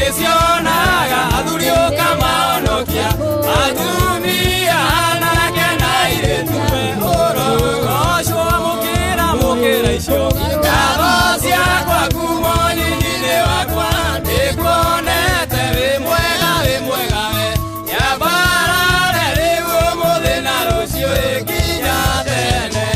Ngĩcionaga athuri ũkamahonokia atumia anake na airĩtu we ũrogocwo mũkĩra mũkĩra icio ngatho ciakwa kuma ũnyinyi-inĩ wakwa ndĩkuonete wĩ mwega we nyambarare rĩu ũmũthĩ na rũciũ ĩkinya tene.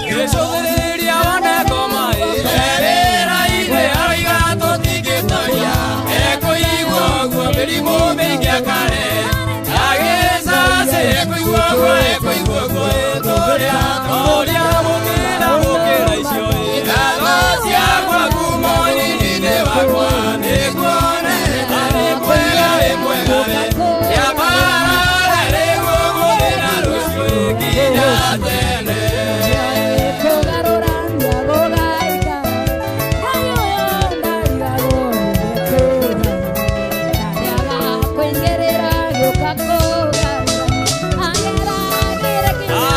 Gĩcũthĩrĩria wone ngoma ĩrĩra-inĩ aroiga tũtingĩtoria ekũigua ũguo mĩrimũ mĩingĩ akare agĩcacĩ ekũigua ũguo ekũigua ũguo ĩtũrĩa toria mũkĩra mũkĩra icio ngatho ciakwa kuma ũnyinyi-inĩ wakwa nĩkuonete wĩ mwega wĩ mwega we nyambarare rĩu ũmũthĩ na rũciũ ĩkinya tene.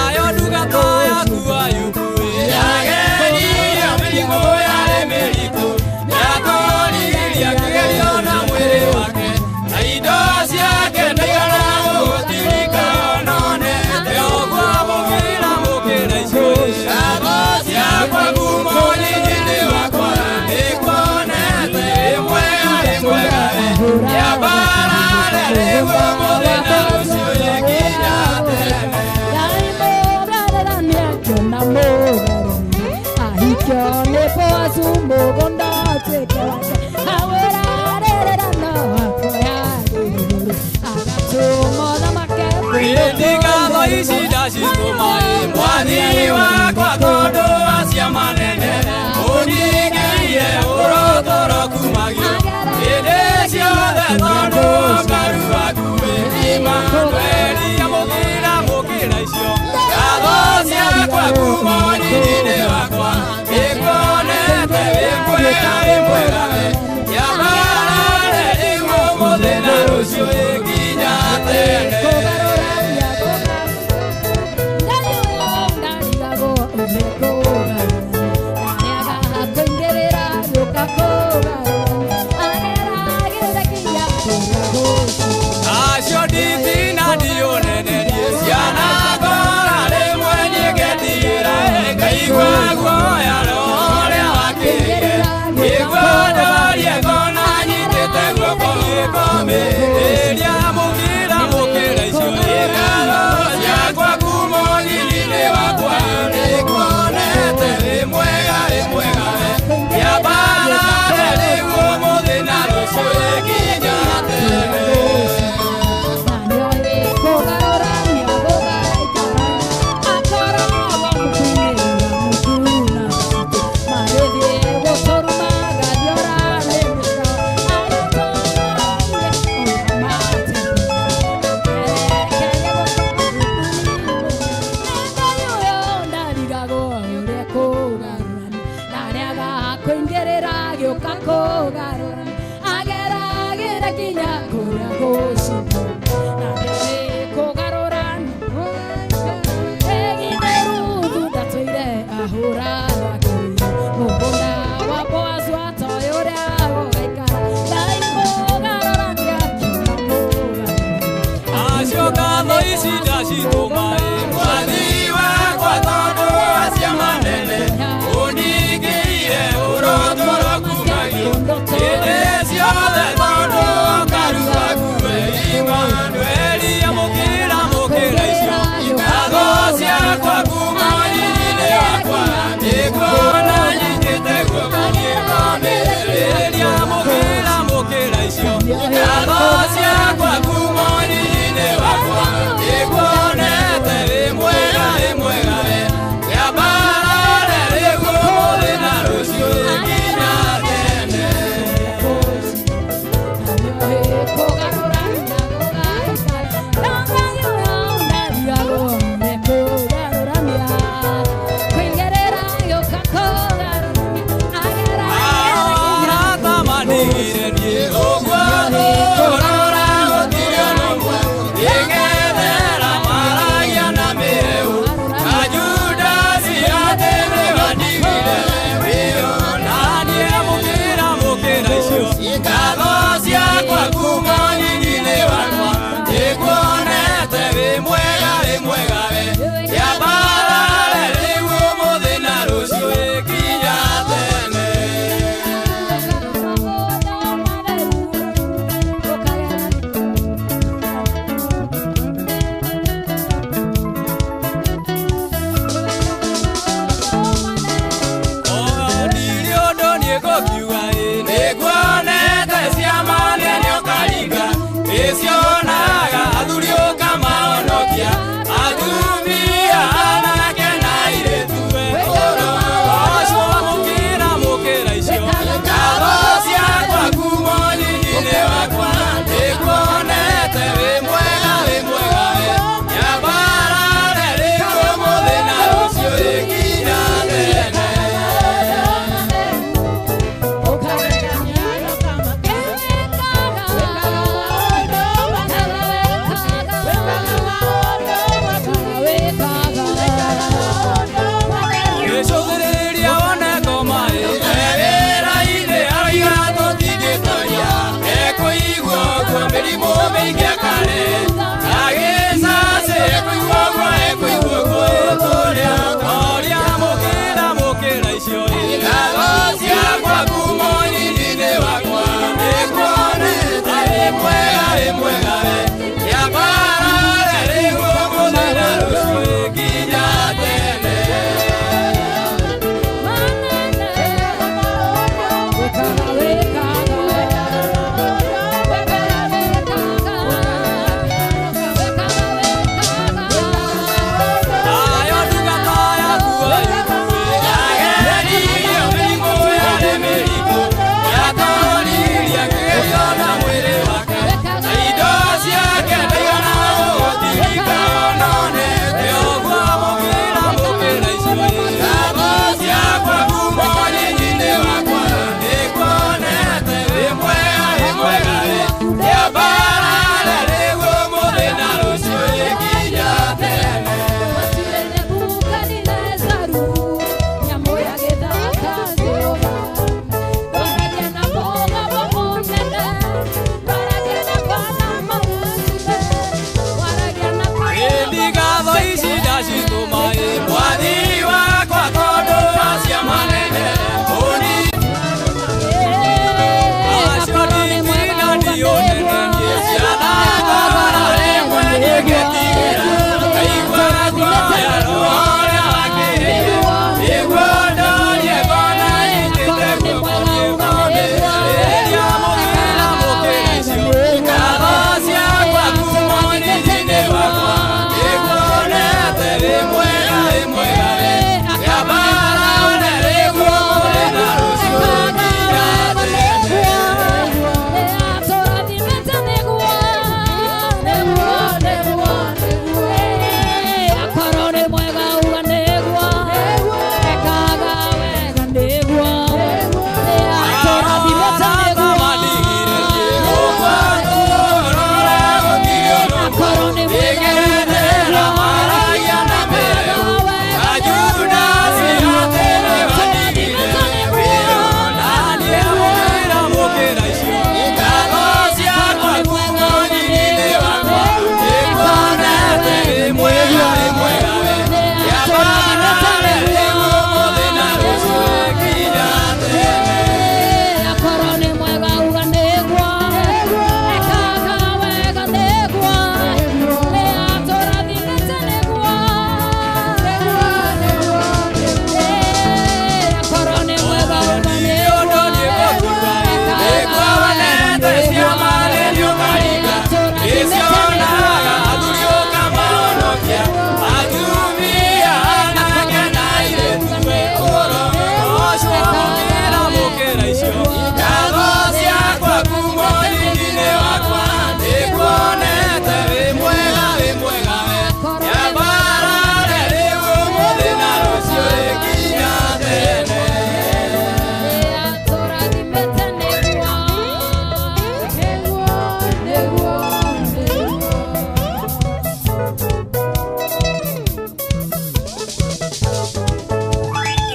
Ayo ndungata yaku Ayubu yageririo mĩrimũ yarĩ mĩritũ nĩatoririe kĩgerio na mwĩrĩ wake na indo ciake ndaigana gũgũtirika nonete ũguo mũkĩra mũkĩra icio ngatho ciakwa kuma ũnyinyi-inĩ wakwa nĩkuonete wĩ mwega wĩ mwega we nyambarare rĩu ũmũthĩ na rũciũ ĩkinya tene. Ĩndĩ ngatho ici ndacitũma ĩ mwathi wakwa tondũ wa ciama nene ũningĩire ũrotoro kumagio hĩndĩ ciothe tondũ ũkaru waku wĩ Imanueli amũkĩra mũkĩra icio ngatho ciakwa kuma ũnyinyi-inĩ wakwa nĩkuonete wĩ mwega wĩ mwega we nyambarare rĩu ũmũthĩ na rũciũ ĩkinya tene. Acio nditina ndionenerie ciana ngora rĩmwe niĩ ngetigĩra ngaigua guoya ũrĩa wakĩrĩire ngĩigua ndorie ngona nyitĩte guoko gĩkomĩrĩria mũkĩra mũkĩra icio ngatho ciakwa kuma ũnyinyi-inĩ wakwa nĩkuonete wĩ mwega wĩ mwega we nyambarare rĩu ũmũthĩ na rũciũ ĩkinya tene. Acio ngatho ici ndacitũma ĩ mwathi wakwa tondũ wa ciama nene ũningĩire ũrotoro kumagio hĩndĩ nĩngũkiuga ĩ nĩnguonete ciama nene ũkaringa ĩcionaga athuri ũkamahonokia atumia anake na airĩtu we ũrogoocwo mũkĩra mũkĩra icio ngatho ciakwa kuma ũnyinyi-inĩ wakwa nĩnguonete wĩ mwega wĩ mwega we nyambarare rĩu ũmũthĩ na rũciũ ĩkinya tene. Gĩcũthĩrĩria wone ngoma ĩ wĩra-inĩ aroiga tũtingĩtoria ekũigua ũguo mĩrimũ mĩingĩ akare agĩcacĩ ekũigua ũguo ekũigua ũguo ĩtũrĩa toria mũkĩra mũkĩra icio ĩ ngatho ciakwa kuma ũnyinyi-inĩ wakwa nĩnguonete wĩ mwega wĩ mwega we nyambarare rĩu ũmũthĩ na rũciũ ĩkinya tene. Ayo ndungata yaku yageririo mĩrimũ yarĩ mĩritũ yatoririe akĩgerio na mwĩrĩ wake na indo ciake ndaigana gũgũtirika no nete ũguo mũkĩra mũkĩra icio ngatho ciakwa kuma ũnyinyi-inĩ wakwa nĩnguonete wĩ mwega wĩ mwega we nyambarare rĩu ũmũthĩ na rũciũ ĩkinya tene. Ĩndi ngatho ici ndacitũma ĩ mwathi wakwa tondũ wa ciama nene ũni acio nditina ndiũnene niĩ ciana ngora rĩmwe nĩngĩtigĩra ngaigua guoya rũrĩa wakĩrĩire nĩguo ndorie ngona nyitĩte guoko ngĩmũnĩrĩria mũkĩra mũkĩra icio ngatho ciakwa kuma ũnyinyi-inĩ wakwa nĩnguonete wĩ mwega wĩ mwega we nyambarare rĩu ũmũthĩ na rũciũ nginya tene.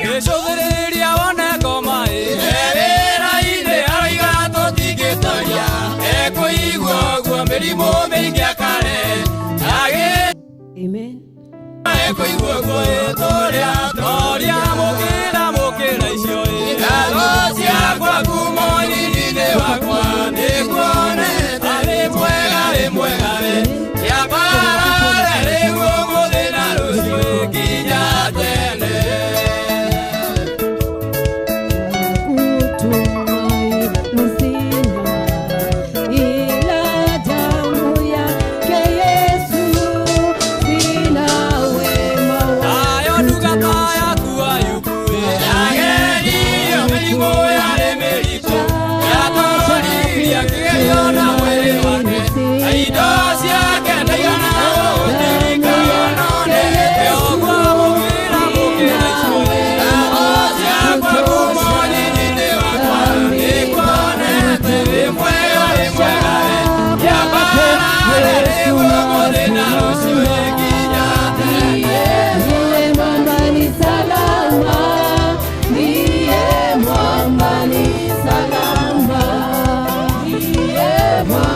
Gĩcũthĩrĩria wone ngoma ĩ wĩra-inĩ aroiga tũtingĩtoria ekũigua ũguo mĩrimũ mĩingĩ akare agĩ Amen. ekũigua ũguo ĩtũrĩa toria mũkĩra mũkĩra icio ĩ ngatho ciakwa kuma ũnyinyi-inĩ wakwa nĩnguonete wĩ mwega wĩ mwega we nyambarare rĩu ũmũthĩ na rũciũ ĩkinya tene. Kutu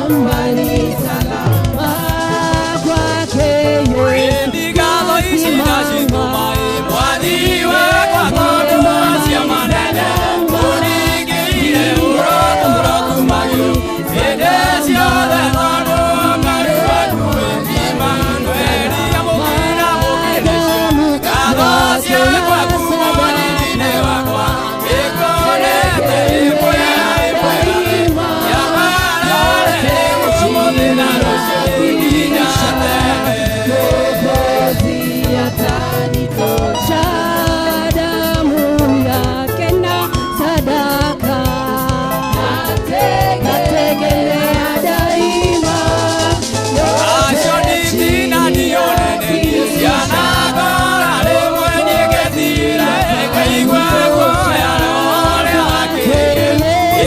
Mwamba ni salama kwake Yesu. Ngatho ici ndacitũma mwathi wakwa tondũ wa ciama nene ũningĩire ũrotũro kuma igũrũ hĩndĩ ciothe tondũ karu waku Imanueli. Amũkĩra mũkĩra icio ngatho ciakwa kuma riri-inĩ wakwa ĩkonete ĩmwega ĩmwega yambarare ũmũthĩ na rũciũ nginya tene. Mwokozi atanitosha, damu yake na sadaka nategemea daima. Acio nditina ndionene cianakora rĩmwe nĩngetire ngaigua guoya ũrĩa wakĩire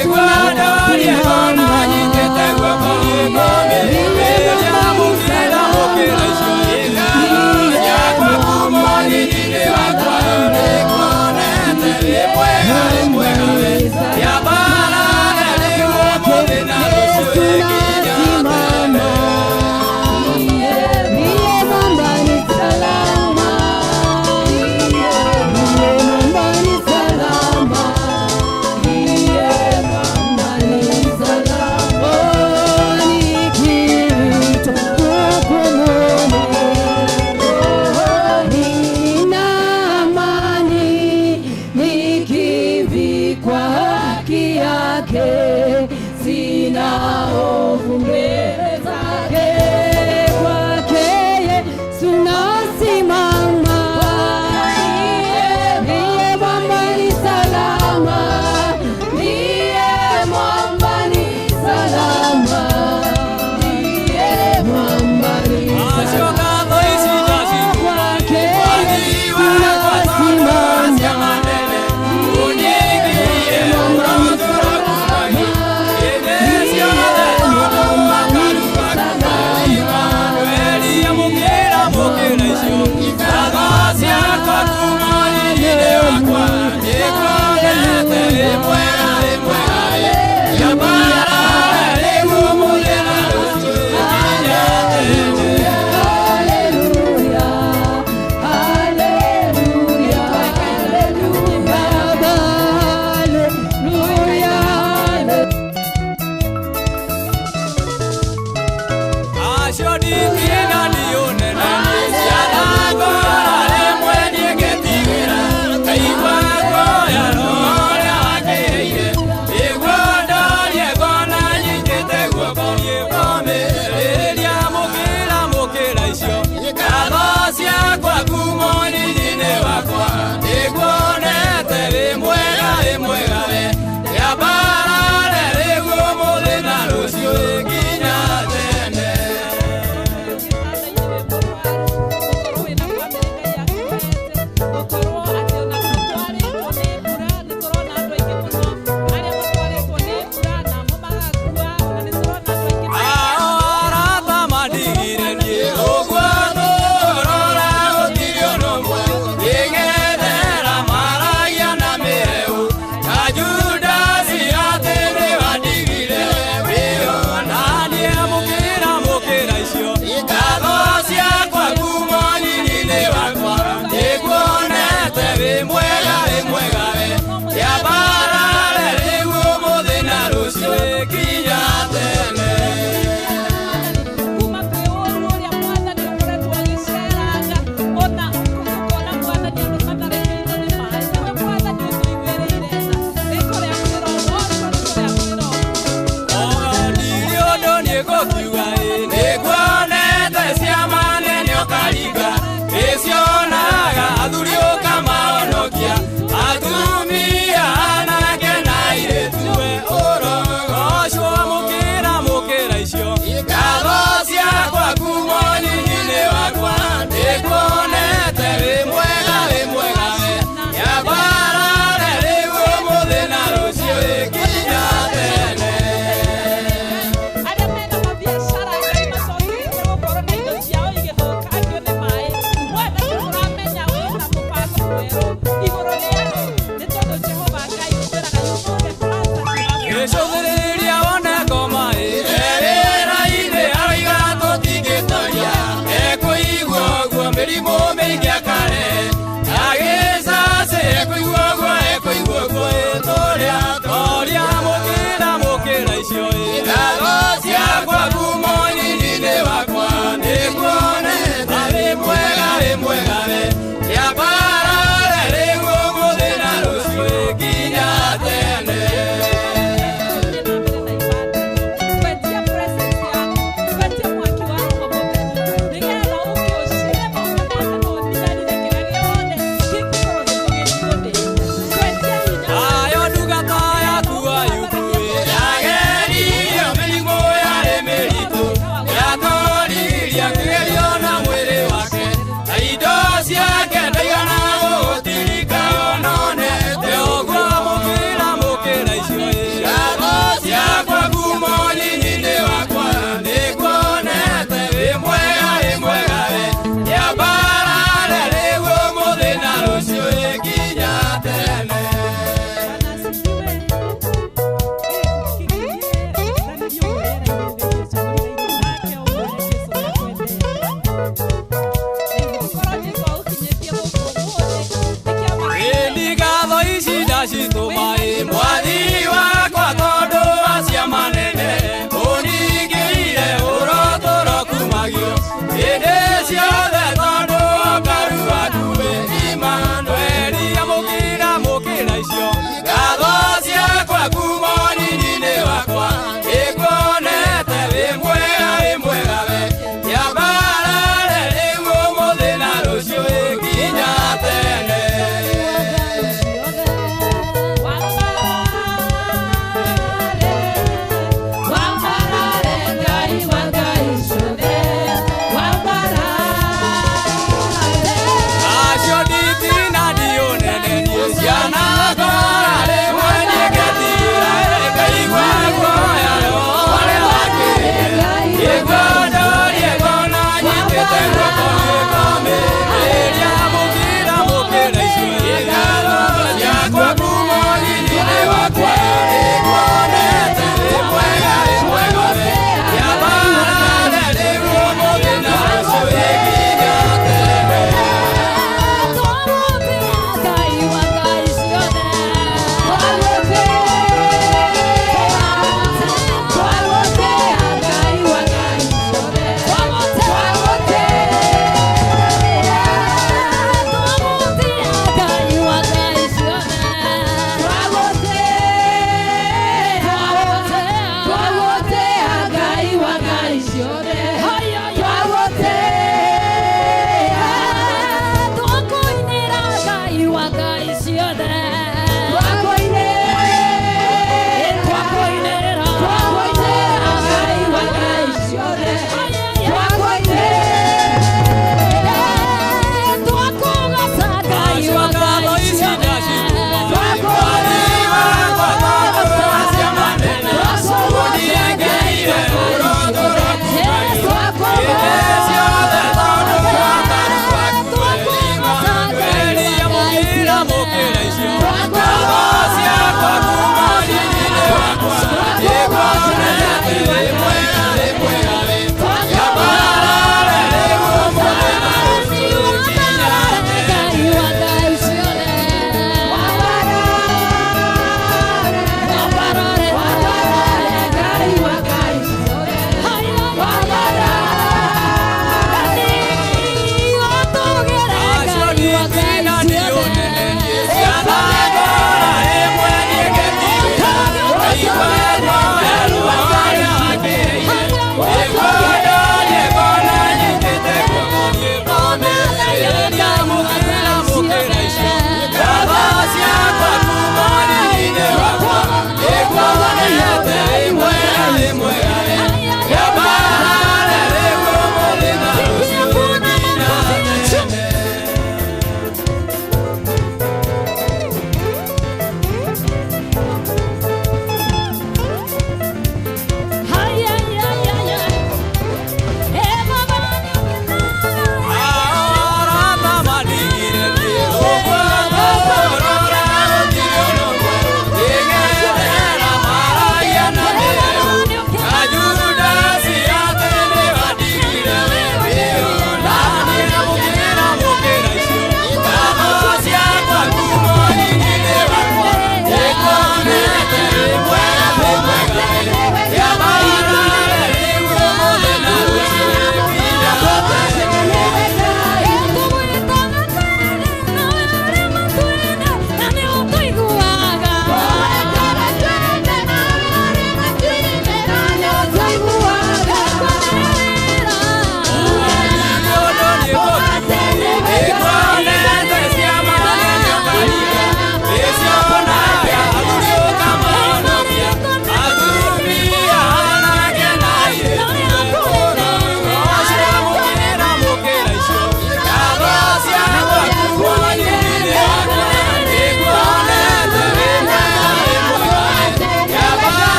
igua ndorie ngona nyitĩte guoko ngũmĩrĩria mũkĩra mũkĩra icio ngatho ciakwa kuma riri-inĩ wakwa nĩkuonete wĩ mwega wĩ mwega we yambarare rĩu ũmũthĩ na rũciũ nginya tene. Ndiye mwamba ni salama, ndiye mwamba ni salama, ndiye mwamba ni salama. Oh, nikiitwa hukumuni, oh, nina amani, nikivikwa haki yake, sina hofu mbele zake. Kwake Yesu nasimama, ndiye mwamba ni salama, ndiye mwamba ni salama, ndiye mwamba ni Acio salama. ngatho ici ndacitũma Kwake mwathi Yesu wakwa tondũ wa nasimama. ciama nene ũningĩire ũrotũro kuma igũrũ hĩndĩ ciothe tondũ wa karu waku Imanueli. Amũkĩra mũkĩra icio ngatho ciakwa kuma riri-inĩ wakwa nĩkuonete wĩ mwega wĩ mwega yambarare rĩu ũmũthĩ na rũciũ nginya tene. Haleluya, haleluya, Baba, haleluya. Acio nditina ndionene cianakora rĩmwe nĩngetigĩra ngaigua guoya ũrĩa wakĩrĩire igua ndorie ngona nyitĩte guoko ngũmĩrĩria mũkĩra mũkĩra icio ngatho ciakwa kuma riri-inĩ wakwa nĩguonete wĩ mwega wĩ mwega we yambarare rĩu ũmũthĩ na rũciũ nginya tene. Ao arata mandigire niĩ ũguo tũrora gũtirĩ ũndũ ũmwe ngĩng'ethera maragia na mĩhehu ta Judasi atĩ nĩwandigire wĩyo na niĩ mũkĩra mũkĩra icio ngatho ciakwa kuma riri-inĩ wakwa nĩkuonete wĩ mwega wĩ mwega we yambarare rĩu ũmũthĩ na rũciũ nginya tene. Kuma kwĩ ũru ũrĩa mwathani ũkoretwo agĩceranga ona tũkona mwathani andũ matharĩkĩirwo nĩ maĩ nĩwe mwathani ũtũiguĩrĩire tha rĩtwa rĩaku rĩrogocwo rĩtwa rĩaku rĩrogocwo. Ndirĩ ũndũ nĩngũkiuga ĩ nĩnguonete ciama nene ũkaringa ĩcionaga athuri ũkamahonokia atumia anake na airĩtu we ũrogocwo mũkĩra mũkĩra icio ngatho ciakwa kuma ũnyinyi-inĩ wakwa nĩnguonete wĩ mwega wĩ mwega we yambarare rĩu ũmũthĩ na rũciũ nginya tene. Arĩa mena mabiacara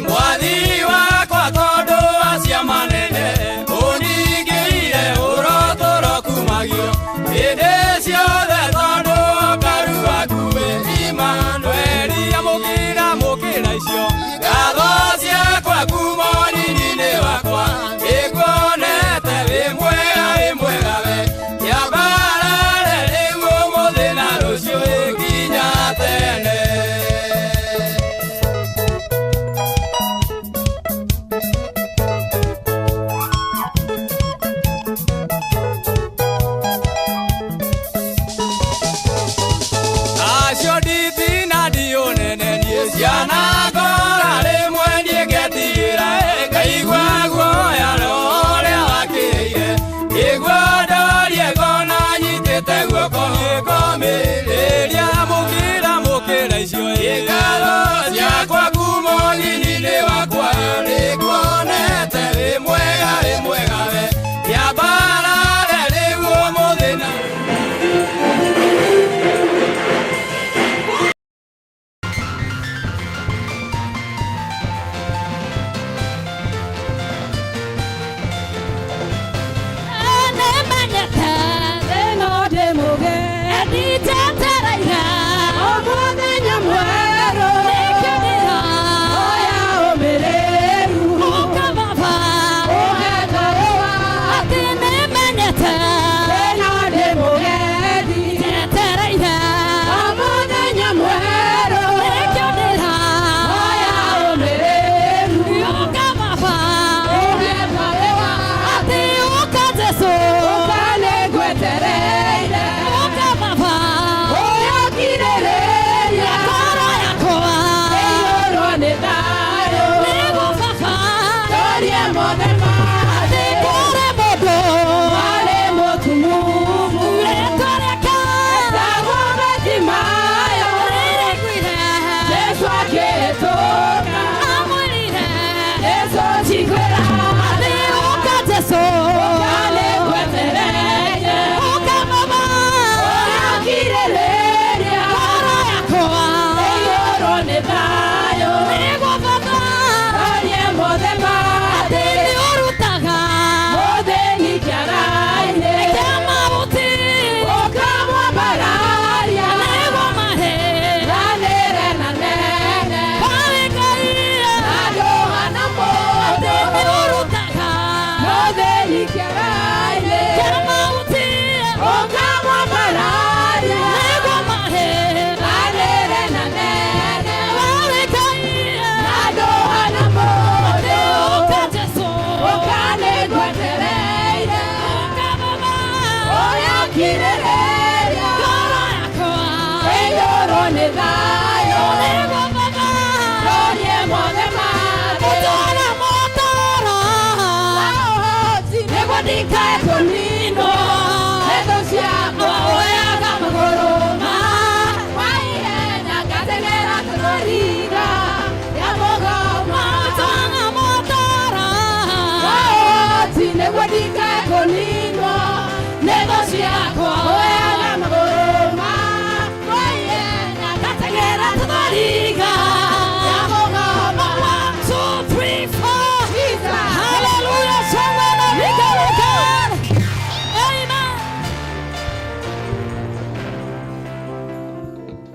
Mwathi wakwa tondũ wa ciama nene ũningĩire ũrotũro kumagio hĩndĩ ciothe tondũ karu waku wĩ Imanueli. Amũkĩra mũkĩra icio ngatho ciakwa kuma ũnini-inĩ wakwa nĩnguonete wĩ mwega wĩ mwega we kĩambarare rĩu ũmũthĩ na rũciũ ĩkinya tene. Acio nditina ndiũnene niĩ ciana ngora rĩmwe niĩ ngetigĩra ngaigua guoya ũrĩa wakĩire ngĩigua ndorie ngona nyitĩte guoko nĩngomĩrĩria mũkĩra mũkĩra icio ngatho ciakwa kuma ũnini-inĩ wakwa nĩnguonete wĩ mwega wĩ mwega we kĩambarare rĩu ũmũthĩ na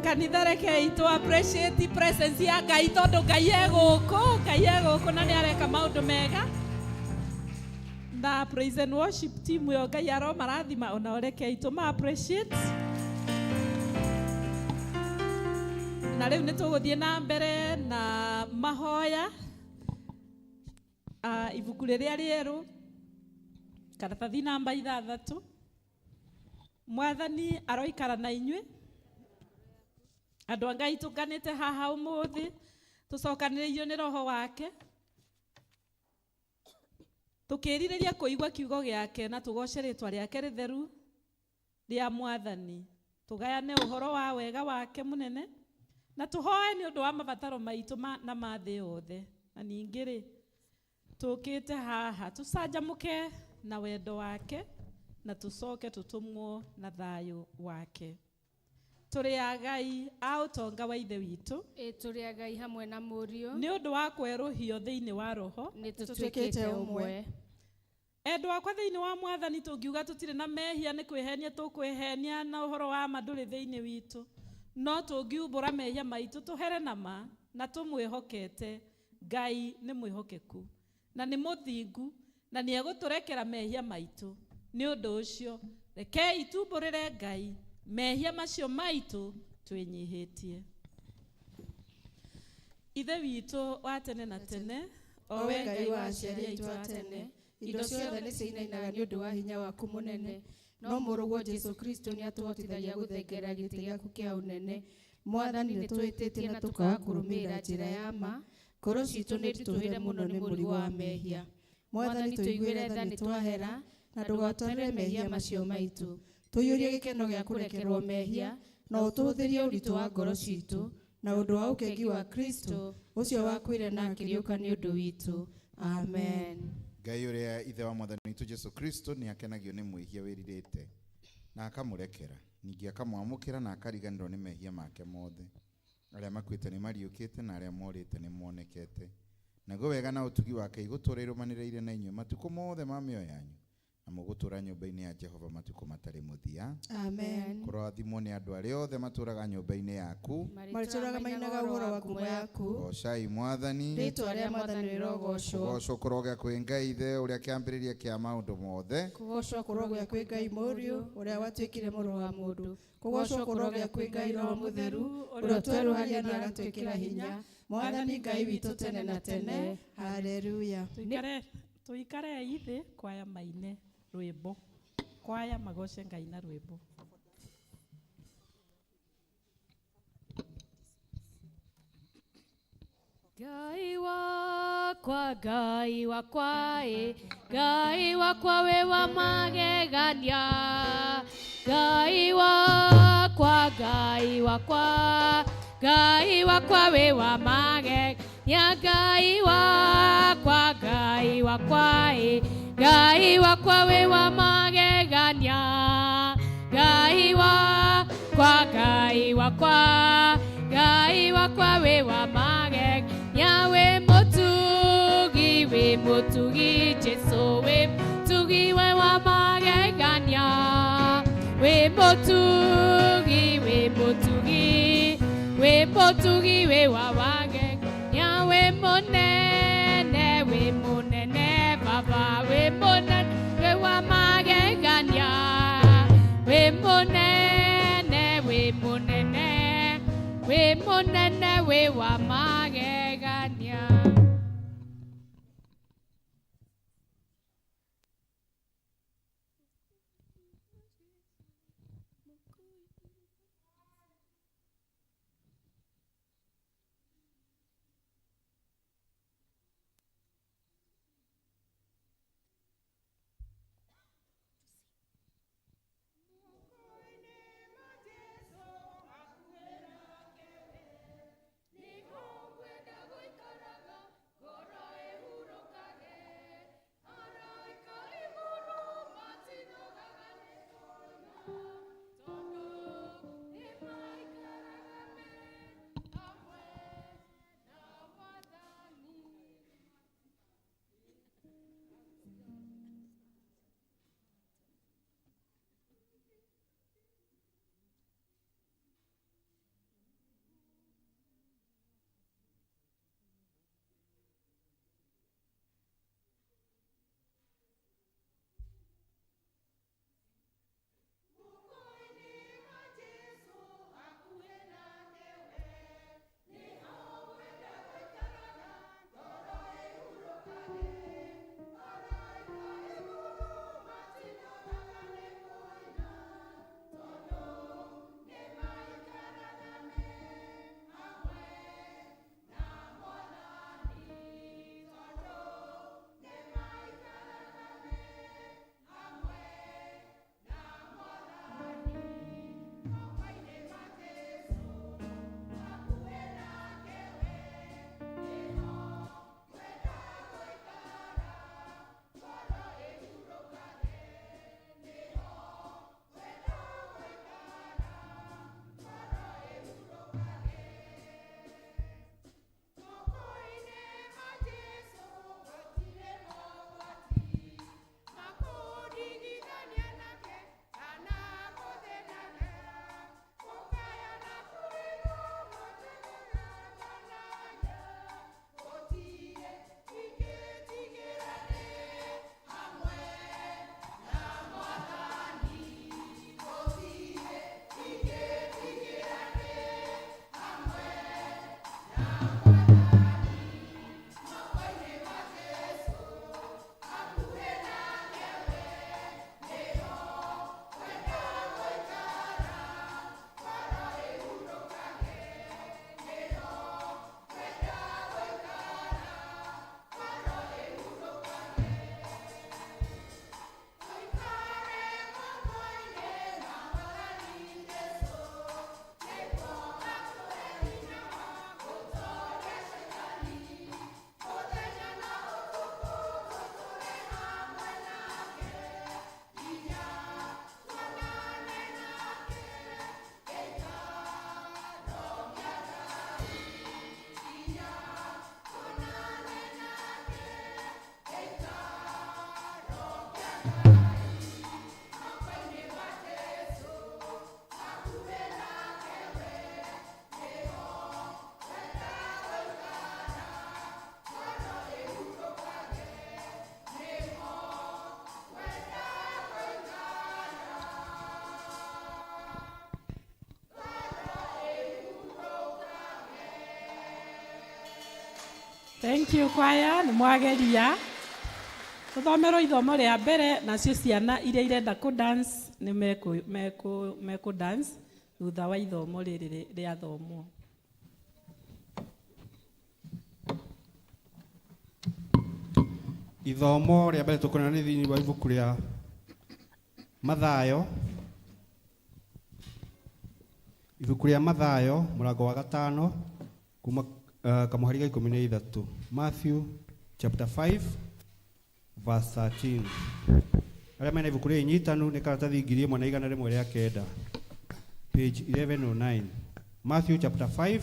Kanitha rekei tũ appreciate presence ya Ngai tondũ Ngai e gũkũ, Ngai e gũkũ na nĩ areka maũndũ mega. Na praise and worship team ĩyo Ngai aromarathima ona rekei tũ ma appreciate. Na rĩu nĩ tũgũthiĩ na mbere na mahoya. Ibuku rĩrĩa rĩerũ karatathi namba 6. Mwathani aroikara na inyuĩ. Andũ a Ngai tũnganĩte haha ũmũthĩ tũcokanĩrĩirio nĩ roho wake tũkĩrirĩria kũigua kiugo gĩake na tũgoce rĩtwa rĩake rĩtheru rĩa Mwathani, tũgayane ũhoro wa wega wake mũnene na tũhoe nĩ ũndũ wa mabataro maitũ na ma thĩ yothe. Na ningĩ rĩ tũkĩte haha tũcanjamũke na wendo wake na tũcoke tũtũmwo na thayũ wake. Tũrĩ agai a ũtonga wa Ithe witũ. Ĩ tũrĩ agai hamwe na Mũriũ. Nĩ ũndũ wa kwerũhio thĩinĩ wa Roho. Nĩ tũtuĩkĩte ũmwe. Endwa akwa thĩinĩ wa Mwathani, tũngiuga tũtirĩ na mehia nĩ kwĩhenia tũkwĩhenia, na ũhoro wa ma ndũrĩ thĩinĩ witũ. No tũngiumbũra mehia maitũ, tũhere na ma na tũmwĩhokete, Ngai nĩ mwĩhokeku na nĩ mũthingu na nĩ egũtũrekera mehia maitũ. Nĩ ũndũ ũcio rekei tumbũrĩre Ngai mehia macio maitũ twĩnyihĩtie. Ithe witũ wa tene na tene, o we Ngai wa aciari aitũ a tene, indo ciothe nĩ ciinainaga nĩ ũndũ wa hinya waku mũnene, no Mũrũguo Jesu Kristo nĩ atũhotithagia gũthengerera gĩtĩ gĩaku kĩa ũnene. Mwathani, nĩ tũhĩtĩtie na tũkaga kũrũmĩrĩra njĩra ya ma. Ngoro citũ nĩ nditũhĩre mũno nĩ mũrigo wa mehia. Mwathani, tũiguĩre tha nĩ twahera, na ndũgatwarĩre mehia macio maitũ. Tũiyũrie gĩkeno gĩa kũrekerwo mehia, na ũtũhũthĩrie ũritũ wa ngoro citũ na ũndũ wa ũkengi wa Kristo ũcio wakuire na akĩriũka nĩ ũndũ witũ. Amen. Ngai ũrĩa Ithe wa Mwathani witũ Jesu Kristo nĩ akenagio nĩ mwĩhia wĩrirĩte na akamũrekera, ningĩ akamwamũkĩra na akariganĩrwo nĩ mehia make mothe. Arĩa makuĩte nĩ mariũkĩte na arĩa morĩte nĩ monekete. Naguo wega na ũtugi wake igũtũũra irũmanĩrĩire na inyuĩ matukũ mothe ma mĩoyo yanyu, na mũgũtũũra nyũmba-inĩ ya Jehova matukũ matarĩ mũthia. Amen. Kũrathimwo nĩ andũ arĩa othe matũũraga nyũmba-inĩ yaku. Marĩtũũraga mainaga ũhoro wa ngumo yaku. Goocai Mwathani. Rĩĩtwa rĩa Mwathani rĩrogocwo. Kũgoocwo kũrogĩa kwĩ Ngai Ithe ũrĩa kĩambĩrĩria kĩa maũndũ mothe. Kũgocwo kũrogĩa kwĩ Ngai Mũriũ ũrĩa watuĩkire mũrũ wa mũndũ. Kũgocwo kũrogĩa kwĩ Ngai Roho Mũtheru ũrĩa ũtwerũhagia na agatwĩkĩra hinya. Mwathani Ngai witũ tene na tene. Haleluya. Tuikarei thĩ, kwaya maine rwĩmbo, kwaya magoce Ngai na rwĩmbo. Ngai wakwa, Ngai wakwa, ĩ Ngai wakwa wĩ wa magegania. Ngai wakwa, Ngai wakwa, Ngai wakwa wĩ wa magegania. Ngai wakwa, Ngai wakwa, ĩ Ngai wakwa wĩ wa magegania. Ngai wakwa, Ngai wakwa, Ngai wakwa wĩ wa magegania. Wĩ mũtugi, wĩ mũtugi, Jesu wĩ mũtugi wĩ wa magegania. Wĩ mũtugi, wĩ mũtugi, wĩ mũtugi wĩ wa magegania. Wĩ mũnene, wĩ mũnene, Baba wĩ mũnene wĩ wa magegania. Wĩ mũnene, wĩ mũnene, wĩ mũnene wĩ wa magegania. Thank you kwaya, nĩ mwageria. Tũthomerwo ithomo rĩa mbere nacio ciana iria irenda kũ dance nĩ mekũ dance thutha wa ithomo rĩrĩ rĩathomwo. Ithomo rĩa mbere tũkũrona nĩ thĩinĩ wa ibuku rĩa Mathayo, ibuku rĩa Mathayo mũrango wa gatano kuma kamũhari ga 13. Matthew chapter 5 verse 13. Arĩa mena ibuku rĩrĩ inyitanu nĩ karatathi 1109, page 1109. Matthew chapter 5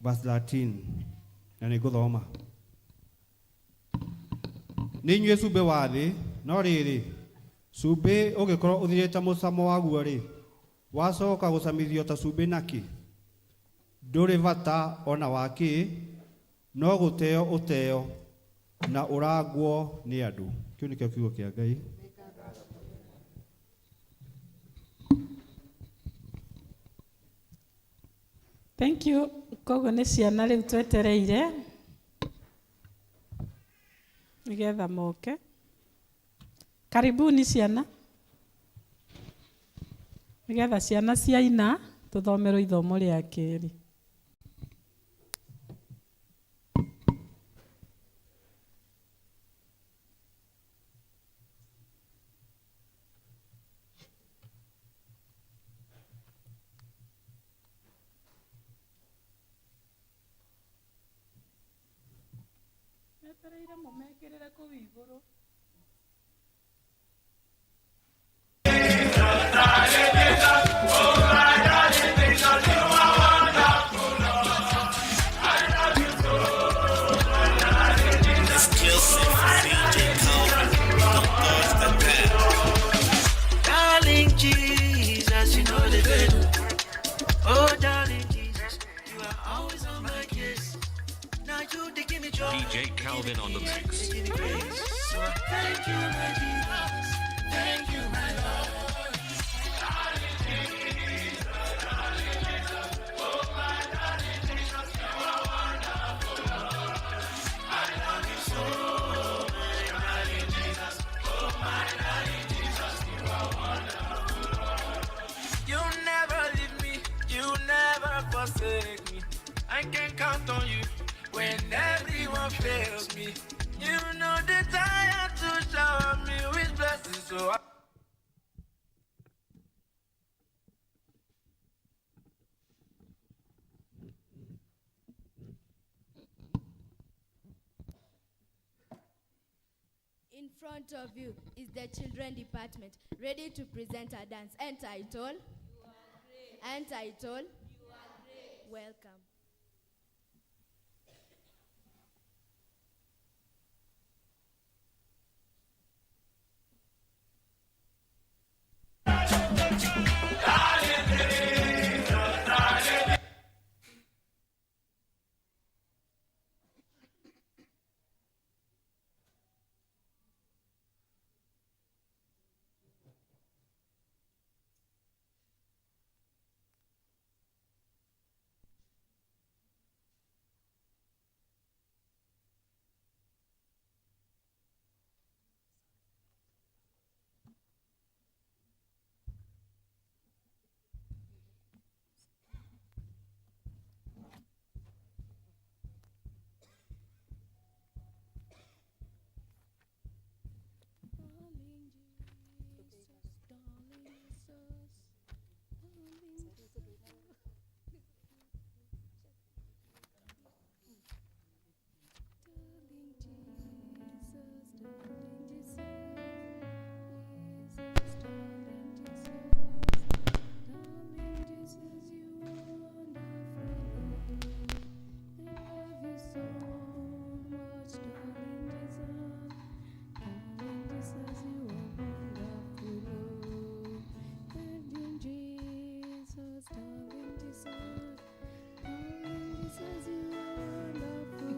verse 13. Na nĩ ngũthoma. Nĩ inyuĩ cumbĩ wa thĩ, no rĩrĩ, cumbĩ ũngĩkorwo ũthirĩte mũcamo waguo rĩ, wacoka gũcamithio ta cumbĩ nakĩ? Ndũrĩ bata ona wa kĩ, no gũteo ũteo na ũrangwo nĩ andũ. Kĩu nĩkĩo kiugo kĩa Ngai. Thank you. Koguo nĩ ciana rĩu twetereire nĩgetha moke. Karibuni ciana. Nĩgetha ciana ciaina tũthomerwo ithomo rĩa kerĩ. Metereire mũmekĩrĩre kũu igũrũ. Exclusive DJ Calvin, don't touch the dial. Darling Jesus, you know the good. Oh, darling Jesus, you are always on my case. Now you they give me joy. DJ Calvin on the mix. They give me grace. So I thank you, my Jesus. Thank you, my Lord. You never leave me, you never forsake me. I can count on you when everyone fails me. You know the desire to shower me with blessings, so I In front of you is the children department, ready to present a dance entitled Entitled Welcome.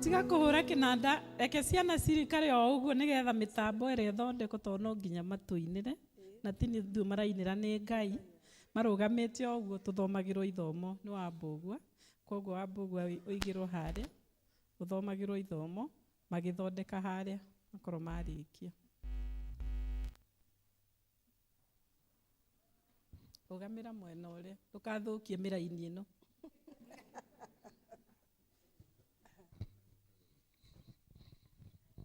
Tiga kũhũra kĩnanda, reke ciana cirikare o ũguo nĩgetha mĩtambo ĩrĩa ĩthondekwo, tondũ no nginya matũinĩre na ti nĩ ithuĩ marainĩra, nĩ Ngai. Marũgamĩte o ũguo tũthomagĩrwo ithomo nĩ Wambũgua, koguo Wambũgua ũigĩrwo harĩa. Ũthomagĩrwo ithomo magĩthondeka harĩa makorwo marĩkia. Rũgamĩra mwena ũrĩa ndũkathũkie mĩraini ĩno.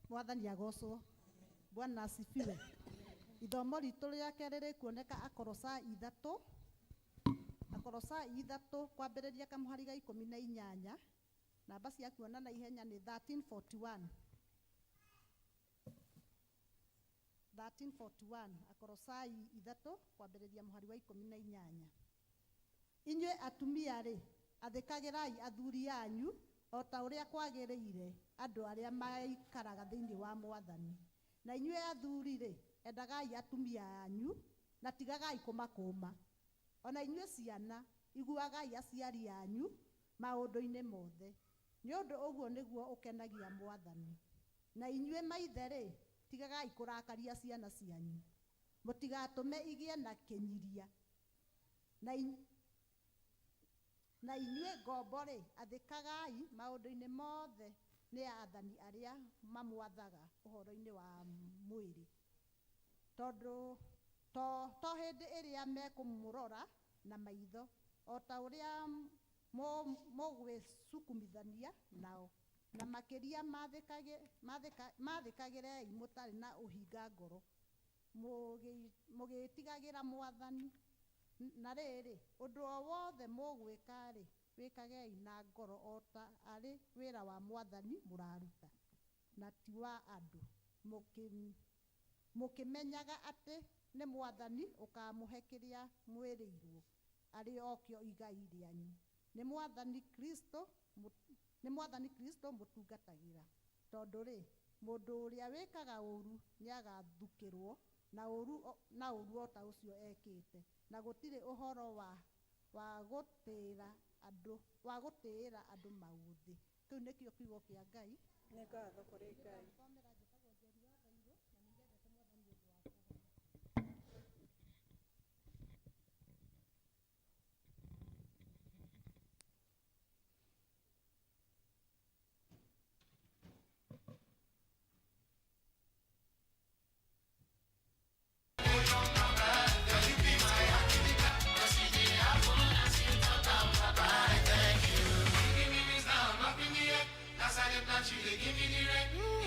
Mwathani agocwo. Bwana asifiwe. Ithomo ritũ rĩa kerĩ rĩkuoneka Akorosai 3, Akorosai 3 kwambĩrĩria kamũhari ga 18. Namba cia kuona na ihenya nĩ 1341. 1341 Akorosai 3 kwambĩrĩria mũhari wa 18. Inyuĩ atumia rĩ, athĩkagĩrai athuri anyu o ta ũrĩa kwagĩrĩire andũ arĩa maikaraga thĩinĩ wa Mwathani. Na inyuĩ athuri rĩ, endagai atumia anyu na tigagai kũmakũma. Ona inyuĩ ciana, iguagai aciari anyu maũndũ-inĩ mothe, nĩ ũndũ ũguo nĩguo ũkenagia Mwathani. Na inyuĩ maithe rĩ, tigagai kũrakaria ciana cianyu, mũtigatũme igĩe na kĩnyiria. Na inyuĩ ngombo rĩ, athĩkagai maũndũ-inĩ mothe nĩ athani arĩa mamwathaga ũhoro-inĩ wa mwĩrĩ, tondũ to hĩndĩ ĩrĩa mekũmũrora na maitho, o ta ũrĩa mũgwĩcukumithania nao, na makĩria mathĩkagĩrei mũtarĩ na ũhinga ngoro, mũgĩtigagĩra Mwathani. Na rĩrĩ, ũndũ o wothe mũgwĩka-rĩ, wĩkagei na ngoro o ta arĩ wĩra wa Mwathani mũraruta, na ti wa andũ, mũkĩmenyaga atĩ nĩ Mwathani ũkaamũhe kĩrĩa mwĩrĩirwo arĩ o kĩo igai rĩanyu. Nĩ Mwathani Kristo mũtungatagĩra. Tondũ rĩ, mũndũ ũrĩa wĩkaga ũũru nĩagathukĩrwo na ũũru o ta ũcio ekĩte, na gũtirĩ ũhoro wa gũtĩĩra andũ maũthĩ. Kĩu nĩkĩo kiugo kĩa Ngai. Nĩ ngatho kũrĩ Ngai. Thank you.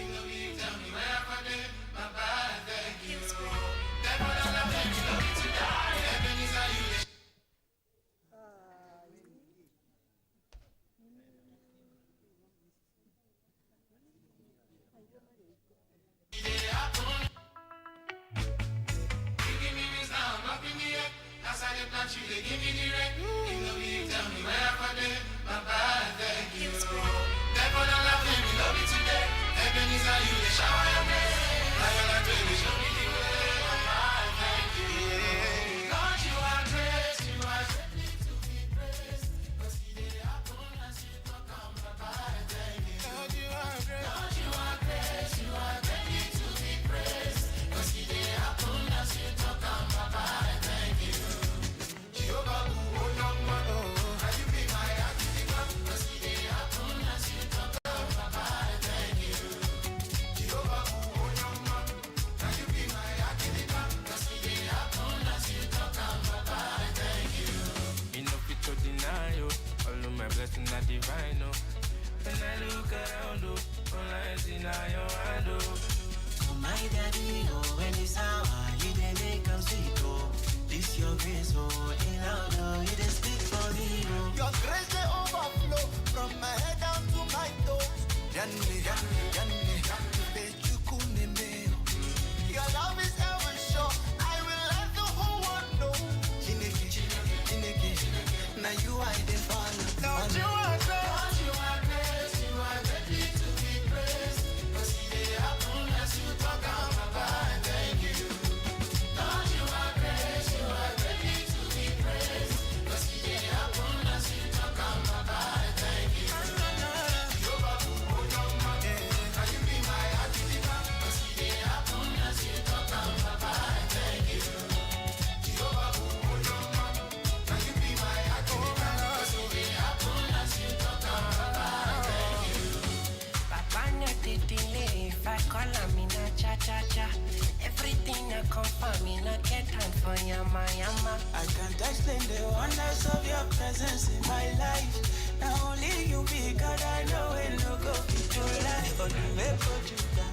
of your presence in my life. Now only you be God, I know it no go be to lie. But you make for Judah,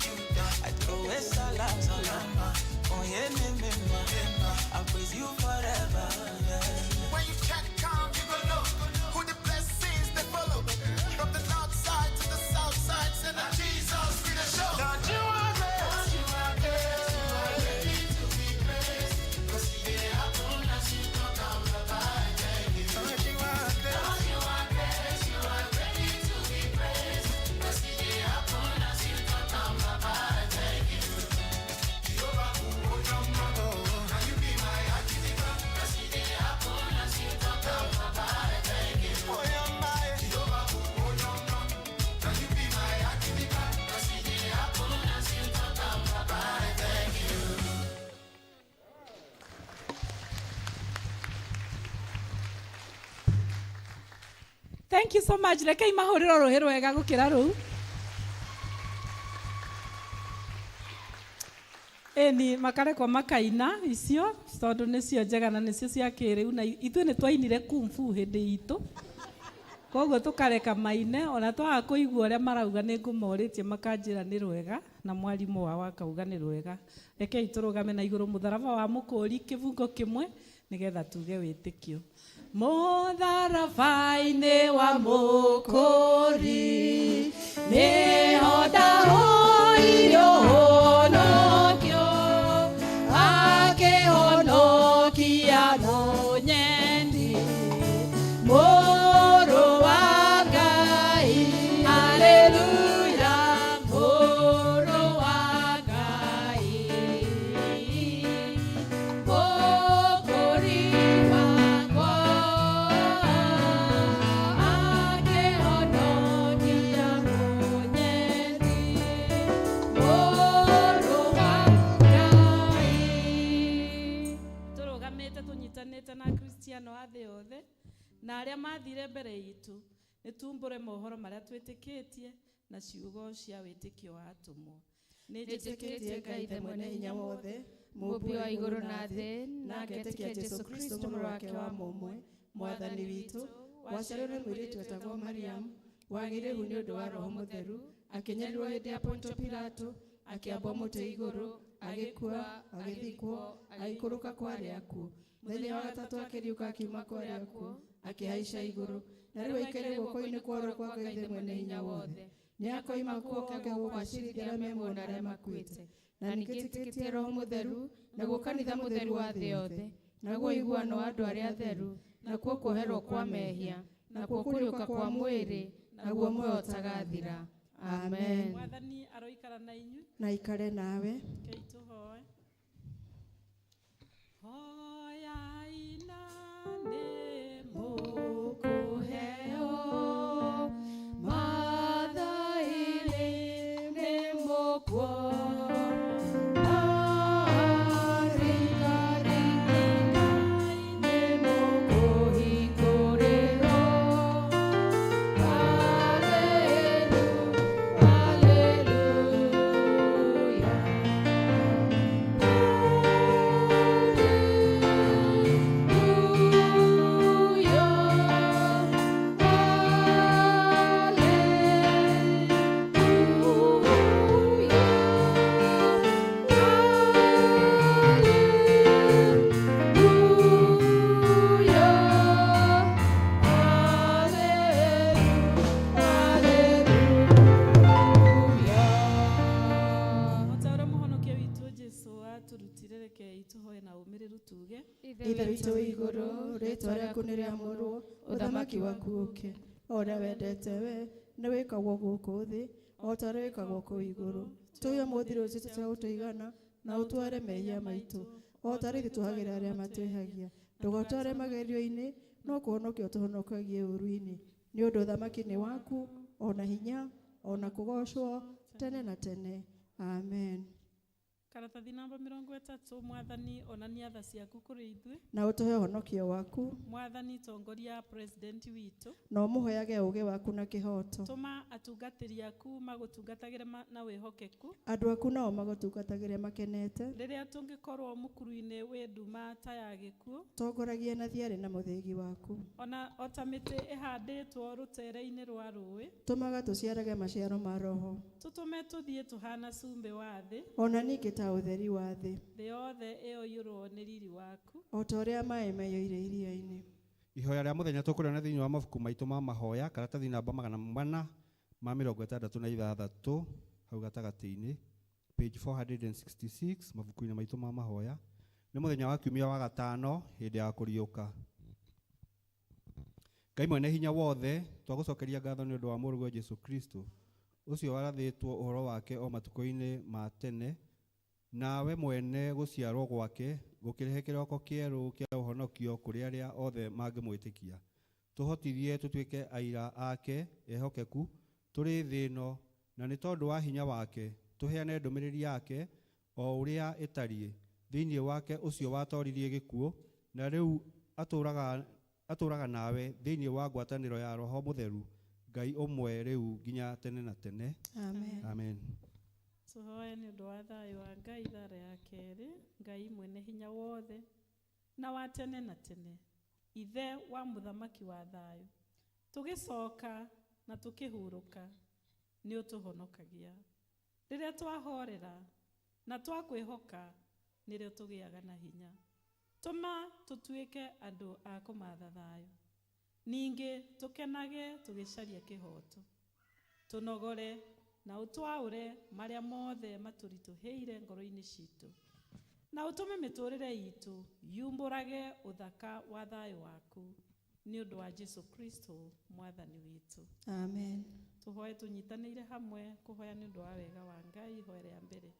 I throw a salam, salam. Oh yeah, me, me, me. I praise you forever. Yeah. When you check come, you gon' know who the blessings they follow. From the north side to the south side, send a Jesus be the show. God, you are great. You are great. You are ready to be praised. 'Cause it dey happen as you talk am, Baba, I thank you. God, you are great. God, you are great. You are ready to be praised. 'Cause it dey happen as you talk am, Baba, I thank you. Jehovah, now you be my Agidigba. 'Cause it dey happen as you talk am, Baba, I thank you. Oh, yeah, my. Jehovah, now you be my Agidigba. 'Cause it dey happen as you talk am, Baba, I thank you. Thank you so much. Rekei mahũrĩro rũhĩ rwega gũkĩra rũu. Ĩni makarekwo makaina icio tondũ nĩcio njega na nĩcio cia kĩrĩu na ithuĩ nĩ twainire kung fu hĩndĩ itũ, koguo tũkareka maine ona twaga kũigua ũrĩa marauga nĩ ngũmorĩtie makanjĩra nĩ rwega na mwarimũ wao akauga nĩ rwega. Rekei tũrũgame na igũrũ mũtharaba wa mũkũri kĩbungo kĩmwe nĩgetha tuge wĩtĩkio. Mũtharaba-inĩ wa mũkũri nĩho ndahoire ũhonokio, akĩhonokia mũnyendi mũrũ wa Ngai. Haleluya, mũrũ wa Ngai, mũkũri wakwa, akĩhonokia mũnyendi mũrũ wa Ngai. Tũrũgamĩte tũnyitanĩte na Akristiano a thĩ yothe na arĩa mathire mbere itũ, nĩ tumbũre mohoro marĩa twĩtĩkĩtie na ciugo cia wĩtĩkio wa atũmwo. Nĩ Nĩnjĩtĩkĩtie Ngai Ithe mwene hinya wothe, mũũmbi wa igũrũ na thĩ, na ngetĩkia Jesũ Kristũ mũrũ wake wa mũmwe, Mwathani witũ, waciarirwo nĩ mũirĩtu wetagwo Mariamu, wagĩire ihu nĩ ũndũ wa Roho Mũtheru, akĩnyarirwo hĩndĩ ya Pontio Pilato, akĩambwo mũtĩ igũrũ, agĩkua, agĩthikwo, agĩikũrũka kwa arĩa akuũ. Mũthenya wa gatatũ akĩriũka akiuma kwa arĩa akuũ, akĩhaica igũrũ, na rĩu aikaire guoko-inĩ kwa ũrĩo kwa Ngai Ithe mwene hinya wothe. Nĩ akoima kuo oke gũgacirithia arĩa me muoyo na arĩa makuĩte. Na nĩngĩtĩkĩtie Roho Mũtheru, naguo kanitha mũtheru wa thĩ yothe, naguo ũiguano wa andũ arĩa atheru, nakuo kuoherwo kwa mehia, nakuo kũriũka kwa mwĩrĩ, naguo muoyo ũtagathira. Amen. Mwathani aroikara na inyuĩ. Na ikare nawe. Rekei tũhoe. Hoyai na nĩ mũkũheo, mathainĩ nĩ mũkuona, ringaringai nĩ mũkũhingũrĩrwo. Hallelujah, O ta ũrĩa mũhonokia witũ Jesũ atũrutire, rekei tũhoe na ũmĩrĩru tuge. Ithe witũ wĩ igũrũ, rĩĩtwa rĩaku nĩ rĩamũrwo, ũthamaki waku ũke, o ũrĩa wendete we nĩ wĩkagwo gũkũ thĩ o ta ũrĩa wĩkagwo kũu igũrũ. Tũhe ũmũthĩ rũciũ cia gũtũigana, na ũtware mehia maitũ o ta ũrĩa ithuĩ tuohagĩra arĩa matwĩhagia. Ndũgatware magerio-inĩ, no kũhonokia ũtũhonokagie ũũru-inĩ. Nĩ ũndũ ũthamaki nĩ waku, o na hinya, o na kũgoocwo tene na tene. Amen. Karatathi namba 30. Mwathani onania tha ciaku kũrĩ ithuĩ. Na ũtũhe ũhonokio waku. Mwathani tongoria president witũ. Na ũmũheage ũũgĩ waku na kĩhooto. Tũma Atungatĩri aku magũtungatagĩre na wĩhokeku. Andũ aku nao magũtungatagĩre makenete. Rĩrĩa tũngĩkorwo mũkuru-inĩ wĩ nduma ta ya gĩkuũ, Tongoragia na thiarĩ na mũthĩgi waku. Ona o ta mĩtĩ ĩhandĩtwo rũtere-inĩ rwa rũĩ, Tũmaga tũciarage maciaro ma Roho. Tũtũme tũthiĩ tũhana cumbĩ wa thĩ. Ona ningĩ ta ũtheri wa thĩ. Thĩ yothe ĩyoiyũrwo nĩ riri waku. O ta ũrĩa maĩ maiyũire iria-inĩ. Ihoya rĩa mũthenya tũkũrĩona thĩinĩ wa mabuku maitũ ma mahoya karatathi namba 466 hau gatagatĩ-inĩ, page 466 mabuku-inĩ maitũ ma mahoya. Nĩ mũthenya wa kiumia wa gatano hĩndĩ ya kũriũka. Ngai mwene hinya wothe, twagũcokeria ngatho nĩ ũndũ wa mũrũguo Jesu Kristo ũcio warathĩtwo ũhoro wake o matukũ-inĩ ma tene, nawe mwene gũciarwo gwake gũkĩrehe kĩroko kĩerũ kĩa ũhonokio kũrĩ arĩa othe mangĩmwĩtĩkia. Tũhotithie tũtuĩke aira ake ehokeku tũrĩ thĩ ĩno, na nĩ tondũ wa hinya wake tũheane ndũmĩrĩri yake o ũrĩa ĩtariĩ thĩinĩ wake ũcio watoririe gĩkuũ na rĩu atũũraga nawe thĩinĩ wa ngwatanĩro ya Roho Mũtheru, Ngai ũmwe rĩu nginya tene na tene. Amen. Amen. Tũhoe nĩ ũndũ wa thayũ wa Ngai thara ya kerĩ. Ngai mwene hinya wothe na wa tene na tene, Ithe wa mũthamaki wa thayũ, tũgĩcoka na tũkĩhurũka nĩ ũtũhonokagia. Rĩrĩa twahorera na twakwĩhoka nĩrĩo tũgĩaga na hinya. Tũma tũtuĩke andũ a kũmatha thayũ, ningĩ tũkenage tũgĩcaria kĩhooto. Tũnogore na ũtwaũre marĩa mothe matũritũhĩire ngoro-inĩ citũ, na ũtũme mĩtũrĩre itũ yumbũrage ũthaka wa thayũ waku, nĩ ũndũ wa Jesu Kristo mwathani witũ. Amen. Tũhoe tũnyitanĩire hamwe kũhoya nĩ ũndũ wa wega wa Ngai. Ihoya rĩa mbere.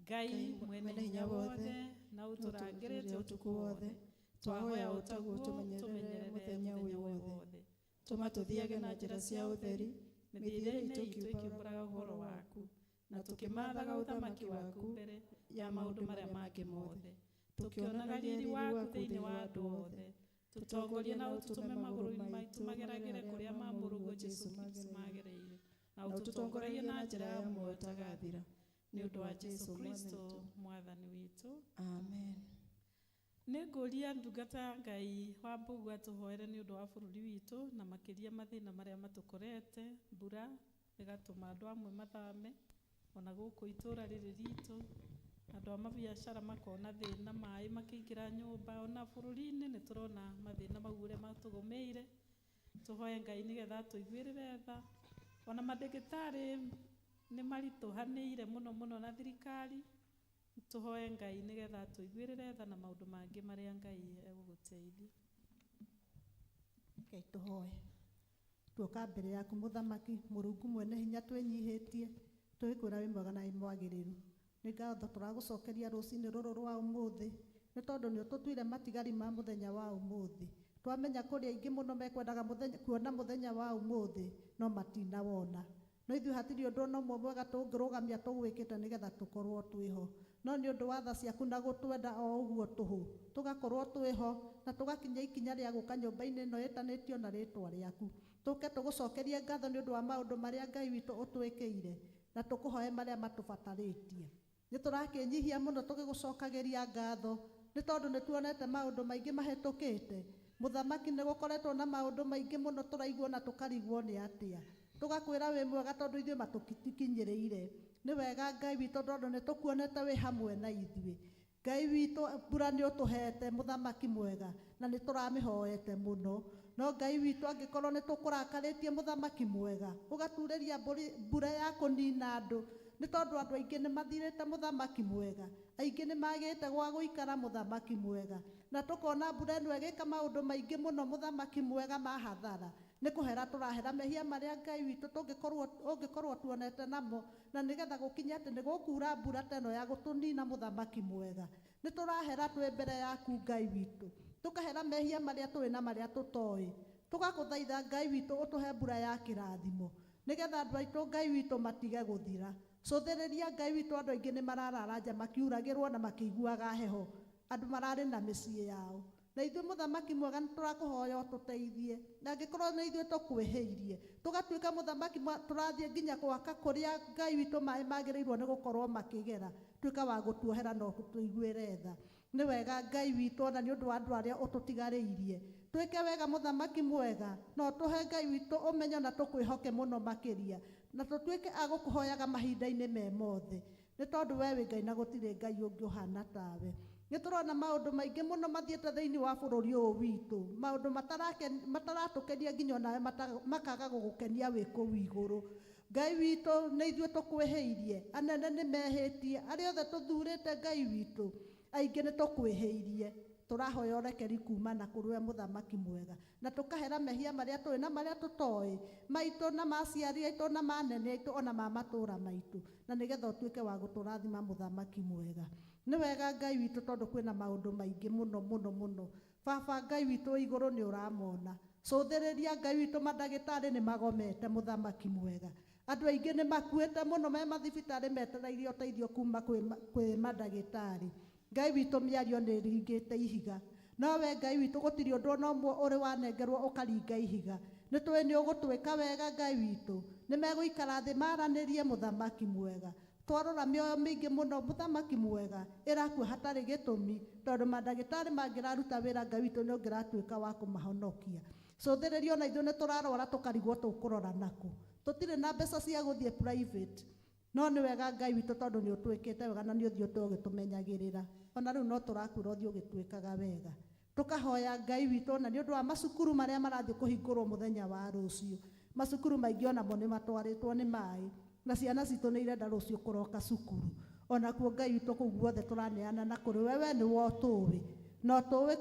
Ngai mwene hinya wothe na ũtũrangĩrĩte ũtukũ wothe, twahoya ũtaguo tũmenyerere mũthenya ũyũ wothe. Tũma tũthiage na njĩra cia ũtheri, mĩthiĩre-inĩ itũ ĩkiumbũraga ũhoro waku, na tũkĩmathaga ũthamaki waku mbere ya maũndũ marĩa mangĩ mothe, tũkĩonaga riri waku thĩinĩ wa andũ othe. Tũtongorie na ũtũtũme magũrũ-inĩ maitũ mageragĩre kũrĩa ma mũrũguo Jesu Kristo magereire, na ũtũtongoragie na njĩra ya muoyo ũtagathira, nĩ ũndũ wa Jesu Kristo mwathani witũ. Amen. Nĩ ngũria ndungata ya Ngai wa Mbugu atũhoere nĩ ũndũ wa bũrũri witũ, na makĩria mathĩna marĩa matũkorete. Mbura ĩgatũma andũ amwe mathame, ona gũkũ itũũra rĩrĩ ritũ andũ a mabiacara makona thĩna, maĩ makĩingĩra nyũmba, ona bũrũri-inĩ nĩ tũrona mathĩna mau ũrĩa matũgũmĩire. Tũhoe Ngai nĩgetha atũiguĩrĩre tha. Ona mandagĩtarĩ nĩ maritũhanĩire mũno mũno na thirikari. Tũhoe Ngai nĩgetha atũiguĩrĩre tha na maũndũ mangĩ marĩa Ngai egũgũteithia. Ngai tũhoe. Tuoka mbere yaku mũthamaki, Mũrungu mwene hinya, twĩnyihĩtie, twĩkwĩra wĩ mwega na wĩ mwagĩrĩru. Nĩ ngatho tũragũcokeria rũcinĩ rũrũ rwa ũmũthĩ, nĩ tondũ nĩ ũtũtuire matigari ma mũthenya wa ũmũthĩ. Twamenya kũrĩ aingĩ mũno mekwendaga kuona mũthenya wa ũmũthĩ, no matinawona. No ithuĩ hatirĩ ũndũ ona ũmwe mwega tũngĩrũgamia tũgwĩkĩte nĩgetha tũkorwo twĩho. No nĩ ũndũ wa tha ciaku na gũtwenda o ũguo tũhũ, tũgakorwo twĩho na tũgakinya ikinya rĩa gũka nyũmba-inĩ ĩno ĩtanĩtio na rĩtwa rĩaku. Tũke tũgũcokerie ngatho nĩ ũndũ wa maũndũ marĩa Ngai witũ ũtwĩkĩire, na tũkũhoe marĩa matũbatarĩtie. Nĩ tũrakĩnyihia mũno tũgĩgũcokagĩria ngatho, nĩ tondũ nĩ tuonete maũndũ maingĩ mahĩtũkĩte. Mũthamaki, nĩ gũkoretwo na maũndũ maingĩ mũno tũraiguo na tũkarigwo nĩ atĩa. Tũgakwĩra wĩ mwega tondũ ithuĩ matũkinyĩrĩire. Nĩ wega Ngai witũ tondũ nĩ tũkuonete wĩ hamwe na ithuĩ. Ngai witũ, mbura nĩ ũtũhete mũthamaki mwega, na nĩ tũramĩhoete mũno. No Ngai witũ, angĩkorwo nĩ tũkũrakarĩtie mũthamaki mwega, ũgaturĩria mbura ya kũnina andũ, nĩ tondũ andũ aingĩ nĩ mathirĩte mũthamaki mwega, aingĩ nĩ magĩte gwa gũikara mũthamaki mwega, na tũkona mbura ĩno ĩgĩka maũndũ maingĩ mũno mũthamaki mwega ma hathara. Nĩ kũhera tũrahera mehia marĩa Ngai witũ ũngĩkorwo tuonete namo, na nĩgetha gũkinye atĩ nĩ gũkura mbura ta ĩno ya gũtũnina mũthamaki mwega. Nĩ tũrahera twĩ mbere yaku Ngai witũ, tũkahera mehia marĩa tũĩ na marĩa tũtoĩ, tũgakũthaitha Ngai witũ ũtũhe mbura ya kĩrathimo, nĩgetha andũ aitũ Ngai witũ matige gũthira. Cũthĩrĩria Ngai witũ, andũ aingĩ nĩ mararara nja makiuragĩrwo na makĩiguaga heho, andũ mararĩ na mĩciĩ yao. Na ithuĩ mũthamaki mwega nĩ tũrakũhoya ũtũteithie, na angĩkorwo nĩ ithuĩ tũkwĩhĩirie tũgatuĩka mũthamaki tũrathiĩ nginya gwaka kũrĩa Ngai witũ maĩ magĩrĩirwo nĩ gũkorwo makĩgera, tuĩka wa gũtuohera na ũtũiguĩre tha. Nĩ wega Ngai witũ ona nĩ ũndũ wa andũ arĩa ũtũtigarĩirie, twĩke wega mũthamaki mwega, na ũtũhe Ngai witũ ũmenyo na tũkwĩhoke mũno makĩria, na tũtuĩke a gũkũhoyaga mahinda-inĩ me mothe, nĩ tondũ we wĩ Ngai na gũtirĩ Ngai ũngĩ ũhana tawe. Nĩ tũrona maũndũ maingĩ mũno mathiĩte thĩinĩ wa bũrũri ũyũ witũ, maũndũ mataratũkenia nginya onawe makaga gũgũkenia wĩ kũu igũrũ. Ngai witũ nĩ ithuĩ tũkwĩhĩirie, anene nĩ mehĩtie, arĩa othe tũthurĩte Ngai witũ aingĩ nĩ tũkwĩhĩirie. Tũrahoya ũrekeri kuma na kũrĩ we mũthamaki mwega, na tũkahera mehia marĩa tũĩ na marĩa tũtoĩ, maitũ na ma aciari aitũ na ma anene aitũ ona ma matũũra maitũ, na nĩgetha ũtuĩke wa gũtũrathima mũthamaki mwega. Nĩ wega Ngai witũ tondũ kwĩna maũndũ maingĩ mũno mũno mũno. Baba Ngai witũ wĩ igũrũ nĩ ũramona. Cũthĩrĩria Ngai witũ, mandagĩtarĩ nĩ magomete mũthamaki mwega. Andũ aingĩ nĩ makuĩte mũno me mathibitarĩ metereire ũteithio kuma kwĩ mandagĩtarĩ. Ngai witũ mĩario nĩ ĩringĩte ihiga, no we Ngai witũ gũtirĩ ũndũ ona ũmwe ũrĩ wanengerwo ũkaringa ihiga. Nĩ tũĩ nĩ ũgũtwĩka wega Ngai witũ, nĩ megũikara thĩ maranĩrie mũthamaki mwega. Twarora mĩoyo mĩingĩ mũno mũthamaki mwega ĩrakua hatarĩ gĩtũmi, tondũ mandagĩtarĩ mangĩraruta wĩra Ngai witũ nĩ ũngĩratuĩka wa kũmahonokia. Cũthĩrĩria ona ithuĩ nĩ tũrarwara tũkarigwo tũkũrora nakũ, tũtirĩ na mbeca cia gũthiĩ private, no nĩ wega Ngai witũ tondũ nĩ ũtwĩkĩte wega na nĩ ũthiĩte ũgĩtũmenyagĩrĩra. Ona rĩu no tũrakwĩra ũthiĩ ũgĩtwĩkaga wega. Tũkahoya Ngai witũ ona nĩ ũndũ wa macukuru marĩa marathiĩ kũhingũrwo mũthenya wa rũciũ. Macukuru maingĩ onamo nĩ matwarĩtwo nĩ maĩ, na ciana citũ nĩ irenda rũciũ kũroka cukuru. Onakuo Ngai witũ kũu guothe tũraneana na kũrĩ we, we nĩwe ũtũĩ, na ũtũĩ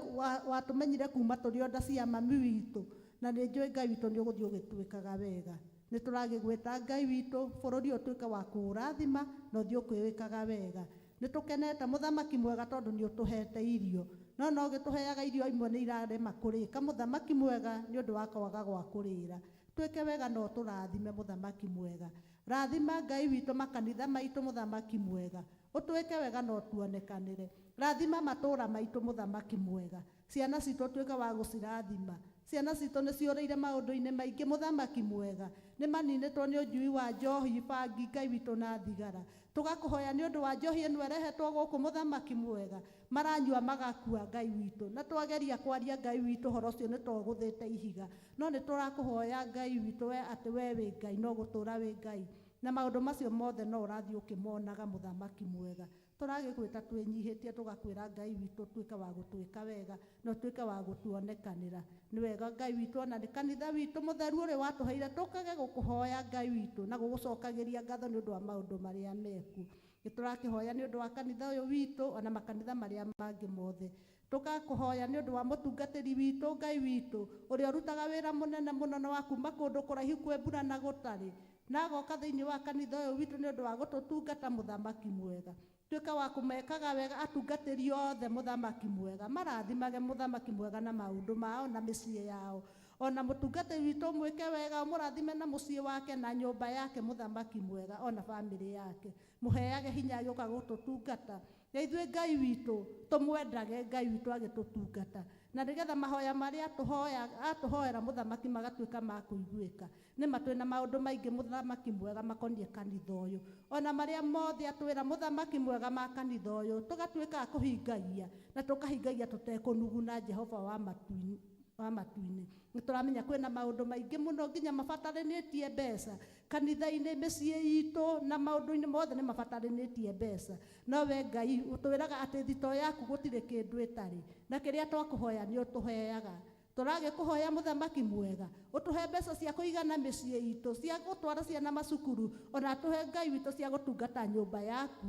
watũmenyire kuma tũrĩ o nda cia mami witũ, na nĩ njũĩ Ngai witũ nĩ ũgũthiĩ ũgĩtwĩkaga wega. Nĩ tũragĩgwĩta Ngai witũ bũrũri ũyũ ũtuĩke wa kũũrathima na ũthiĩ ũkwĩwĩkaga wega. Nĩ tũkenete mũthamaki mwega tondũ nĩ ũtũhete irio, no no ũgĩtũheaga irio imwe nĩ irarema kũrĩka mũthamaki mwega nĩ ũndũ wa kwaga gwa kũrĩra. Twĩke wega na ũtũrathime mũthamaki mwega. Rathima Ngai witũ makanitha maitũ mũthamaki mwega, ũtwĩke wega na ũtuonekanĩre. Rathima matũũra maitũ mũthamaki mwega, ciana citũ ũtuĩke wa gũcirathima. Ciana citũ nĩ ciũrĩire maũndũ-inĩ maingĩ mũthamaki mwega, nĩ maninĩtwo nĩ ũnyui wa njohi, bangi, Ngai witũ na thigara. Tũgakũhoya nĩ ũndũ wa njohi ĩno ĩrehetwo gũkũ mũthamaki mwega, maranyua magakua Ngai witũ, na twageria kwaria Ngai witũ ũhoro ũcio nĩ tũgũthĩte ihiga, no nĩ tũrakũhoya Ngai witũ we atĩ we wĩ Ngai no gũtũũra wĩ Ngai, na maũndũ macio mothe no ũrathiĩ ũkĩmonaga mũthamaki mwega. Tũragĩgwĩta twĩnyihĩtie tũgakwĩra Ngai witũ ũtuĩke wa gũtwĩka wega na ũtuĩke wa gũtuonekanĩra. Nĩ wega Ngai witũ ona nĩ kanitha witũ mũtheru ũrĩa watũheire tũkage gũkũhoya Ngai witũ na gũgũcokagĩria ngatho nĩ ũndũ wa maũndũ marĩa meku. Nĩ tũrakĩhoya nĩ ũndũ wa kanitha ũyũ witũ ona makanitha marĩa mangĩ mothe. Tũgakũhoya nĩ ũndũ wa mũtungatĩri witũ Ngai witũ ũrĩa ũrutaga wĩra mũnene mũno na wa kuma kũndũ kũraihu kwĩ mbura na gũtarĩ, na agoka thĩinĩ wa kanitha ũyũ witũ nĩ ũndũ wa gũtũtungata mũthamaki mwega. Tuĩka wa kũmekaga wega atungatĩri othe mũthamaki mwega, marathimage mũthamaki mwega na maũndũ mao na mĩciĩ yao. Ona mũtungatĩri witũ ũmwĩke wega, ũmũrathime na mũciĩ wake na nyũmba yake mũthamaki mwega, ona bamĩrĩ yake. Mũheage hinya agĩũka gũtũtungata, na ithuĩ Ngai witũ tũmwendage Ngai witũ agĩtũtungata, na nĩgetha mahoya marĩa atũhoera mũthamaki magatuĩka ma kũiguĩka. Nĩ ma twĩna maũndũ maingĩ mũthamaki mwega makoniĩ kanitha ũyũ, ona marĩa mothe atwĩra mũthamaki mwega ma kanitha ũyũ tũgatuĩka a kũhingagia, na tũkahingagia tũtekũnuguna Jehova wa matu-inĩ. Wa matu-inĩ. Nĩ tũramenya kwĩna maũndũ maingĩ mũno nginya mabataranĩtie mbeca kanitha-inĩ, mĩciĩ itũ na maũndũ-inĩ mothe nĩ mabataranĩtie mbeca, no we Ngai ũtwĩraga atĩ thito yaku gũtirĩ kĩndũ ĩtarĩ, na kĩrĩa twakũhoya nĩ ũtũheaga. Tũragĩkũhoya mũthamaki mwega ũtũhe mbeca cia kũigana mĩciĩ itũ, cia gũtwara ciana macukuru, ona tũhe Ngai witũ cia gũtungata nyũmba yaku,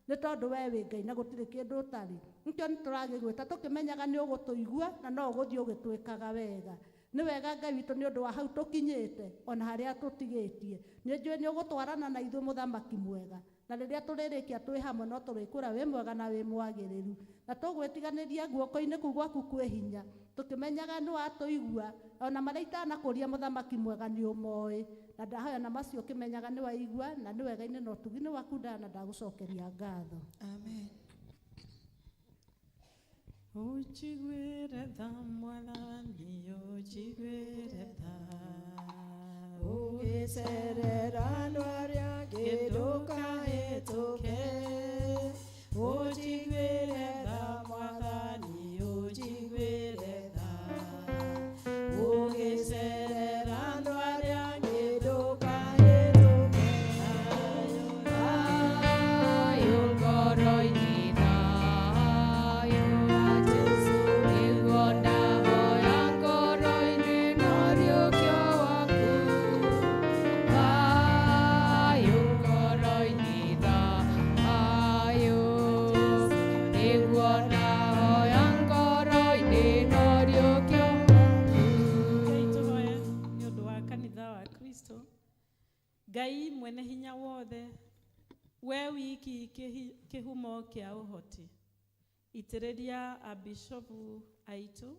nĩ tondũ we wĩ Ngai na gũtirĩ kĩndũ ũtarĩ. Nĩkĩo nĩ tũragĩgwĩta tũkĩmenyaga nĩ ũgũtũigua na no ũgũthiĩ ũgĩtwĩkaga wega. Nĩ wega Ngai witũ nĩ ũndũ wa hau tũkinyĩte ona harĩa tũtigĩtie. Nĩ njũĩ nĩ ũgũtwarana na ithuĩ mũthamaki mwega, na rĩrĩa tũrĩrĩkia twĩ hamwe no tũrĩkwĩra wĩ mwega na wĩ mwagĩrĩru, na tũgwĩtiganĩria guoko-inĩ kũu gwaku kwĩ hinya, tũkĩmenyaga nĩ watũigua, ona marĩa itanakũria mũthamaki mwega nĩ ũmoĩ, na ndahoya na macio ũkĩmenyaga nĩ waigua, na nĩ wega-inĩ na ũtugi-inĩ waku ndana ndagũcokeria ngatho. Amen. Ũnjiguĩre tha Mwathani, ũnjiguĩre tha. Ũgĩcerera andũ arĩa angĩ ndũkahĩtũke. Ũnjiguĩre tha Mwathani, ũnjiguĩre tha. Ũgĩcerera andũ arĩa angĩ ndũkahĩtũke. Thayũ ngoro-inĩ, thayũ wa Jesũ nĩguo ndahoya ngoro-inĩ na ũriũkio waku. Thayũ ngoro-inĩ, thayũ nĩguo ndahoya ngoro-inĩ na ũriũkio Ngai tũhoe nĩ ũndũ wa kanitha wa Kristo. Ngai mwene hinya wothe, we wiki kĩhumo kĩa ũhoti, itĩrĩria abishopu aitũ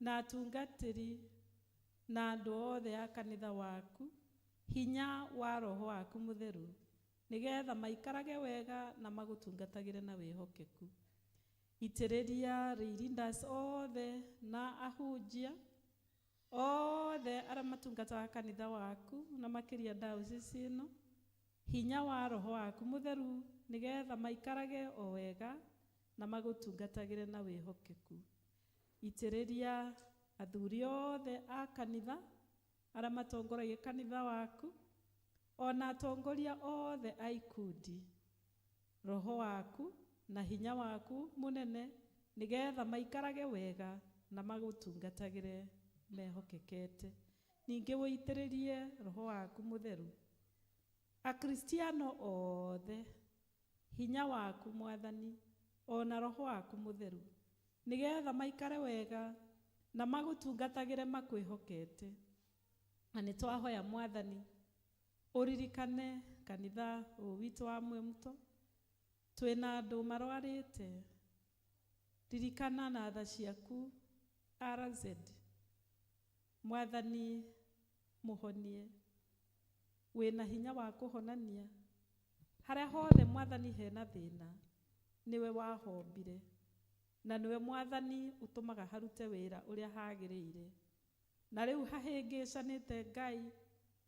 na atungatĩri na andũ othe a kanitha waku hinya wa roho waku mũtheru, nĩgetha maikarage wega na magũtungatagĩre na wĩhokeku. Itĩrĩria leaders othe na ahunjia othe arĩa matungataga kanitha waku na makĩria diocese ĩno hinya wa roho waku mũtheru, nĩgetha maikarage o wega na magũtungatagĩre na wĩhokeku. Itĩrĩria athuri othe a kanitha arĩa matongoragia kanitha waku ona atongoria othe a ikundi roho waku na hinya waku mũnene, nĩgetha maikarage wega na magũtungatagĩre mehokekete. Ningĩ wũitĩrĩrie roho waku mũtheru akristiano othe hinya waku Mwathani ona roho waku mũtheru, nĩgetha maikare wega na magũtungatagĩre makwĩhokete. Na nĩ twahoya Mwathani ũririkane kanitha ũyũ witũ wa Mwĩmuto, twĩna andũ marwarĩte, ririkana na tha ciaku RZ Mwathani mũhonie, wĩna hinya wa kũhonania harĩa hothe Mwathani hena thĩna, nĩwe wahombire na nĩwe Mwathani ũtũmaga harute wĩra ũrĩa hagĩrĩire, na rĩu hahĩngĩcanĩte Ngai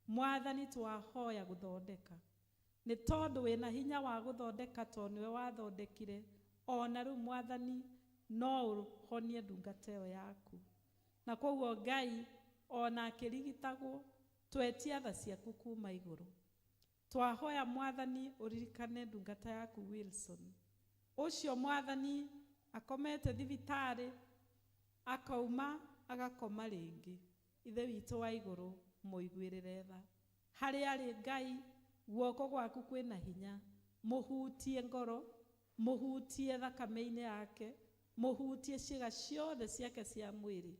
Mwathani twahoya gũthondeka, nĩ tondũ wĩna hinya wa gũthondeka tondũ nĩwe wathondekire, ona rĩu Mwathani no ũhonie ndungata ĩyo yaku. Na koguo Ngai ona akĩrigitagwo twetia tha ciaku kuma igũrũ. Twahoya Mwathani ũririkane ndungata yaku Wilson ũcio Mwathani akomete thibitarĩ akauma agakoma rĩngĩ. Ithe witũ wa igũrũ mũiguĩrĩre tha harĩa arĩ Ngai, guoko gwaku kwĩna hinya, mũhutie ngoro, mũhutie thakame-inĩ yake, mũhutie ciĩga ciothe ciake cia mwĩrĩ,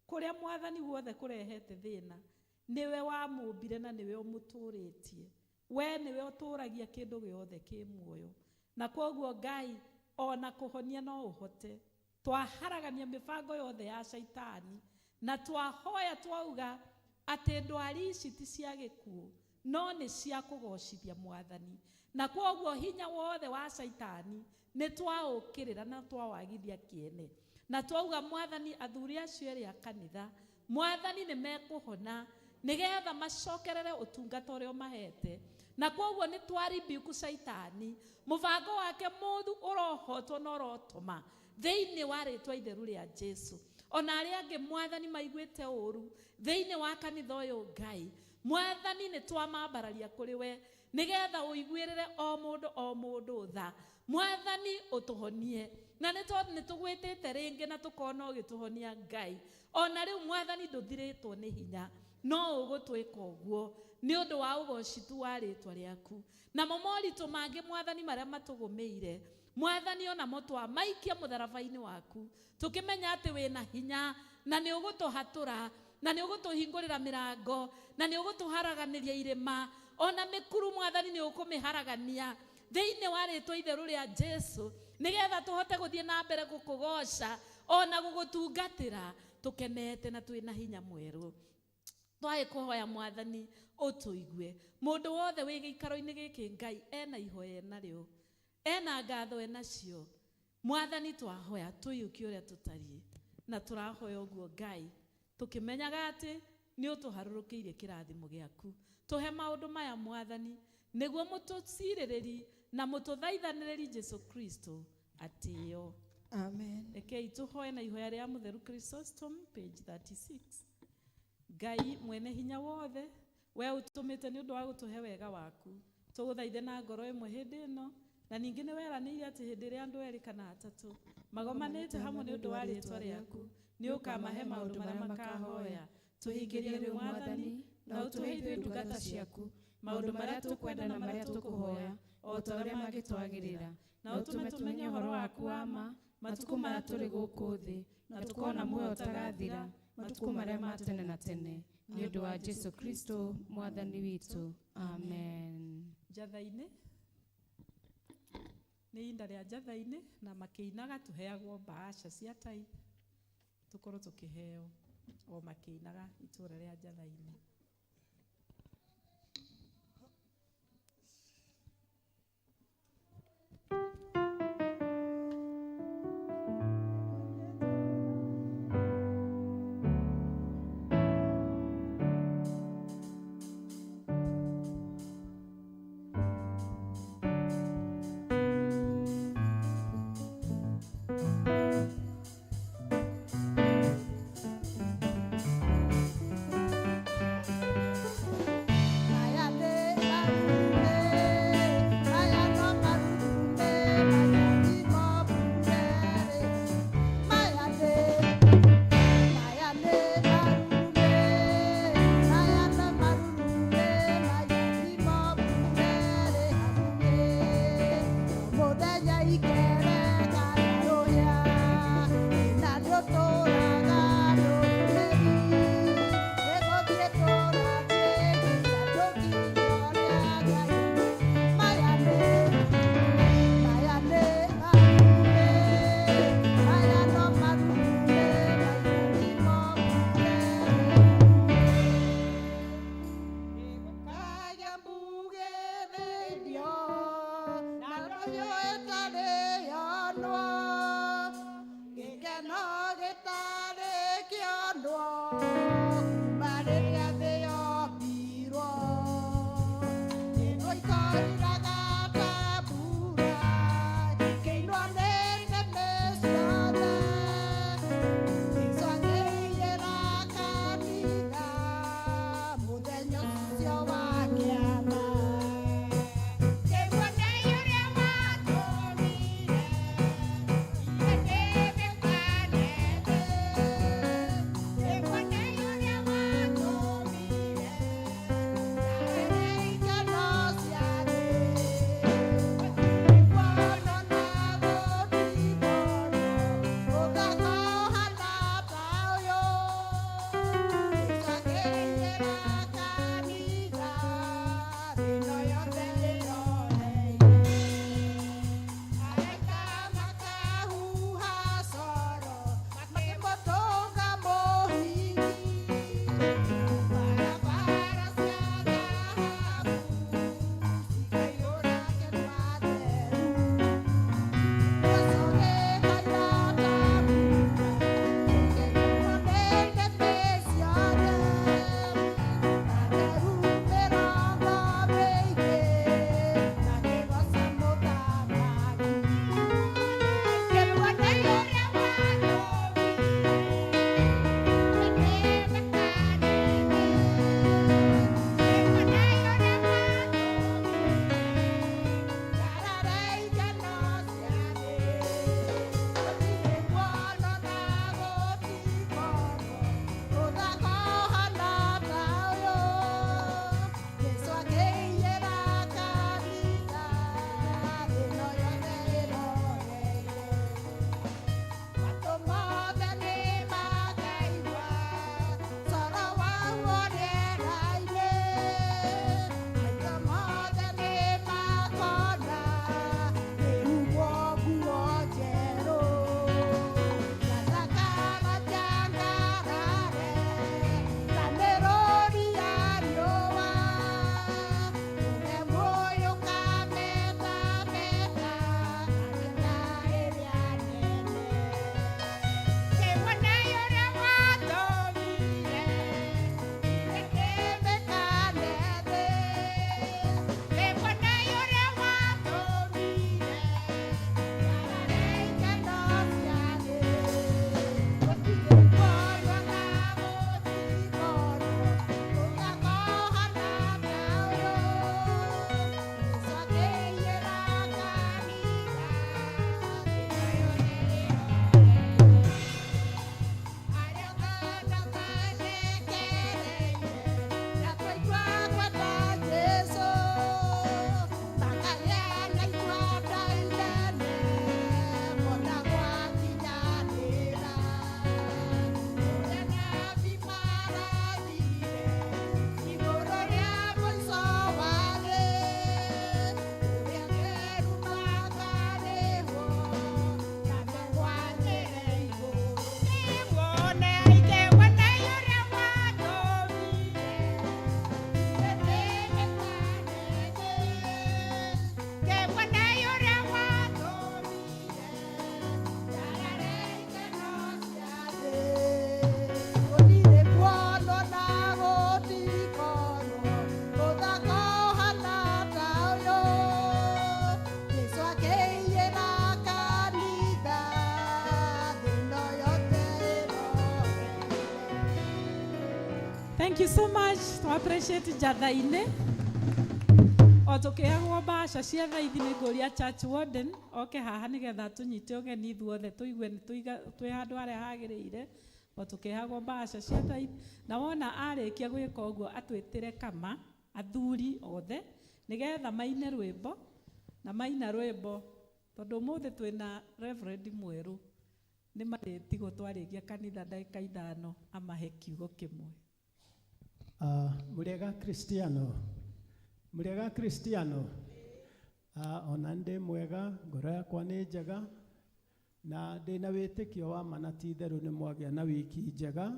kũrĩa Mwathani guothe kũrehete thĩna, nĩwe wamũmbire na nĩwe ũmũtũrĩtie, we nĩwe ũtũragia kĩndũ gĩothe kĩ muoyo, na koguo Ngai ona kũhonia no ũhote. Twaharagania mĩbango yothe ya caitani na twahoya twauga atĩ ndwari ici ti cia gĩkuũ no nĩ cia kũgocithia Mwathani, na koguo hinya wothe wa caitani nĩ twaũkĩrĩra na twawagithia kĩene, na twauga Mwathani athuri acio erĩ a kanitha Mwathani nĩ mekũhona nĩgetha macokerere ũtungata ũrĩa ũmahete, na koguo nĩ twaribiku caitani mũbango wake mũthu ũrohotwo na ũrotoma thĩinĩ wa rĩtwa itheru rĩa Jesu. Ona arĩa angĩ Mwathani maiguĩte ũru thĩinĩ wa kanitha ũyũ Ngai Mwathani nĩ twamambararia kũrĩ we nĩgetha ũiguĩrĩre o mũndũ o mũndũ tha. Mwathani ũtũhonie, na nĩ tondũ nĩ tũgwĩtĩte rĩngĩ na tũkona ũgĩtũhonia Ngai, ona rĩu Mwathani ndũthirĩtwo nĩ hinya, no ũgũtwĩka ũguo nĩ ũndũ wa ũgoci tu wa rĩtwa rĩaku. Namo moritũ mangĩ Mwathani marĩa matũgũmĩire Mwathani onamo twamaikia mũtharaba-inĩ waku, tũkĩmenya atĩ wĩna hinya na nĩ ũgũtũhatũra na nĩ ũgũtũhingũrĩra mĩrango na nĩ ũgũtũharaganĩria irĩma ona mĩkuru Mwathani nĩ ũkũmĩharagania thĩinĩ wa rĩtwa itheru rĩa Jesu, nĩgetha tũhote gũthiĩ na mbere gũkũgoca ona gũgũtungatĩra tũkenete na twĩna hinya mwerũ. Twaĩ kũhoya Mwathani ũtũigue. Mũndũ wothe wĩ gĩikaro-inĩ gĩkĩ Ngai ena ihoya enarĩo, ena ngatho enacio, Mwathani twahoya tũiyũkie ũrĩa tũtariĩ na tũrahoya ũguo Ngai tũkĩmenyaga atĩ nĩ ũtũharũrũkĩirie kĩrathimo gĩaku. Tũhe maũndũ maya Mwathani nĩguo mũtũcirĩrĩri na mũtũthaithanĩrĩri Jesu Kristo atĩo. Amen. Rekei tũhoe na ihoya rĩa Mũtheru Chrysostom page 36. Ngai mwene hinya wothe we ũtũmĩte nĩ ũndũ wa gũtũhe wega waku tũgũthaithe na ngoro ĩmwe hĩndĩ ĩno na ningĩ nĩ weranĩire atĩ hĩndĩ ĩrĩa andũ erĩ kana atatũ magomanĩte hamwe nĩ ũndũ wa rĩĩtwa rĩaku nĩ ũkamahe maũndũ marĩa makahoya. Tũhingĩrie rĩu Mwathani na ũtũhe ithuĩ ndungata ciaku maũndũ marĩa tũkwenda na marĩa tũkũhoya o ta ũrĩa mangĩtwagĩrĩra, na ũtũme tũmenye ũhoro waku wa ma matukũ maya tũrĩ gũkũ thĩ na tũkona muoyo ũtagathira matukũ marĩa ma tene na tene nĩ ũndũ wa Jesu Kristo Mwathani witũ. Amen. Njatha-inĩ nĩ ihinda rĩa njatha-inĩ na makĩinaga tũheagwo mbaaca cia tai tũkorwo tũkĩheo o makĩinaga itũra rĩa njatha-inĩ. Yeah. Thank you so much. To appreciate njatha-inĩ. O tũkĩheagwo mbaca cia thaithi nĩ ngũria church warden oke haha nĩgetha tũnyite ũgeni ithuothe tũigue nĩ twĩ handũ harĩa hagĩrĩire. O tũkĩheagwo mbaca cia thaithi na wona arĩkia gwĩka ũguo atwĩtĩre kama athuri othe nĩgetha maine rwĩmbo na maina rwĩmbo tondũ ũmũthĩ twĩna reverend mwerũ nĩ marĩtigwo twarĩkia kanitha ndagĩka 5 amahe kiugo kĩmwe. Mũrĩega Kristiano, mũrĩega Kristiano. Ona ndĩ mwega, ngoro yakwa nĩ njega na ndĩna wĩtĩkio wa ma na ti itherũ nĩ mwagĩa na wiki njega,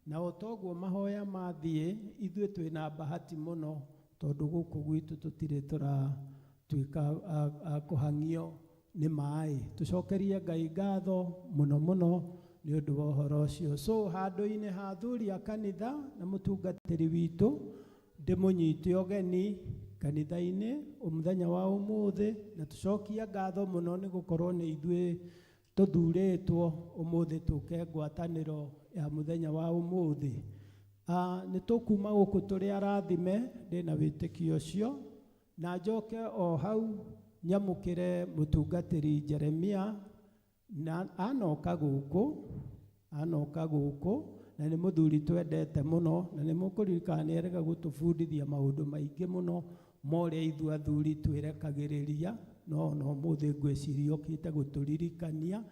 na o toguo mahoya mathiĩ ithuĩ twĩna bahati mũno tondũ gũkũ gwitũ tũtirĩ tũratuĩka a kũhang'io nĩ maĩ. Tũcokerie Ngai ngatho mũno mũno nĩ ũndũ wa ũhoro ũcio. So handũ-inĩ ha athuri a kanitha na mũtungatĩri witũ ndĩmũnyite ũgeni kanitha-inĩ mũthenya wa ũmũthĩ, na tũcokie ngatho mũno nĩ gũkorwo nĩ ithuĩ tũthurĩtwo ũmũthĩ tũke ngwatanĩro ya mũthenya wa ũmũthĩ. Nĩ tũkuma gũkũ tũrĩ arathime, ndĩna wĩtĩkio ũcio, na njoke o hau nyamũkĩre mũtungatĩri Jeremia na anoka gũkũ na nĩ mũthuri twendete mũno, na nĩ mũkũririkana nĩ erega gũtũbundithia maũndũ maingĩ mũno ma ũrĩa ithuĩ athuri twĩrekagĩrĩria, no ona ũmũthĩ ngwĩciria okĩte gũtũririkania.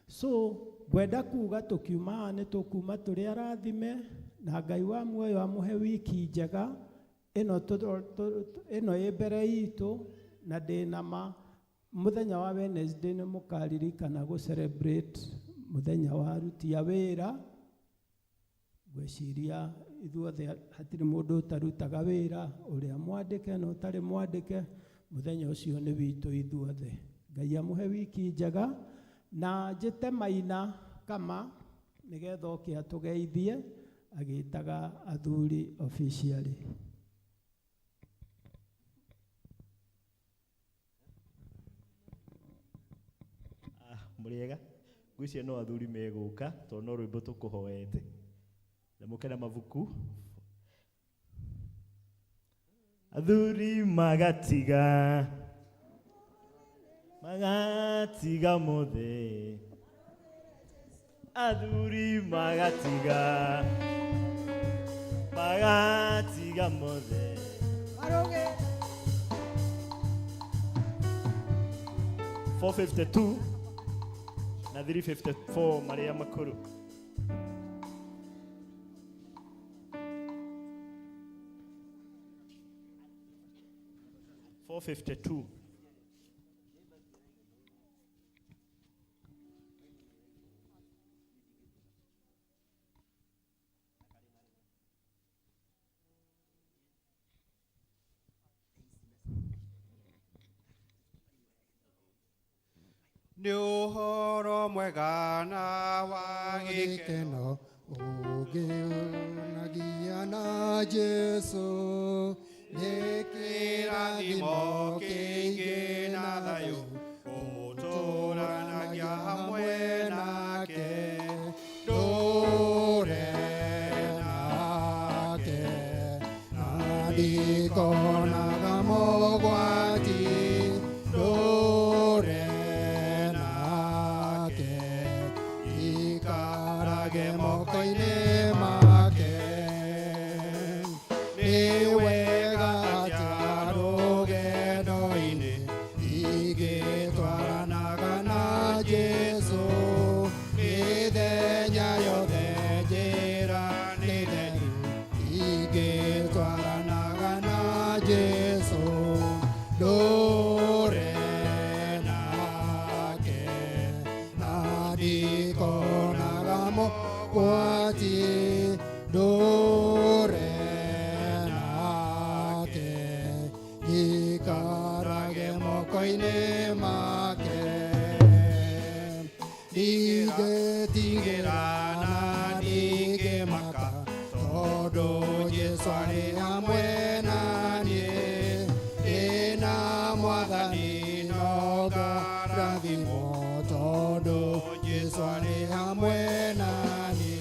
So ngwenda kuga tũkiuma haha nĩ tũkuma tũrĩ arathime, na Ngai wa muoyo amũhe wiki njega ĩno ĩno ĩ mbere itũ, na ndĩna ma mũthenya wa Wednesday nĩ mũkaririkana gũ celebrate mũthenya wa aruti a wĩra. Ngwĩciria ithuothe hatirĩ mũndũ ũtarutaga wĩra, ũrĩa mwandĩke na ũtarĩ mwandĩke, mũthenya ũcio nĩ witũ ithuothe. Ngai amũhe wiki njega, na njĩte Maina kama nĩgetha oke atũgeithie agĩtaga athuri officially. Mũrĩega, ngwĩciria no athuri megũka tondũ no rwĩmbo tũkũhoete. Na mũke na mabuku. Athuri magatiga mothe, athuri magatiga mothe. 452 na 354 Maria Makuru. 452. Nĩ ũhoro mwega na wa gĩkeno ũngĩũnagia na Jesũ, nĩ kĩrathimo kĩingĩ na thayũ ũtũũranagia hamwe nake, ndũre nake na ndikonaga mogwati, ndũre nake ikarage moko-inĩ make. Nĩ wega atĩa rũgendo-inĩ ingĩtwaranaga na Jesũ, mĩthenya yothe njĩra nĩ theru ingĩtwaranaga na Jesũ, ndũre nake na ndikonaga mogwati, ndũre nake ikarage moko-inĩ make. Ndingĩtigĩra na ndingĩmaka tondũ Jesũ arĩ hamwe na niĩ, ndĩna Mwathani no ngarathimwo tondũ Jesũ arĩ hamwe na niĩ.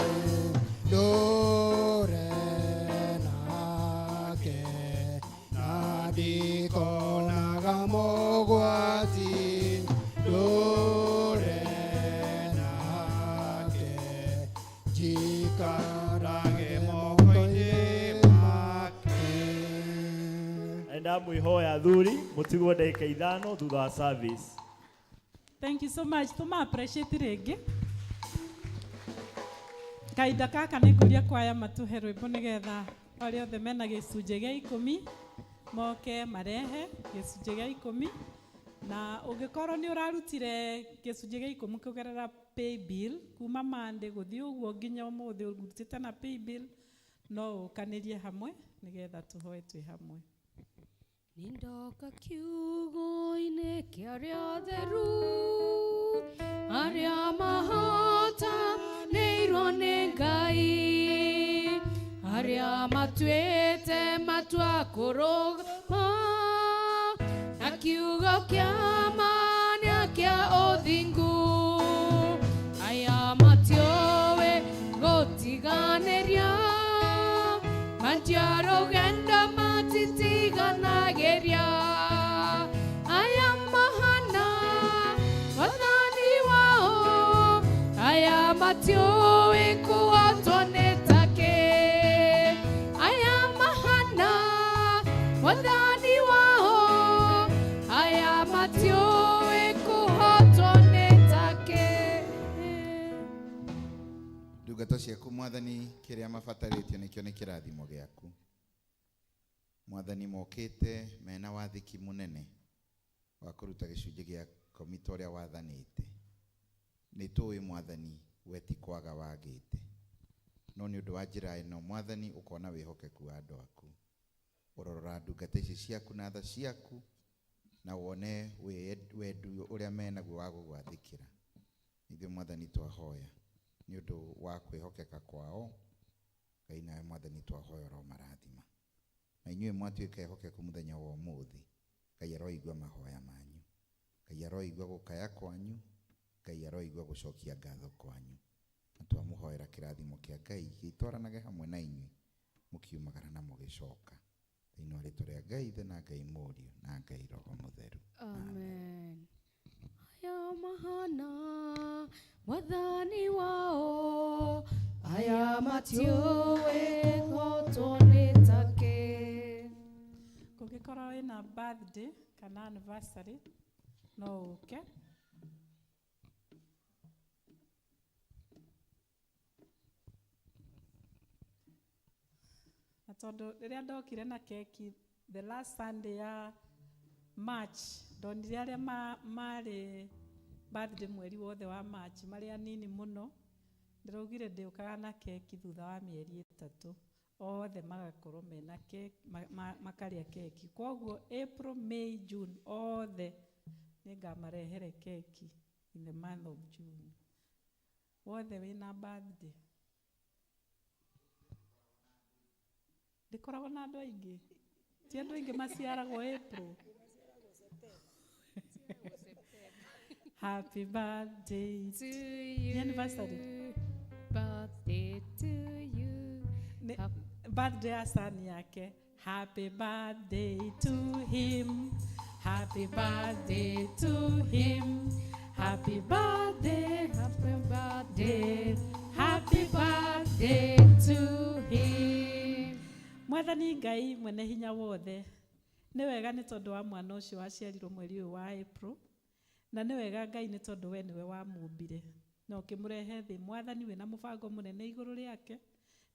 Ndũre ndikonaga mogwati ndũre nake njikarage moko-inĩ make. Ndamwihoya athuri mutigwo ndagika ithano thutha wa service. Thank you so much. Tuma appreciate rĩngĩ. Kahinda gaka nĩ ngũria kwaya matũhe rwĩmbo nĩgetha arĩa othe mena gĩcunjĩ gĩa ikũmi moke marehe gĩcunjĩ gĩa ikũmi, na ũngĩkorwo nĩ ũrarutire gĩcunjĩ gĩa ikũmi kũgerera paybill kuma Monday gũthiĩ ũguo nginya ũmũthĩ ũrutĩte na paybill, no ũkanĩrie hamwe nĩgetha tũhoe twĩ hamwe. Nindoka kiugo-inĩ kĩa arĩa atheru, arĩa mahotanĩirwo nĩ Ngai, arĩa matuĩte matua kũrũgama na kiugo kĩa ma na kĩa ũthingu, aya matiũĩ gũtiganĩria, matiarũgendo matitiganagĩria, aya mahana wathani wao, aya matiũĩ kũhotwo nĩ takĩ, aya mahana wathani wao, aya matiũĩ kũhotwo nĩ takĩ. Ndungata ciaku Mwathani kĩrĩa mabatarĩtio nĩkĩo nĩ kĩrathimo gĩaku. Mwathani mokĩte mena wathĩki mũnene wa kũruta gĩcunjĩ gĩa ikũmi ta ũrĩa wathanĩte. Nĩ tũĩ Mwathani we ti kwaga wagĩte, no nĩ ũndũ wa njĩra ĩno Mwathani ũkona wĩhokeku wa andũ aku. Ũrorora ndungata ici ciaku na tha ciaku na wone wendu ũrĩa menaguo wa gũgwathĩkĩra. Ithuĩ Mwathani twahoya nĩ ũndũ wa kwĩhokeka kwao, Ngai nawe Mwathani twahoya ũromarathima. Na inyuĩ mwatuĩka ehokeku mũthenya wa ũmũthĩ, Ngai aroigua mahoya manyu, Ngai aroigua gũkaya kwanyu, Ngai aroigua gũcokia ngatho kwanyu. Na twamũhoera kĩrathimo kĩa Ngai gĩtwaranage hamwe na inyuĩ mũkiumagara na mũgĩcoka. Thĩinĩ wa rĩtwa rĩa Ngai Ithe na Ngai Mũriũ na Ngai Roho Mũtheru. Amen. Aya mahana wathani wao, aya matiũĩ kũhotwo nĩ takĩ. Kũngĩkorwo wĩna birthday kana anniversary no ũke. Na tondũ rĩrĩa ndokire na keki the last Sunday ya March, ndonire arĩa marĩ birthday mweri wothe wa March marĩ anini mũno, ndĩraugire ndĩũkaga na keki thutha wa mĩeri ĩtatũ, othe magakorwo mena keki, makarĩa keki. Koguo April, May, June othe nĩngamarehere keki in the month of June. Wothe wĩna birthday. Ndĩkoragwo na andũ aingĩ. Ti andũ aingĩ maciaragwo April. Happy birthday to you. Ni anniversary. Birthday to you. Ni birthday ya son yake. Happy birthday to him. Happy birthday to him. Happy birthday, happy birthday, happy birthday to him. Mwathani Ngai mwene hinya wothe, nĩ wega nĩ tondũ wa mwana ũcio waciarirwo mweri ũyũ wa April, na nĩ wega Ngai nĩ tondũ we nĩwe wamũmbire na ũkĩmũrehe thĩ. Mwathani wĩna mũbango mũnene igũrũ rĩake,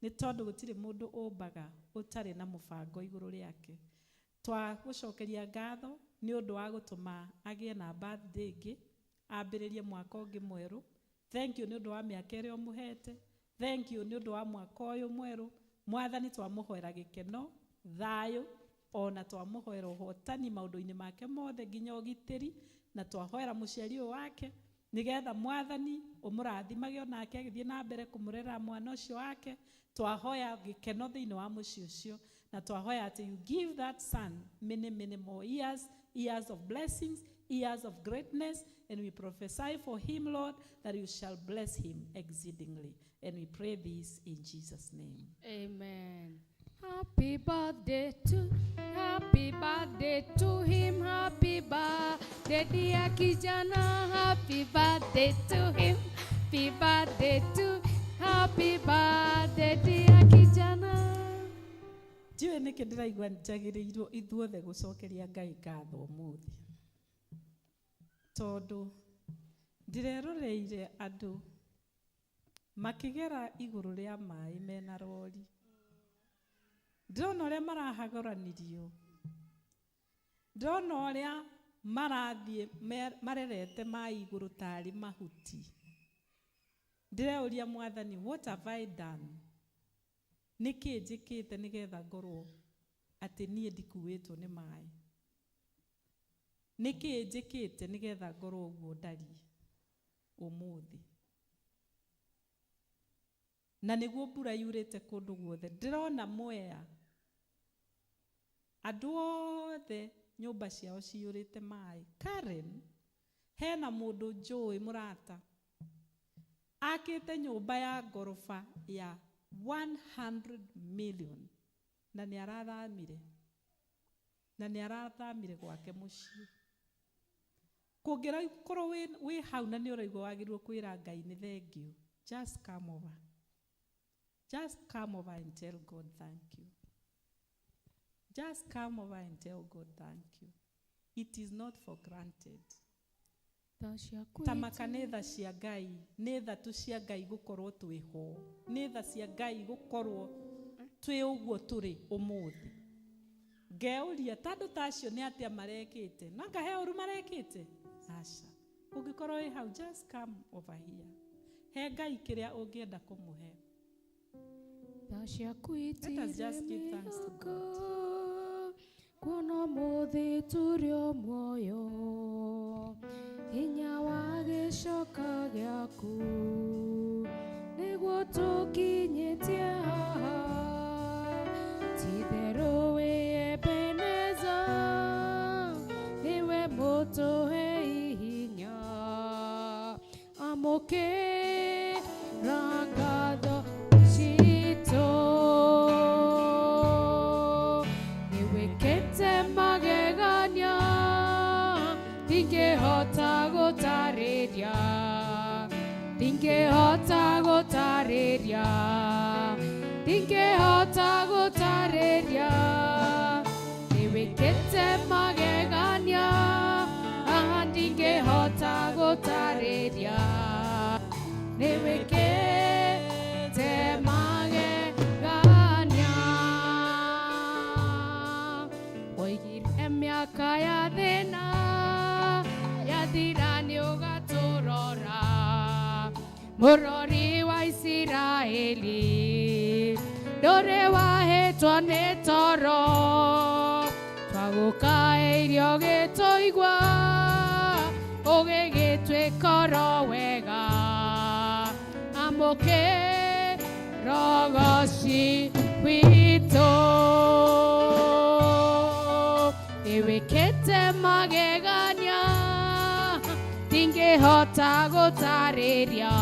nĩ tondũ gũtirĩ mũndũ ũmbaga ũtarĩ na mũbango igũrũ rĩake. Twagũcokeria ngatho nĩ ũndũ wa gũtũma agĩe na birthday ĩngĩ, ambĩrĩrie mwaka ũngĩ mwerũ. Thank you nĩ ũndũ wa mĩaka ĩrĩa ũmũhete. Thank you nĩ ũndũ wa mwaka ũyũ mwerũ. Mwathani twamũhoera gĩkeno, thayũ, ona twamũhoera ũhotani maũndũ-inĩ make mothe nginya ũgitĩri, na twahoera mũciari ũyũ wake nĩgetha Mwathani ũmũrathimage onake agĩthiĩ na mbere kũmũrera mwana ũcio wake. Twahoya gĩkeno thĩinĩ wa mũciĩ ũcio, na twahoya atĩ you give that son many, many more years, years of blessings, years of greatness, and we prophesy for him, Lord, that you shall bless him exceedingly. And we pray this in Jesus' name. Amen. Happy birthday to, happy birthday to him, happy birthday dear kijana, happy birthday to him, happy birthday to, happy birthday dear kijana. Ndiũĩ nĩkĩ ndĩraigua njagĩrĩirwo ithuothe gũcokeria Ngai ngatho ũmũthĩ, tondũ ndĩreroreire andũ makĩgera igũrũ rĩa maĩ mena rori. Ndĩrona ũrĩa marahagũranirio, ndĩrona ũrĩa marathiĩ marerete maĩ igũrũ tarĩ mahuti. Ndĩreũria Mwathani, what have I done? Nĩkĩ njĩkĩte nĩgetha ngorwo atĩ niĩ ndikuĩtwo nĩ maĩ? Nĩkĩ njĩkĩte nĩgetha ngorwo ũguo ndariĩ ũmũthĩ? Na nĩguo mbura yurĩte kũndũ guothe. Ndĩrona Mwea andũ othe nyũmba ciao ciyũrĩte maĩ. Karen, hena mũndũ njũĩ mũrata akĩte nyũmba ya ngoroba ya 100 million na nĩ arathamire, na nĩ arathamire gwake mũciĩ. Kũngĩkorwo wĩ hau na nĩ ũraigua wagĩrĩirwo kwĩra Ngai nĩ thengiũ, just come over. Just come over and tell God thank you. Just come over and tell God thank you. It is not for granted. Ta makanitha cia Ngai, nĩ tha tu cia Ngai gũkorwo twĩho, nĩ tha cia Ngai gũkorwo twĩ ũguo tũrĩ ũmũthĩ. Ngeũria ta andũ ta acio nĩ atĩa marekĩte, no anga he ũru marekĩte? Aca. Ũngĩkorwo wĩ hau, just come over here. He Ngai kĩrĩa ũngĩenda kũmũhe. Let us just give thanks to God. Kuona mũthĩ tũrĩ o muoyo, hinya wa gĩcoka gĩaku nĩguo tũkinyĩtie haha. Ti-itherũ wĩ Ebeneza, nĩwe mũtũhei hinya. Amũkĩra ngatho citũ, nĩwĩkĩte magegania ndingĩhota gũtarĩria, ndingĩhota gũtarĩria, ndingĩhota gũtarĩria. Nĩwĩkĩte magegania ndingĩhota gũtarĩria, nĩwĩkĩte magegania. Woigire mĩaka ya thĩna yathira nĩũgatũrora, mũrori wa Isiraeli ndũrĩ wahĩtwo nĩ toro. Twagũkaĩire ũgĩtũigua, ũgĩgĩtuĩka oro wega. Amũkĩra ũgoci witũ, nĩwĩkĩte magegania ndingĩhota gũtarĩria,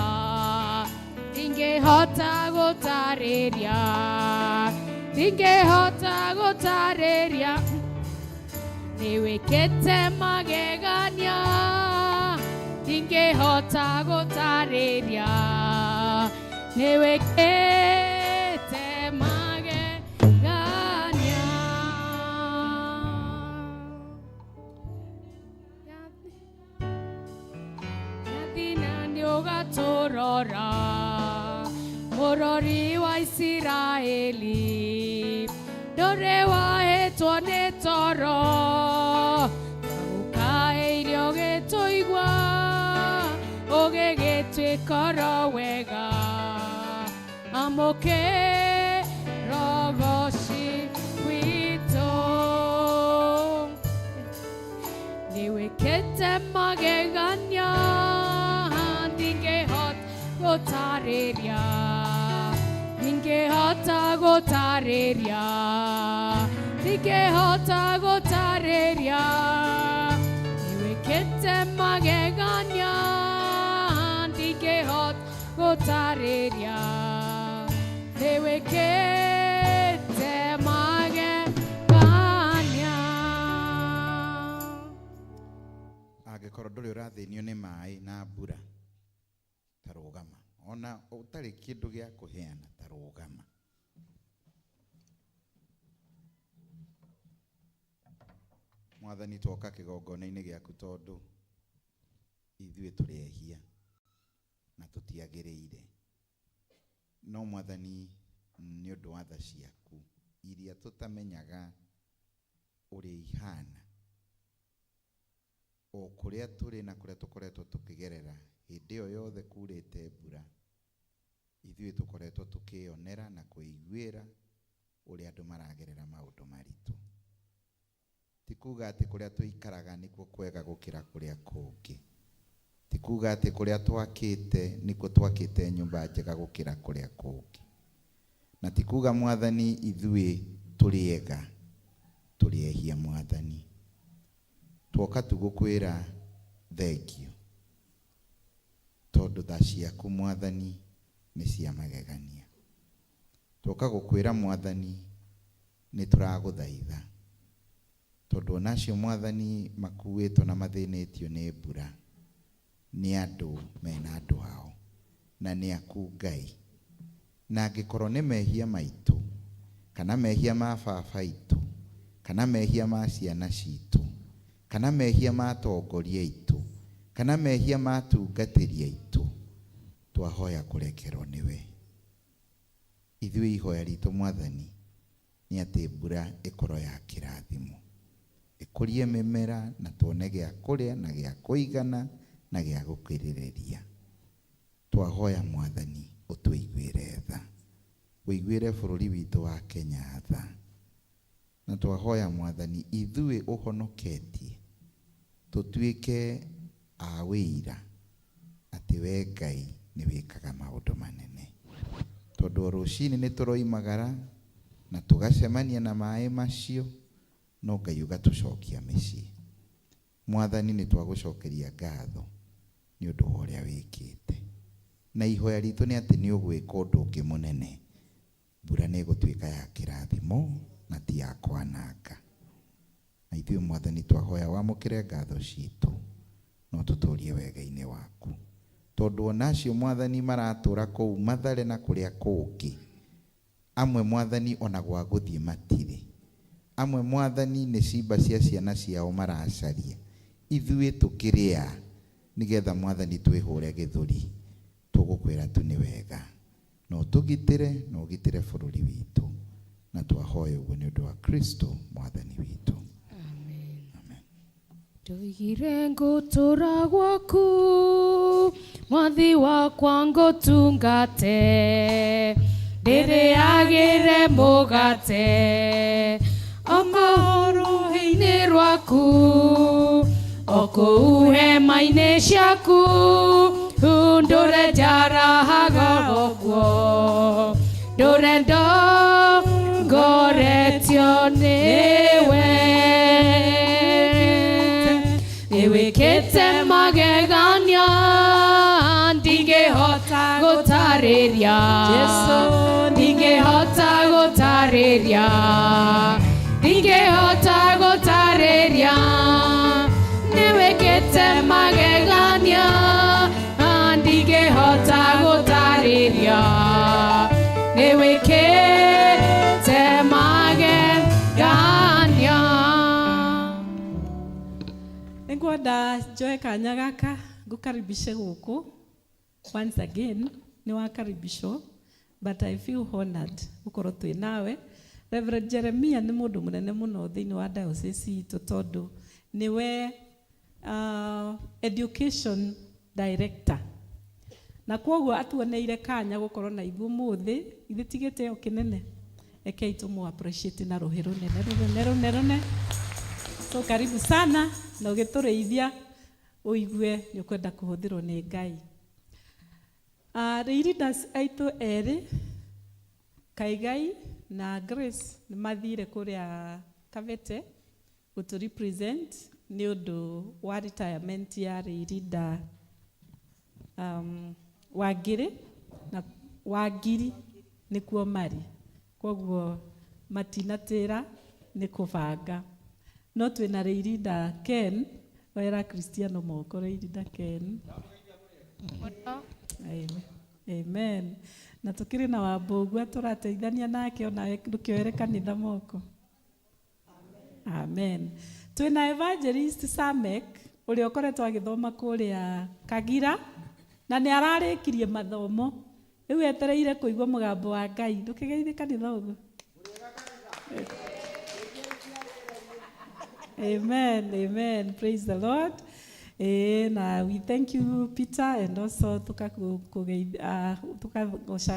ndingĩhota gũtarĩria, ndingĩhota gũtarĩria. Nĩwĩkĩte magegania ndingĩhota gũtarĩria, nĩwĩkĩte magegania. Nyathina nĩũgatũrora, mũrori wa Isiraeli ndũrĩ wahĩtwo nĩ toro. Twagũkaĩire ũgĩtũigua, ũgĩgĩtuĩka oro wega. Amũkĩra ũgoci witũ, nĩwĩkĩte magegania ndingĩhota gũtarĩria, ndingĩhota gũtarĩria, ndingĩhota gũtarĩria. Nĩwĩkĩte magegania ndingĩhota gũtarĩria, nĩwĩkĩte Angĩkorwo ndũrĩ ũrathĩnio nĩ maĩ na mbura, ta rũgama. Ona ũtarĩ kĩndũ gĩa kũheana, ta rũgama. Mwathani, twoka kĩgongona-inĩ gĩaku tondũ ithuĩ tũrĩ ehia na tũtiagĩrĩire. No Mwathani, nĩ ũndũ wa tha ciaku iria tũtamenyaga ũrĩa ihana, o kũrĩa tũrĩ na kũrĩa tũkoretwo tũkĩgerera hĩndĩ ĩyo yothe kurĩte mbura, ithuĩ tũkoretwo tũkĩyonera na kwĩiguĩra ũrĩa andũ maragerera maũndũ maritũ. Ti kuga atĩ kũrĩa tũikaraga nĩkuo kwega gũkĩra kũrĩa kũngĩ, ti kuga atĩ kũrĩa twakĩte nĩkuo twakĩte nyũmba njega gũkĩra kũrĩa kũngĩ, na ti kuga Mwathani ithuĩ tũrĩ ega, tũrĩ ehia. Mwathani, twoka tu gũkwĩra thengio, tondũ tha ciaku Mwathani nĩ cia magegania. Twoka gũkwĩra Mwathani nĩ tũragũthaitha, tondũ onacio Mwathani makuĩtwo na mathĩnĩtio nĩ mbura nĩ andũ mena andũ ao na nĩ aku Ngai. Na angĩkorwo nĩ mehia maitũ kana mehia ma baba aitũ kana mehia ma ciana citũ kana mehia ma atongoria aitũ kana mehia ma atungatĩri aitũ, twahoya kũrekerwo nĩwe. Ithuĩ ihoya ritũ Mwathani nĩ atĩ mbura ĩkorwo ya kĩrathimo, ĩkũrie mĩmera na tuone gĩa kũrĩa na gĩa kũigana na gĩa gũkĩrĩrĩria. Twahoya Mwathani ũtũiguĩre tha, ũiguĩre bũrũri witũ wa Kenya tha, na twahoya Mwathani ithuĩ ũhonoketie tũtuĩke a wĩira atĩ we Ngai nĩ wĩkaga maũndũ manene, tondũ o rũcinĩ nĩ tũroimagara na tũgacemania na maĩ macio, no Ngai ũgatũcokia mĩciĩ. Mwathani, nĩ twagũcokeria ngatho nĩ ũndũ wa ũrĩa wĩkĩte, na ihoya ritũ nĩ atĩ nĩ ũgwĩka ũndũ ũngĩ mũnene. Mbura nĩ ĩgũtuĩka ya kĩrathimo na ti ya kwananga. Na ithuĩ Mwathani twahoya wamũkĩre ngatho citũ na ũtũtũrie wega-inĩ waku, tondũ onacio Mwathani maratũra kũu Mathare na kũrĩa kũngĩ, amwe Mwathani ona gwa gũthiĩ matirĩ, amwe Mwathani nĩ cimba cia ciana ciao maracaria. Ithuĩ tũkĩrĩa nĩgetha Mwathani twĩhũre gĩthũri, tũgũkwĩra tu nĩ wega, na ũtũgitĩre na ũgitĩre bũrũri witũ, na twahoya ũguo nĩ ũndũ wa Kristo Mwathani witũ. Ndoigire ngũtũra gwaku Mwathi wakwa ngũtungate, ndĩrĩagĩre mũgate o kũu rũhĩ-inĩ rwaku, o kũu hema-inĩ ciaku, ndũre njarahaga ũguo, ndũre ndongoretio nĩwe. Nĩwĩkĩte magegania ndingĩhota gũtarĩria, ndingĩhota gũtarĩria, ndingĩhota gũtarĩria. Nĩwĩkĩte magegania ndingĩhota gũtarĩria, nĩwĩkĩte magegania. Nĩngwenda njoe kanya gaka ngũkaribishe gũkũ once again. Nĩ wakaribishwo, but I feel honored gũkorwo twĩ nawe. Reverend Jeremiah nĩ mũndũ mũnene mũno thĩinĩ wa diocese itũ, tondũ nĩwe education director, na kwoguo atuoneire kanya gũkorwo na ithuĩ ũmũthĩ. Ithuĩ ti gĩtĩo kĩnene? Rekei tũmũ appreciate na rũhĩ rũnene rũnene rũnene rũnene. So karibu sana, na ũgĩtũrĩithia ũigue nĩ ũkwenda kũhũthĩrwo nĩ Ngai. Leaders aitũ erĩ, Kaigai na Grace, nĩ mathire kũrĩa Kabete gũtũ represent nĩ ũndũ wa retirement ya leader Wangĩrĩ na Wangiri, nĩkuo marĩ, koguo matinatĩra nĩ kũbanga. No twĩna leader Ken Oera Kristiano moko Lady Ken. Amen. Amen. Na tukiri na Wambũgua tũrateithania nake onawe ndũkĩoere kanitha moko. Amen. Twĩna evangelist Samek ũrĩa ũkoretwo agĩthoma kũrĩa Kagira na nĩ ararĩkirie mathomo rĩu etereire kũigua mũgambo wa Ngai. Ndũkĩgeithie kanitha ũguo. Amen, amen. Praise the Lord. Na we thank you Peter and also tukagoca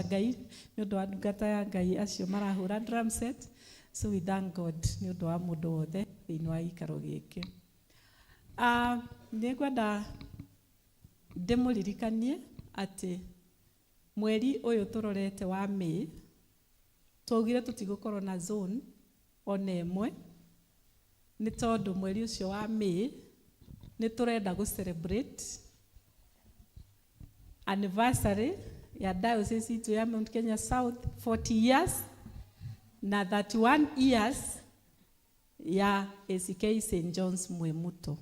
Ngai nĩ ũndũ wa ndungata ya Ngai acio marahũra drum set. So we thank God nĩ ũndũ wa mũndũ wothe thĩinĩ wa gĩikaro gĩkĩ. Nĩ ngwenda ndĩmũririkanie atĩ mweri ũyũ tũrorete wa May twaugire tũtigũkorwo na zone ona ĩmwe nĩ tondũ mweri ũcio wa May nĩ tũrenda gũ celebrate anniversary ya diocese itũ ya Mount Kenya South 40 years na 31 years ya ACK St John's Mwimuto.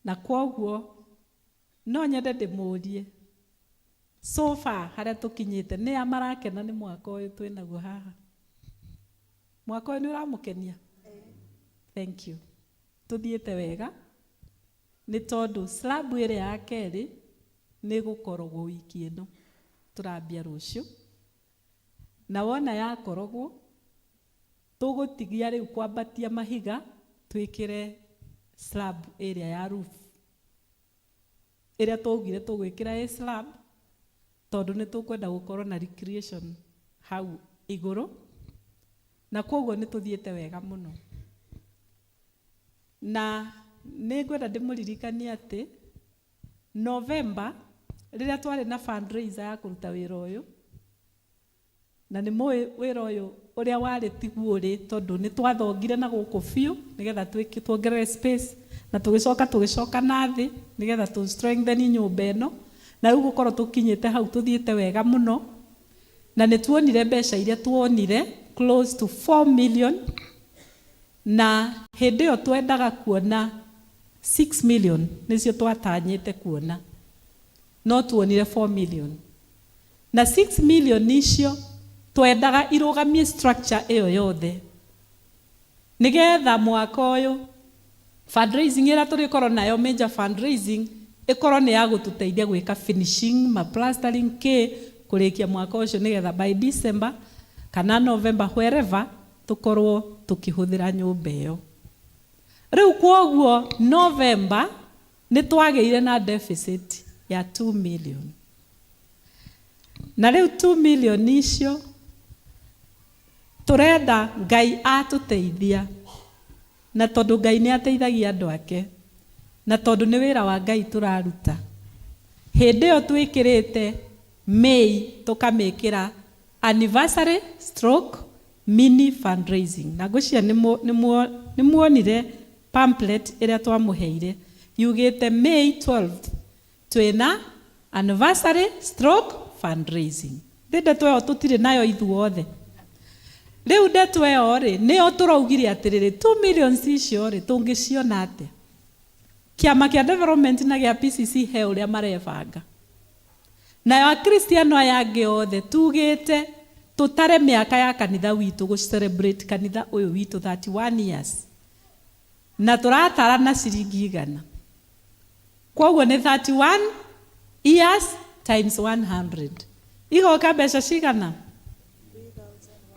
Na kwoguo no nyende ndĩmũrie so far harĩa tũkinyĩte nĩ a marakena nĩ mwaka ũyũ twĩnaguo haha. Mwaka ũyũ nĩ ũramũkenia? Thank you. Tũthiĩte wega nĩ tondũ slab ĩrĩa ya kerĩ nĩ ĩgũkorogwo wiki ĩno tũrambia rũciũ, na wona yakorogwo tũgũtigia rĩu kwambatia mahiga twĩkĩre slab ĩrĩa ya roof ĩrĩa twaugire tũgwĩkĩra ĩ slab tondũ nĩ tũkwenda gũkorwo na recreation hau igũrũ, na kwoguo nĩ tũthiĩte wega mũno. Na nĩ ngwenda ndĩmũririkanie atĩ November rĩrĩa twarĩ na fundraiser ya kũruta wĩra ũyũ, na nĩ mũĩ wĩra ũyũ ũrĩa warĩ tiguo ũrĩ tondũ nĩ twathongire na gũkũ biũ nĩgetha tuongerere space, na tũgĩcoka tũgĩcoka na thĩ nĩgetha tũ strengthen nyũmba ĩno, na rĩu gũkorwo tũkinyĩte hau tũthiĩte wega mũno, na nĩ tuonire mbeca iria tuonire close to 4 million, na hĩndĩ ĩyo twendaga kuona 6 million nĩcio twatanyĩte kuona, no tuonire 4 million, na 6 million icio twendaga irũgamie structure ĩyo yothe nĩgetha mwaka ũyũ fundraising ĩrĩa tũrĩkorwo nayo major fundraising ĩkorwo nĩ ya gũtũteithia gwĩka finishing ma plastering k kũrĩkia mwaka ũcio nĩgetha by December kana November wherever tũkorwo tũkĩhũthĩra nyũmba ĩyo. Rĩu kwoguo November nĩ twagĩire na deficit ya 2 million, na rĩu 2 million icio tũrenda Ngai atũteithia, na tondũ Ngai nĩ ateithagia andũ ake, na tondũ nĩ wĩra wa Ngai tũraruta, hĩndĩ ĩyo twĩkĩrĩte May tũkamĩkĩra anniversary stroke mini fundraising. Na ngwĩciria nĩ muonire pamphlet ĩrĩa twamũheire yugĩte May 12 twĩna anniversary stroke fundraising. Thĩ ndeto ĩyo tũtirĩ nayo ithuothe. Rĩu ndeto ĩyo rĩ nĩyo tũraugire atĩrĩrĩ 2 million icio rĩ tũngĩciona atĩa? Kĩama kĩa development na gĩa PCC he ũrĩa marebanga, nayo akristiano aya angĩ othe tugĩte tũtare mĩaka ya kanitha witũ gũ celebrate kanitha ũyũ witũ 31 years, na tũratara na ciringi igana, kwoguo nĩ 31 years times 100 igoka mbeca cigana?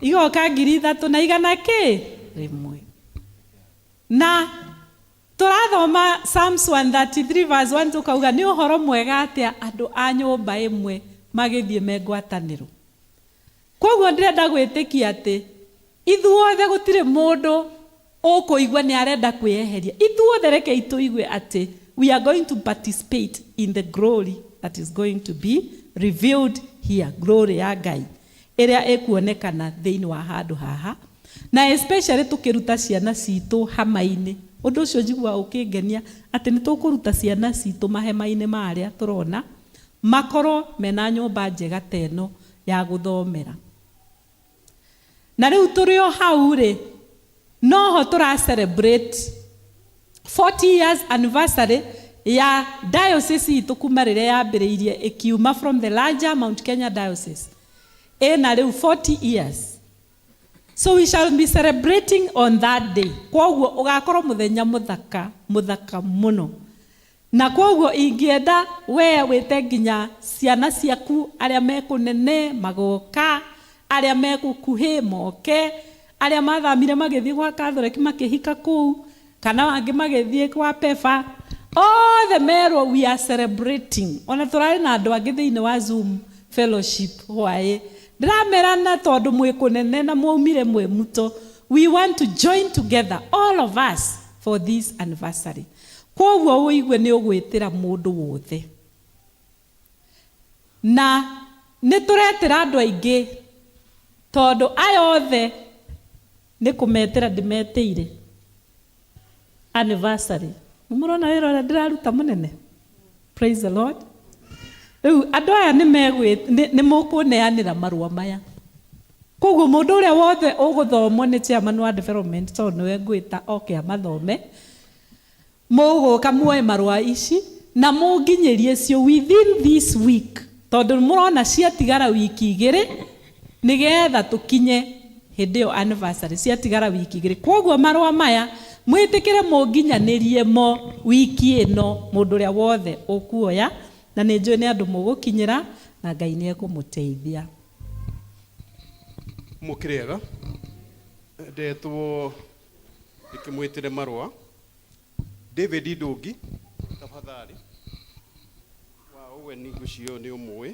Igoka 3,100. Na tũrathoma Psalms 133 verse 1 tukauga nĩ ũhoro mwega atĩa andũ a nyũmba ĩmwe magĩthiĩ me ngwatanĩro. Kwoguo ndĩrenda gwĩtĩkia atĩ ithuothe gũtirĩ mũndũ ũkũigua nĩ arenda kwĩyeheria. Ithuothe rekei tũigue atĩ we are going to participate in the glory that is going to be revealed here, glory ya Ngai ĩrĩa ĩkuonekana thĩinĩ wa handũ haha, na especially tũkĩruta ciana citũ hama-inĩ. Ũndũ ũcio njiguaga ũkĩngenia atĩ nĩ tũkũruta ciana citũ mahema-inĩ marĩa tũrona makorwo mena nyũmba njega ta ĩno ya gũthomera. Na rĩu tũrĩ o hau rĩ, noho tũra celebrate 40 years anniversary ya diocese itũ kuma rĩrĩa yambĩrĩirie ĩkiuma from the larger Mount Kenya diocese ĩna rĩu 40 years. So we shall be celebrating on that day. Kwoguo ũgakorwo mũthenya mũthaka mũthaka mũno, na kwoguo ingĩenda we wĩte nginya ciana ciaku arĩa me kũnene magoka, arĩa me gũkuhĩ moke, arĩa mathamire magĩthiĩ gwa Catholic makĩhika kũu, kana angĩ magĩthiĩ kwa PEFA, othe merwo we are celebrating. Ona tũrarĩ na andũ angĩ thĩinĩ wa Zoom fellowship hwaĩ, ndĩramera na tondũ mwĩ kũnene na mwaumire mwĩ muto, we want to join together all of us for this anniversary. Kwoguo ũigue nĩ ũgwĩtĩra mũndũ wothe, na nĩ tũretĩra andũ aingĩ tondũ aya othe nĩ kũmetĩra ndĩmetĩire anniversary. Mũrona wĩra ũrĩa ndĩraruta mũnene? Praise the Lord. Rĩu andũ aya nĩ mũkũneanĩra marũa maya, koguo mũndũ ũrĩa wothe ũgũthomwo nĩ chairman wa development, tondũ nĩwe ngwĩta oke amathome, mũgũka muoe marũa ici na mũnginyĩrie cio within this week, tondũ mũrona ciatigara wiki igĩrĩ nĩgetha tũkinye hĩndĩ ĩyo anniversary, ciatigara wiki igĩrĩ. Koguo marũa maya mwĩtĩkĩre mũnginyanĩrie mo wiki ĩno, mũndũ ũrĩa wothe ũkuoya, na nĩ njũĩ nĩ andũ mũgũkinyĩra na Ngai nĩ ekũmũteithia. Mũkĩrĩega ndetwo ndĩkĩmwĩtĩre marũa David Ndũngi tafadhali wa Owen ngũcio nĩ ũmũĩ,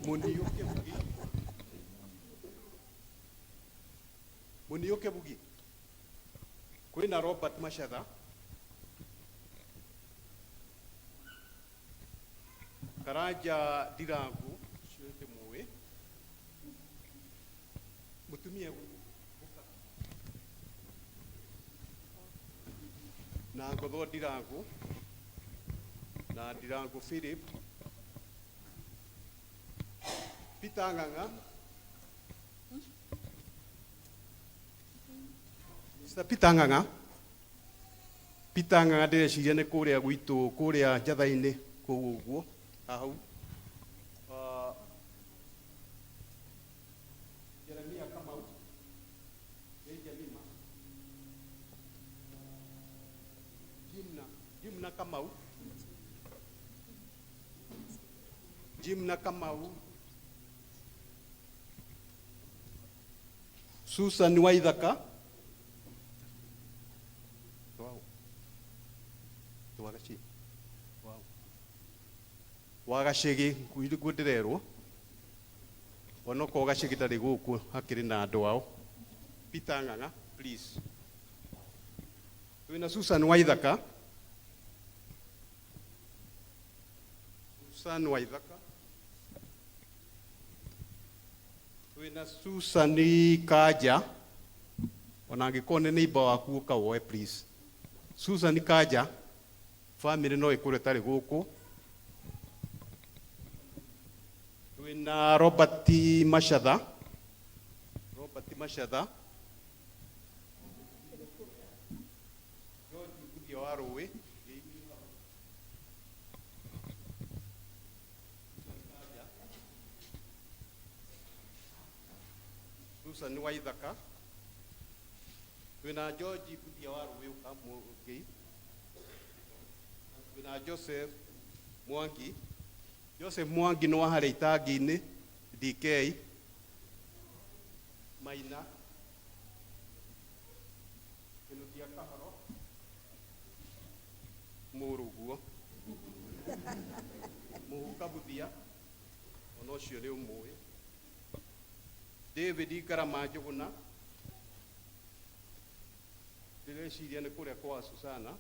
Mũniũke Bugi, Mũniũke Bugi, kwĩna Robert Machatha, Karanja Ndirangu ũcio ndĩmũĩ, mũtumia na Ngotho Ndirangu na Ndirangu Philip, Peter Ng'ang'a, Mr. Peter Ng'ang'a, Peter Ng'ang'a ndĩreciria nĩ kũrĩa gwitũ kũrĩa njatha-inĩ kũu ũguo hau. Jeremia Kamau, Jemima, Jimna, Jimna Kamau, Jimna Kamau, Susan Waithaka, wow. Wow. Wagacigi niguo ndĩrerwo, onokorwo Gacigi ndarĩ gũkũ hakĩrĩ na andũ ao. Peter Ng'ang'a please. Twĩna Susan Waithaka, Susan Waithaka, twĩna Susan Kanja, ona angĩkorwo nĩ neighbor waku ũka woe please. Susan Kanja, family no ĩkorwo ĩtarĩ gũkũ. Twĩna Robert Machatha, Robert Machatha, George Mbuthia wa Rũĩ, Susan Waithaka, twĩna George Mbuthia wa Rũĩ ũka mũngĩ, twĩna Joseph Mwangi, Joseph Mwangi nĩ wa harĩa itangi-inĩ DK Maina, Kĩnuthia Kahoro mũrũguo, Mũhuka Buthia ona ũcio nĩ ũmũĩ, David Ngarama Njũgũna, ndĩreciria nĩ kũrĩa kwa Susana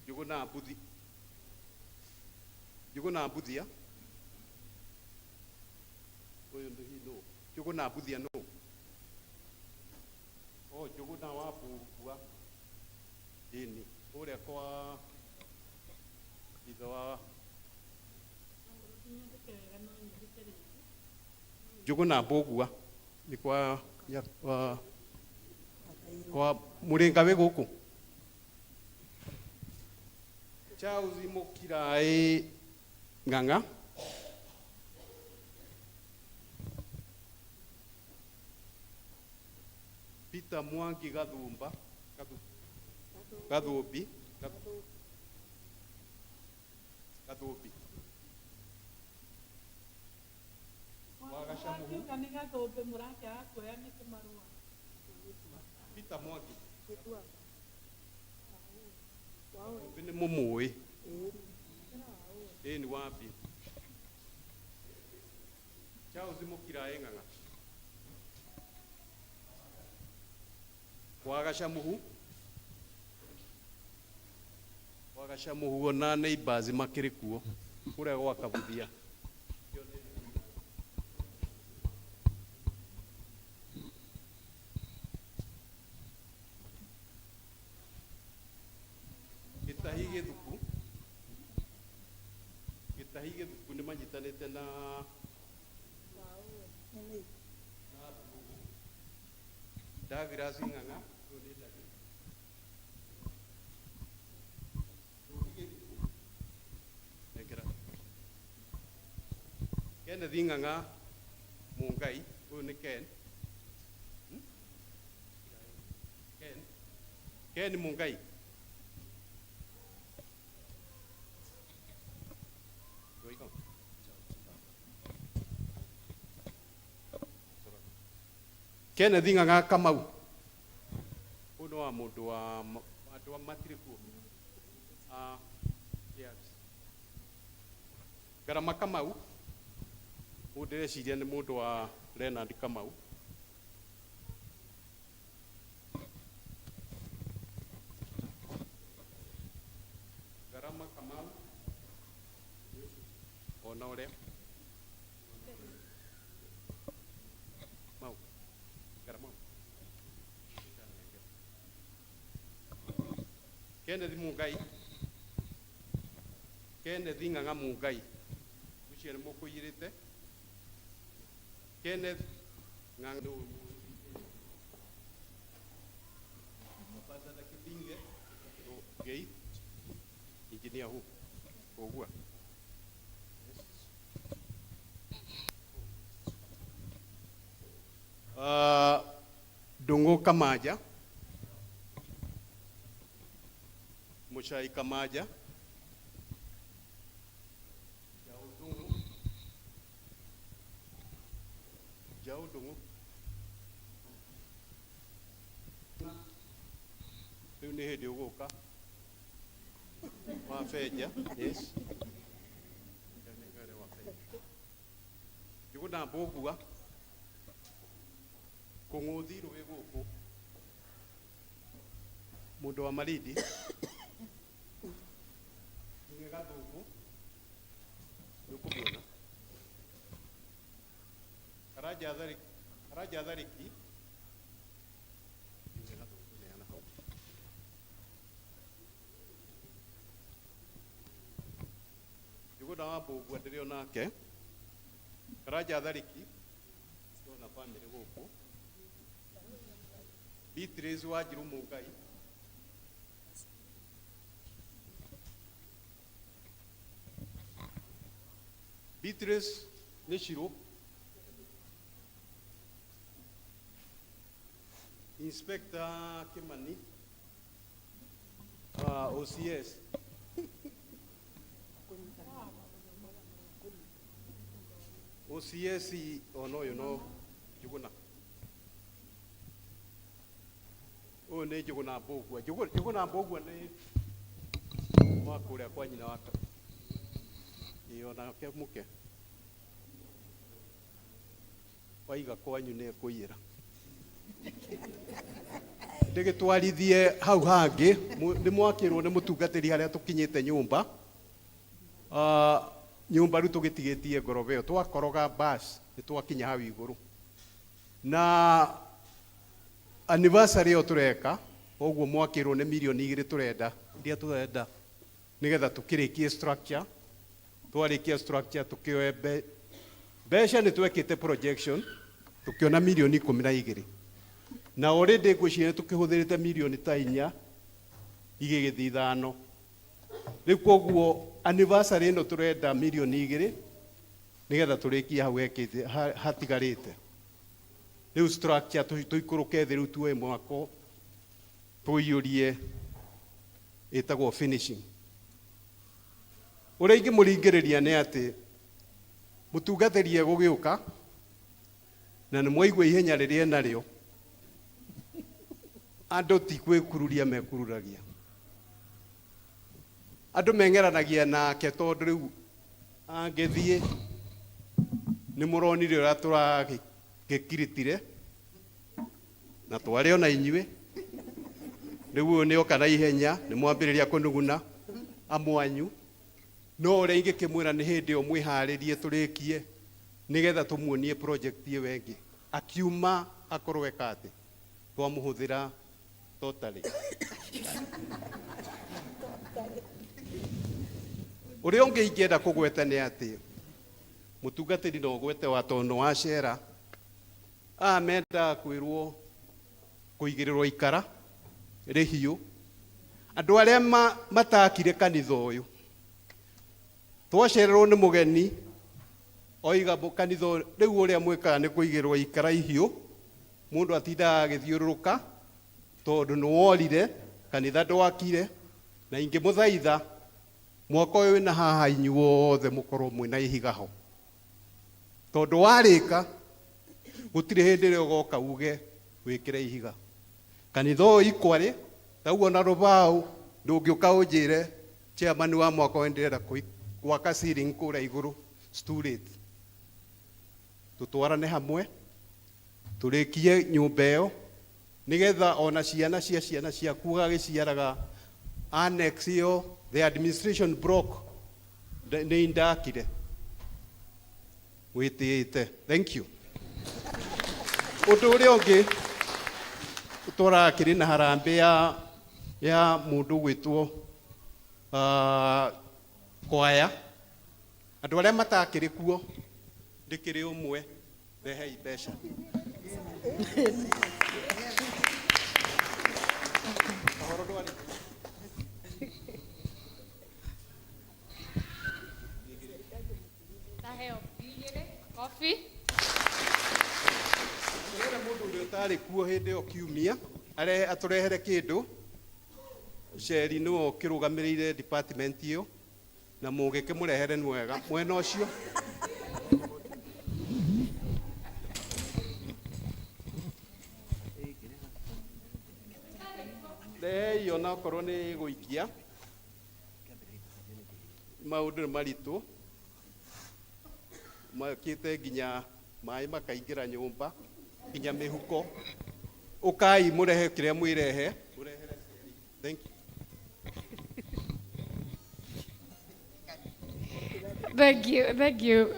Njũgũna Mbuthi, Njũgũna Mbuthia, ũyũ nĩ hihi nũ? Njũgũna Mbuthia nũ? Oh, Njũgũna wa Mbũgua, ĩni kũrĩa kwa ithe wa Njũgũna Mbũgua nĩ kwa ya, kwa Mũrĩnga wĩ gũkũ. Charles Mũkiraĩ Ng'ang'a. Peter Mwangi Gathumba. Gathumbi. Gathumbi. Wagacamuhu. Akiuga nĩ gathũmbĩ mũrakĩaga kuoya nĩkĩ marũa? Peter Mwangi. Gathumbi nĩ mũmũĩ. Ĩĩ nĩ wambi. Charles Mũkiraĩ Ng'ang'a. Wagacamuhu. Wagacamuhu ona neighbors makĩrĩ kuo kũrĩa gwa Kabuthia. Gĩtahi Gĩthuku. Gĩtahi Gĩthuku nĩ manyitanĩte na Douglas Ng'ang'a. Ũyũ nĩ Douglas. Nengera. Kenneth Ng'ang'a Mungai, ũyũ nĩ Ken. Ken. Ken Mungai. Kenneth Ng'ang'a Kamau. Ũyũ nĩ wa mũndũ wa andũ a matirĩ kuo. Ah, yes. Ngarama Kamau. Ũyũ ndĩreciria nĩ mũndũ wa Leonard Kamau. Ngarama Kamau. Ona ũrĩa. Mau. Ngarama. Kenneth Mungai. Kenneth Ng'ang'a Mungai. Ũcio nĩ mũkũiyĩrĩte. Kenneth Ng'ang'a. Ambassador Kibinge. Gei. Engineer who? Ogua. Ndung'u Kamaja. Muchai Kamaja. Jau Ndung'u. Jau Ndung'u. Rĩu nĩ hĩndĩ ũgũka. Wa Benja, yes. Njuguna Mbũgua. Kũng'ũthi rũĩ gũkũ. Mũndũ wa Malindi. Nĩ Gathũngũ. Nĩ ũkũmuona. Karanja Thariki. Karanja Thariki. Nĩ Gathũngũ neana hau. Njuguna wa Mbũgua ndĩrĩ onake. Karanja Thariki. Ndona bamĩrĩ gũkũ. Beatrice Wanjiru Mungai. Beatrice nĩ Shiro. Inspector Kimani. OCS. OCS ona ũyũ no Njuguna. Ũyũ nĩ Njuguna Mbũgua. Njuguna Mbũgua nĩ wa kũrĩa kwa nyina wake. Ĩĩ onake mũke. Waiga kwanyu nĩ ekũiyĩra. Ndĩgĩtwarithie hau hangĩ, nĩ mwakĩrwo nĩ mũtungatĩri harĩa tũkinyĩte nyũmba. Nyũmba rĩu tũgĩtigĩtie ngoroba ĩyo, twakoroga bus nĩ twakinya hau igũrũ. Na anniversary ĩyo tũreka, ũguo mwakĩrwo nĩ mirioni igĩrĩ tũrenda, iria tũrenda nĩgetha tũkĩrĩkie structure. Twarĩkia structure tũkĩoe mbeca nĩ twekĩte projection, tũkĩona mirioni 12. Na already ngwĩciria nĩ tũkĩhũthĩrĩte mirioni ta 4 igĩgĩthiĩ 5. Rĩu koguo anniversary ĩno tũrenda mirioni 2 nĩgetha tũrĩkie hau hekĩte hatigarĩte. Rĩu structure tũikũrũke thĩ rĩu tuoe mwako tũiyũrie ĩtagwo finishing. Ũrĩa ingĩmũringĩrĩria nĩ atĩ mũtungatĩri egũgĩũka na nĩ mwaigua ihenya rĩrĩa enarĩo, andũ ti kwĩkururia mekururagia, andũ meng'eranagia nake tondũ rĩu angĩthiĩ nĩ mũronire ũrĩa tũragĩkiritire na twarĩ ona inyuĩ. Rĩu ũyũ nĩ oka na ihenya nĩ mwambĩrĩria kũnuguna amwanyu, no ũrĩa ingĩkĩmwĩra nĩ hĩndĩ ĩyo mwĩharĩrie tũrĩkie nĩgetha tũmuonie project ĩyo ĩngĩ akiuma akorwo eka atĩ twamũhũthĩra totally. Ũrĩa ũngĩ ingĩenda kũgweta nĩ atĩ mũtungatĩri no ũgwete wa tondũ wa cera aya mendaga kwĩrwo kũigĩrĩrwo ikara rĩhiũ. Andũ arĩa matakire kanitha ũyũ twacererwo nĩ mũgeni oiga kanitha ũyũ, rĩu ũrĩa mwĩkaga nĩ kũigĩrĩrwo ikara ihiũ, mũndũ atindaga agĩthiũrũrũka tondũ nĩ worire kanitha ndwakire. Na ingĩmũthaitha mwaka ũyũ wĩna haha inyuothe mũkorwo mwĩna ihiga ho, tondũ warĩka gũtirĩ hĩndĩ ĩrĩa ũgoka uge wĩkĩre ihiga. Kanitha ũyũ ikwarĩ tauo na rũbaũ ndũngĩũka ũnjĩre chairman wa mwaka ũyũ ndĩrenda gwaka ceiling kũrĩa igũrũ, it's too late. Tũtwarane hamwe tũrĩkie nyũmba ĩyo nĩgetha ona ciana cia ciana ciaku ũgagĩciaraga annex ĩyo, the administration block nĩ ndakire wĩtĩĩte. Thank you. Ũndũ ũrĩa ũngĩ tũrakĩrĩ na harambĩ ya mũndũ gwĩtwo kwaya. Andũ arĩa matakĩrĩ kuo ndĩkĩrĩ ũmwe, rehei mbeca. Ũhoro ndwarĩ. Ndaheo 2,000 kobi. Ũrenda mũndũ ũrĩa ũtarĩ kuo hĩndĩ ĩyo kiumia arehe atũrehere kĩndũ. Ceri nĩwe ũkĩrũgamĩrĩire department ĩyo na mũgĩkĩmũrehere nĩ wega mwena ũcio. Rehei ona okorwo nĩ gũikia maũndũ nĩ maritũ makĩte nginya maĩ makaingĩra nyũmba nginya mĩhuko. Ũkai mũrehe kĩrĩa mwĩrehe, mũrehere Ceri. Thank you. Thank you, thank you,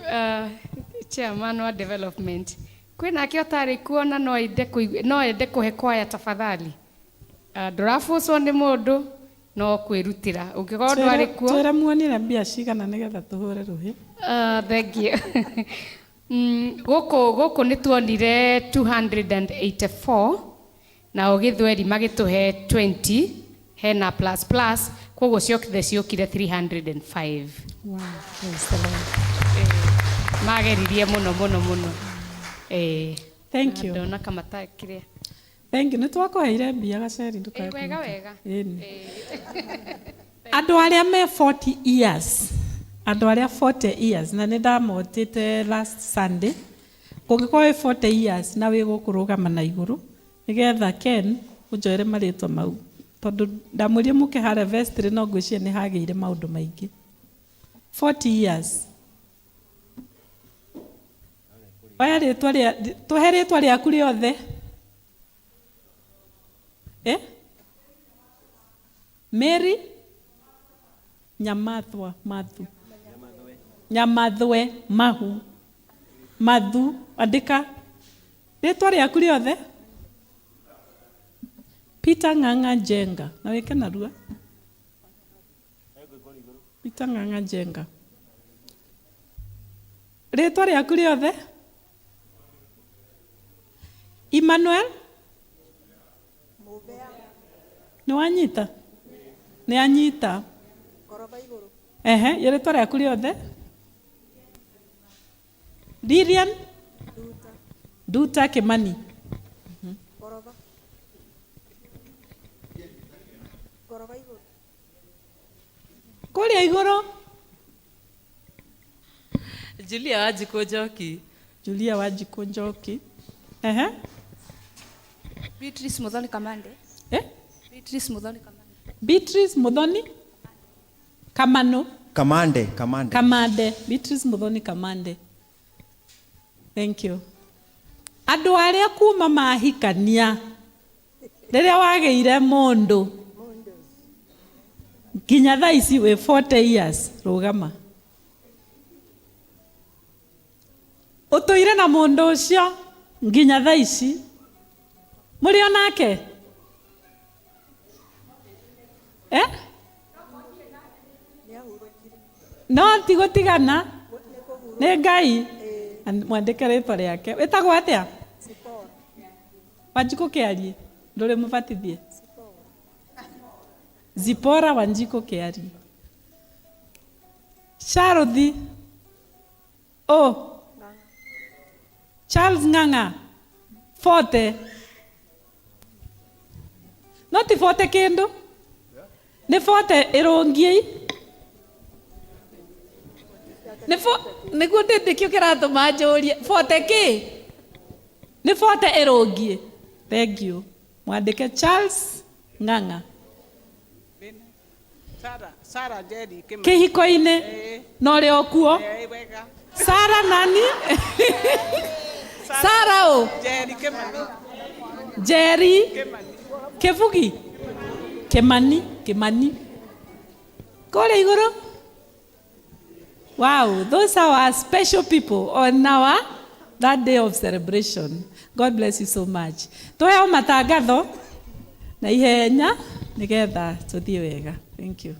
Chairman wa development. Kwĩna ake ũtarĩ kuona no ende no ende kũhe kwaya tafadhali. Ndũrabucwo nĩ mũndũ no kwĩrutĩra. Ũngĩkorwo ndwarĩ kuo. Twĩre muonire mbia cigana nĩgetha tũhũre rũhĩ. Thank you. Gũkũ nĩ tuonire 284 nao gĩthweri magĩtũhe 20 hena plus plus, koguo ciothe ciũkire 305. Wow, praise the Lord. Mageririe mũno mũno mũno. Thank you. Ndona kamata kĩrĩa. Thank you. Nĩ twakũheire mbia gaceri ndũkae Wega kũmaka. wega. Ĩni. Andũ arĩa me 40 years, andũ arĩa 40 years, na nĩ ndamotĩte last Sunday, kũngĩkorwo wĩ 40 years na wĩ gũkũ rũgama na igũrũ nĩgetha Ken ũnjoere marĩtwa mau, tondũ ndamwĩrire mũke harĩa vestry no ngwĩciria nĩ hagĩire maũndũ maingĩ. 40 years. Oya rĩtwa rĩa, tũhe rĩtwa rĩaku rĩothe. Mary Nyamathwa Mathu. Nyamathwe Mahu. Mathu, andĩka rĩtwa rĩaku rĩothe. Peter Ng'ang'a Njenga. Na wĩke narua. Peter Ng'ang'a Njenga. Rĩtwa rĩaku rĩothe. Emmanuel Nĩ wanyita? Nĩ anyita. Ehe, rĩtwa rĩaku rĩothe? Lilian Nduta Kimani. Kũrĩa igũrũ. Julia Wanjikũ Njoki. Julia Wanjikũ Njoki. Ehe. Beatrice Muthoni Kamande. Eh? Beatrice Muthoni Kamande. Beatrice Muthoni Kamano. Kamande, Kamande. Kamande. Beatrice Muthoni Kamande. Thank you. Andũ arĩa kuma mahikania rĩrĩa wagĩire mũndũ nginya thaa ici wĩ 40 years rũgama ũtũire na mũndũ ũcio nginya thaa ici mũrĩ o nake eh? No ti gũtigana nĩ Ngai mwandĩke rĩtwa rĩake wĩtagwo atĩa Wanjikũ Kĩarie ndũrĩ mũbatithie Zipora Wanjikũ Kĩarie Charles o Charles Ng'ang'a 40 no ti 40 kĩndũ nĩ 40 ĩrũngiĩ nĩguo ndĩkĩo kĩratũma njũrie 40 kĩ nĩ 40 ĩrũngiĩ. Thank you. Mwandĩke Charles Ng'ang'a. Sarah Njeri Kimani. Kĩhiko-inĩ na ũrĩ o kuo. Sarah nani? Sarah ũ? Njeri Kimani. Njeri Kĩbugi Kimani Kimani kũrĩa igũrũ. Wow, those are our special people on our that day of celebration. God bless you so much. Tuheo matangatho na ihenya nigetha tuthie wega. Thank you.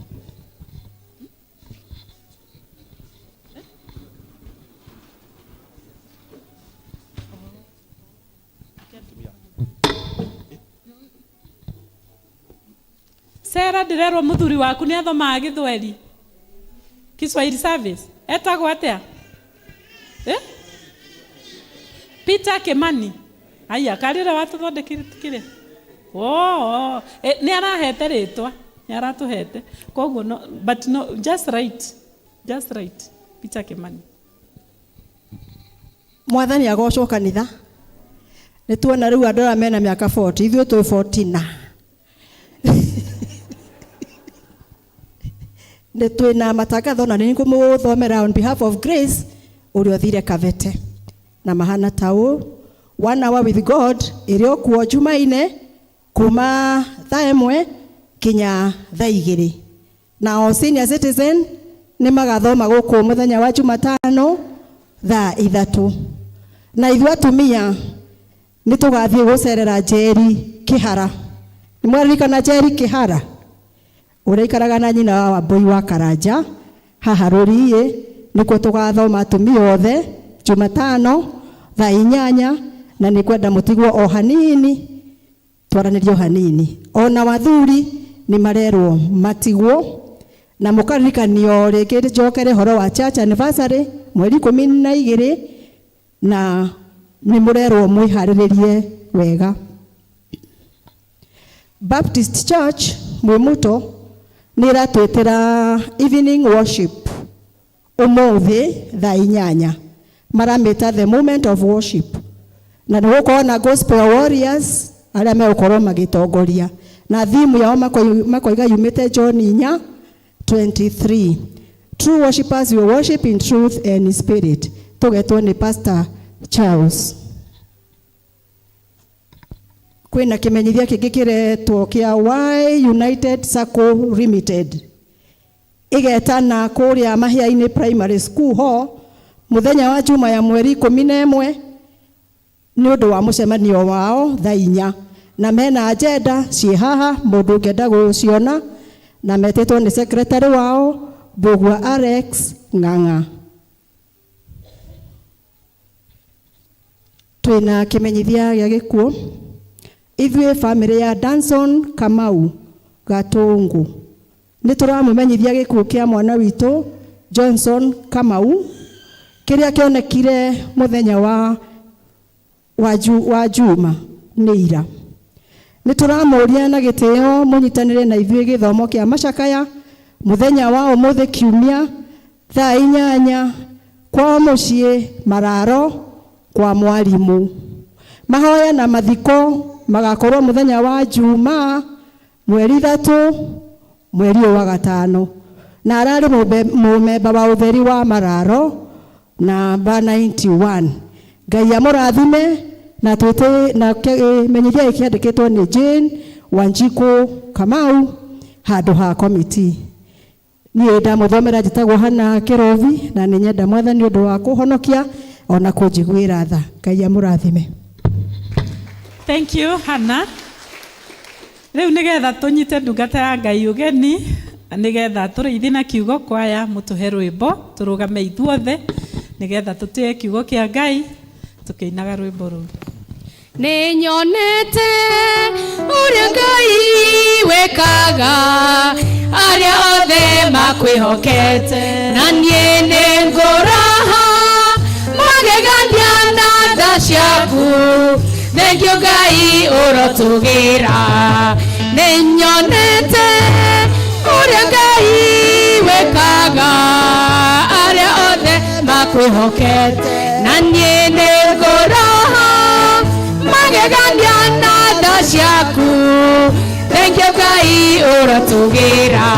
Sarah ndĩrerwo mũthuri waku nĩ athomaga gĩthweri Kiswahili service etagwo atĩa? Eh? Peter Kimani. Aya karĩra watũthondekire kĩrĩa? Oh, nĩ arahete rĩtwa, nĩ aratũhete. Koguo no, but no, just right. Just right. Peter Kimani. Mwathani agocwo kanitha. Nĩ tuona rĩu andũ arĩa mena mĩaka 40, ithuĩ twĩ 40 na. Nĩ twĩna matangatho na nĩ ngũmũthomera on behalf of Grace ũrĩa ũthire Kabete. Na mahana ta ũũ, One Hour with God ĩrĩ o kuo Jumaine kuma thaa 1 kinya thaa 2. Nao senior citizen nĩ magathoma gũkũ mũthenya wa Jumatano thaa 3. Na ithuĩ atumia nĩ tũgathiĩ gũcerera Njeri Kĩhara. Nĩ mwaririkana Njeri Kĩhara? Ũrĩa ikaraga na nyina wa Wambũi wa Karanja haha Rũriĩ, nĩkuo tũgathoma atumia othe Jumatano thaa 8, na nĩ kwenda mũtigwo o hanini twaranĩrie o hanini. Ona wathuri nĩ marerwo matigwo, na mũkaririkanio rĩngĩ njokere ũhoro wa church anniversary mweri 12, na nĩ mũrerwo mwĩharĩrĩrie wega. Baptist Church Mwĩmũto nĩ ĩratwĩtĩra evening worship ũmũthĩ thaa 8, maramĩta the moment of worship, na nĩ gũkorwo na gospel warriors arĩa megũkorwo magĩtongoria, na theme yao makoiga yumĩte John 4:23, true worshipers will worship in truth and in spirit. Tũgetwo nĩ Pastor Charles. Kwĩna kĩmenyithia kĩngĩ kĩretwo kĩa Y United Sacco Limited, ĩgetana kũrĩa Mahia-inĩ Primary School ho mũthenya wa Juma ya mweri 11 nĩ ũndũ wa mũcemanio wao thaa 4, na mena agenda ciĩ haha mũndũ ũngĩenda gũciona, na metĩtwo nĩ secretary wao Mbũgua Alex Ng'ang'a. Twĩna kĩmenyithia gĩa gĩkuũ. Ithuĩ bamĩrĩ ya Danson Kamau Gatũngũ nĩ tũramũmenyithia gĩkuũ kĩa mwana witũ Johnson Kamau kĩrĩa kĩonekire mũthenya wa Juma nĩ ira. Nĩ tũramũria na gĩtĩo mũnyitanĩre na ithuĩ gĩthomo kĩa macakaya mũthenya wa ũmũthĩ kiumia thaa 8 kwao mũciĩ Mararo kwa mwarimũ. Mahoya na mathiko magakorwo mũthenya wa Juma mweri 3 mweri ũyũ wa 5, na ararĩ mũmemba wa ũtheri wa Mararo namba 91. Ngai amũrathime na twĩtĩ na kĩmenyithia gĩkĩ kĩandĩkĩtwo nĩ Jane Wanjikũ Kamau handũ ha komiti. Niĩ ndamũthomera njĩtagwo Hannah Kĩrobi na nĩ nyenda Mwathani ũndũ wa kũhonokia ona kũnjiguĩra tha. Ngai amũrathime. Thank you, Hannah. Rĩu nĩgetha tũnyite ndungata ya Ngai ũgeni, nĩgetha tũrĩithie na kiugo kwaya mũtũhe rwĩmbo, tũrũgame ithuothe nĩgetha tũtĩe kiugo kĩa Ngai tũkĩinaga rwĩmbo rũu. Nĩ nyonete ũrĩa Ngai wekaga arĩa othe makwĩhokete, na niĩ nĩ ngũraha magegania na tha ciaku. Thengiũ Ngai ũrotũgĩra. Nĩ nyonete ũrĩa Ngai wekaga arĩa othe makwĩhokete, na niĩ nĩ ngũraha magegania na tha ciaku. Thengiũ Ngai ũrotũgĩra.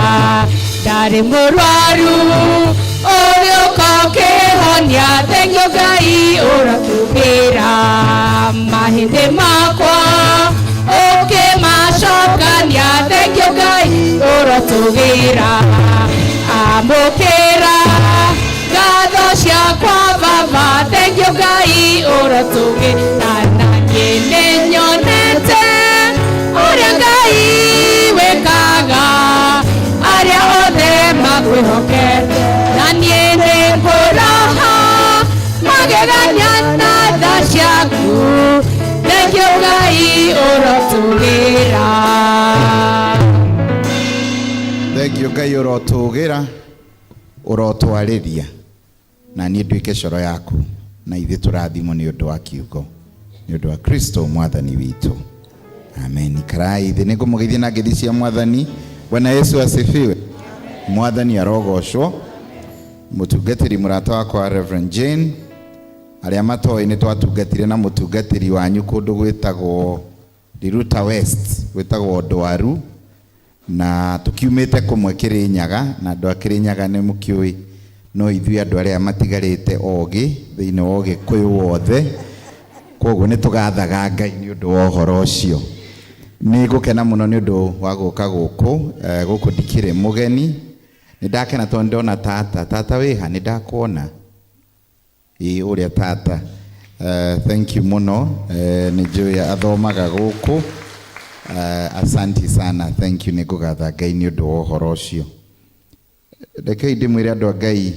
Ndarĩ mũrwaru ũgĩũka ũkĩhonia, thengiũ Ngai ũrotũgĩra. Mahĩndĩ makwa ũkĩmacokania, thengiũ Ngai ũrotũgĩra. Amũkĩra ngatho ciakwa Baba, thengiũ Ngai ũrotũgĩra. Na niĩ nĩ nyonete ũrĩa Ngai wĩkaga arĩa othe makwĩhokete, na niĩ nĩ ngũraha magegania na tha ciaku. Thengiũ Ngai ũrotũgĩra. Thengiũ Ngai ũrotũgĩra, ũrotwarĩria, na niĩ nduĩke coro yaku, na ithuĩ tũrathimwo nĩ ũndũ wa kiugo, nĩ ũndũ wa Kristo Mwathani witũ. Amen. Ikarai thĩ, nĩngũmũgeithia na ngeithi cia Mwathani. Bwana Yesu asifiwe. Mwathani arogocwo. Mũtungatĩri mũrata wakwa Reverend Jane, arĩa matoĩ nĩ twatungatire na mũtungatĩri wanyu kũndũ gwĩtagwo Riruta West, gwĩtagwo Ndwaru, na tũkiumĩte kũmwe Kĩrĩnyaga, na andũ a Kĩrĩnyaga nĩ mũkĩũĩ no ithuĩ andũ arĩa matigarĩte ogĩ thĩinĩ wa Ũgĩkũyũ wothe, koguo nĩ tũgathaga Ngai nĩ ũndũ wa ũhoro ũcio. Nĩ ngũkena mũno nĩ ũndũ wa gũka gũkũ, gũkũ ndikĩrĩ mũgeni. Nĩ ndakena tondũ ndona tata. Tata wĩha? Nĩ ndakuona. Ĩĩ ũrĩa tata. Thank you mũno. Nĩ njũĩ athomaga gũkũ. Asanti sana. Thank you. Nĩ ngũgatha Ngai nĩ ũndũ wa ũhoro ũcio. Rekei ndĩmwĩre andũ a Ngai,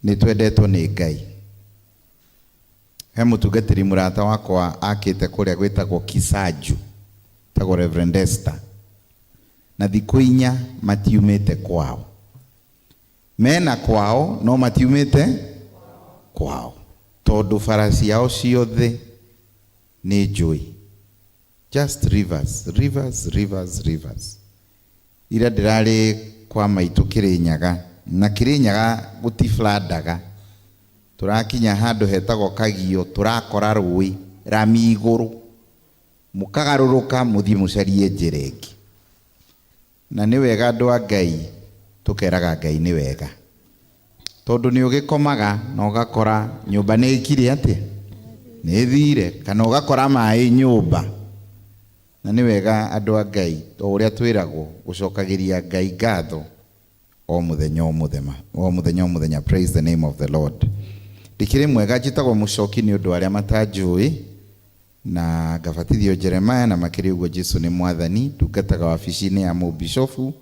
nĩ twendetwo nĩ Ngai. He mũtungatĩri mũrata wakwa akĩte kũrĩa gwĩtagwo Kisaju, etagwo Reverend Esther, na thikũ 4 matiumĩte kwao. Mena kwao no matiumĩte kwao, tondũ bara ciao ciothe nĩ njũĩ, just rivers, rivers, rivers, rivers. Ira ndĩrarĩ kwa maitũ Kĩrĩnyaga, na Kĩrĩnyaga gũtiflandaga. Tũrakinya handũ hetagwo Kagio, tũrakora rũĩ rami igũrũ, mũkagarũrũka mũthiĩ mũcarie njĩra ĩngĩ. Na nĩ wega andũ a Ngai tũkeraga Ngai nĩ wega, tondũ nĩ ũgĩkomaga na ũgakora nyũmba nĩ ĩkire atĩa, nĩ ĩthire, kana ũgakora maĩ nyũmba. Na nĩ wega andũ a Ngai, o ũrĩa twĩragwo gũcokagĩria Ngai ngatho o mũthenya o mũthenya, o mũthenya o mũthenya. Praise the name of the Lord. Ndikĩrĩ mwega, njĩtagwo Mũcoki nĩ ũndũ wa arĩa matanjũĩ, na ngabatithio Jeremiah, na makĩria ũguo Jesu nĩ Mwathani. Ndungataga wabici-inĩ ya mũbishofu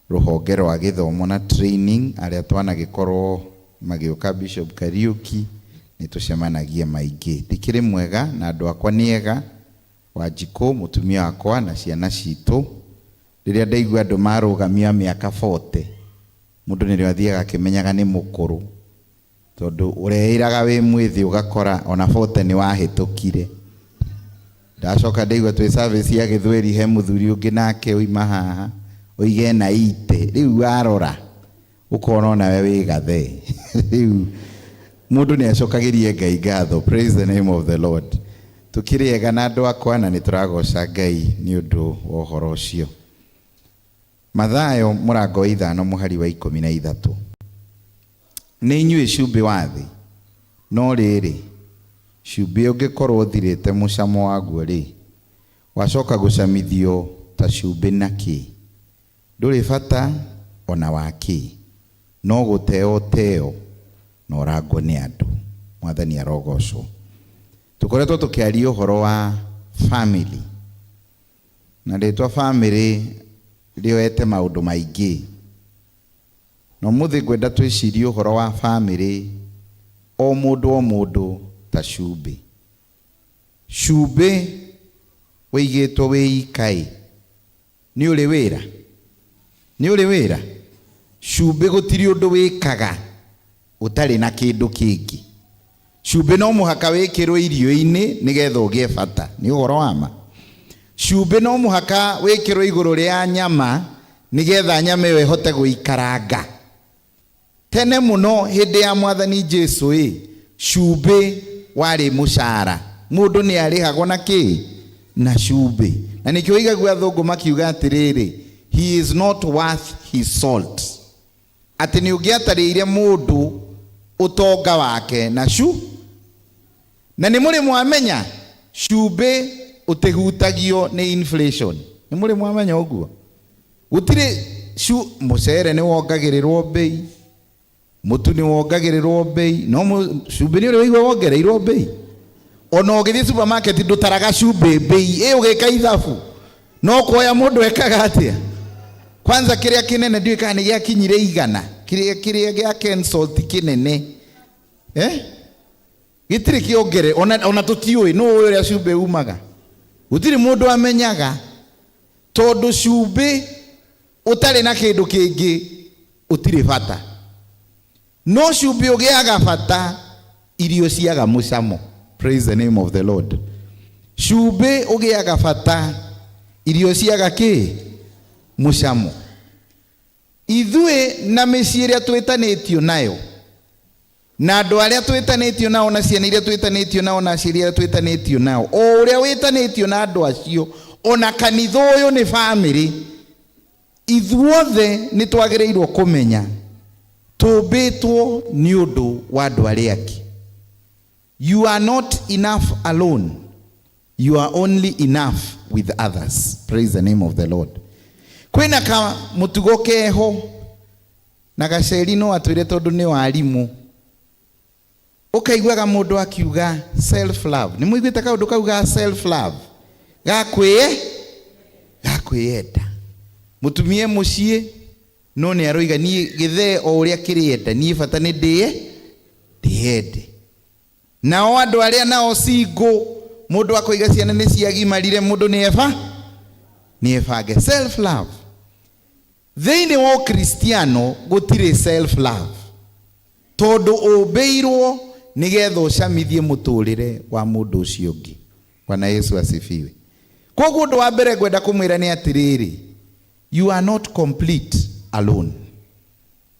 rũhonge rwa gĩthomo na training, arĩa twanagĩkorwo magĩũka Bishop Kariuki nĩ tũcemanagia maingĩ. Ndikĩrĩ mwega na andũ akwa nĩ ega, Wanjikũ mũtumia wakwa na ciana citũ. Rĩrĩa ndaigua andũ marũgamia mĩaka 40, mũndũ nĩrĩo athiaga akĩmenyaga nĩ mũkũrũ, tondũ ũreĩraga wĩ mwĩthĩ ũgakora ona 40 nĩ wahĩtũkire. Ndacoka ndaigua twĩ service ya gĩthweri he mũthuri ũngĩ nake oima haha oige na ite, rĩu warora ũkona onawe wĩ gathe. Rĩu mũndũ nĩ acokagĩrie Ngai ngatho. Praise the name of the Lord. Tũkĩrĩ ega na andũ akwa na nĩ tũragoca Ngai nĩ ũndũ wa ũhoro ũcio. Mathayo mũrango wa 5 mũhari wa 13. Nĩ inyuĩ cumbĩ wa thĩ, no rĩrĩ, cumbĩ ũngĩkorwo ũthirĩte mũcamo waguo rĩ, wacoka gũcamithio ta cumbĩ na kĩ? Ndũrĩ bata ona wa kĩ, no gũteo teo na ũrangwo nĩ andũ. Mwathani arogocwo. Tũkoretwo tũkĩaria ũhoro wa family, na rĩtwa family rĩoete maũndũ maingĩ, na ũmũthĩ ngwenda twĩcirie ũhoro wa family o mũndũ o mũndũ ta cumbĩ. Cumbĩ wĩigĩtwo wĩ ikaĩ, nĩ ũrĩ wĩra, nĩ ũrĩ wĩra. Cumbĩ gũtirĩ ũndũ wĩkaga ũtarĩ na kĩndũ kĩngĩ. Cumbĩ no mũhaka wĩkĩrwo irio-inĩ nĩgetha ũgĩe bata, nĩ ũhoro wa ma. Cumbĩ no mũhaka wĩkĩrwo igũrũ rĩa nyama nĩgetha nyama ĩyo ĩhote gũikaranga. Tene mũno hĩndĩ ya Mwathani Jesu ĩ, cumbĩ warĩ mũcara, mũndũ nĩ arĩhagwo na kĩ? Na cumbĩ. Na nĩkĩo ũigagua athũngũ makiuga atĩrĩrĩ, he is not worth his salt. Atĩ nĩ ũngĩatarĩire mũndũ ũtonga wake na cu. Na nĩ mũrĩ mwamenya cumbĩ ũtĩhutagio nĩ inflation. Nĩ mũrĩ mwamenya ũguo? Gũtirĩ mũcere nĩ wongagĩrĩrwo mbei, mũtu nĩ wongagĩrĩrwo mbei, no cumbĩ nĩ ũrĩ waigua wongereirwo mbei. Ona ũgĩthiĩ supermarket ndũtaraga cumbĩ mbei, ĩ ũgĩka ithabu no kuoya mũndũ ekaga atĩa? Kwanza kĩrĩa kĩnene ndiũĩ kana nĩ gĩakinyire 100, kĩrĩa gĩa Kensalt kĩnene, gĩtirĩ kĩongere, ona tũtiũĩ nũ ũĩ ũrĩa cumbĩ umaga. Gũtirĩ mũndũ amenyaga, tondũ cumbĩ ũtarĩ na kĩndũ kĩngĩ ũtirĩ bata. No cumbĩ ũgĩaga bata irio ciaga mũcamo. Praise the name of the Lord. Cumbĩ ũgĩaga bata irio ciaga kĩ? Mũcamo. Ithuĩ na mĩciĩ ĩrĩa twĩtanĩtio nayo, na andũ arĩa twĩtanĩtio nao, na ciana iria twĩtanĩtio nao, na aciari arĩa twĩtanĩtio nao, o ũrĩa wĩtanĩtio na andũ acio, ona kanitha ũyũ nĩ family, ithuothe nĩ twagĩrĩirwo kũmenya tũmbĩtwo nĩ ũndũ wa andũ arĩa angĩ. You are not enough alone. You are only enough with others. Praise the name of the Lord. Kwĩna ka mũtugo keho na gaceri no atwĩre tondũ nĩ warimũ. Ũkaiguaga mũndũ akiuga self love. Nĩ mũiguĩte kaũndũ kau ga self love? Ga kwĩyenda. Mũtumia mũciĩ no nĩ aroiga niĩ gĩthee o ũrĩa kĩrĩenda, niĩ bata nĩ ndĩyende. Nao andũ arĩa nao single, mũndũ akoiga ciana nĩ ciagimarire, mũndũ nĩ eba nĩ ebange. Self love. Thĩinĩ wa Ũkristiano gũtirĩ self love, tondũ ũmbĩirwo nĩgetha ũcamithie mũtũrĩre wa mũndũ ũcio ũngĩ. Bwana Yesu asifiwe. Koguo ũndũ wa mbere ngwenda kũmwĩra nĩ atĩrĩrĩ, you are not complete alone.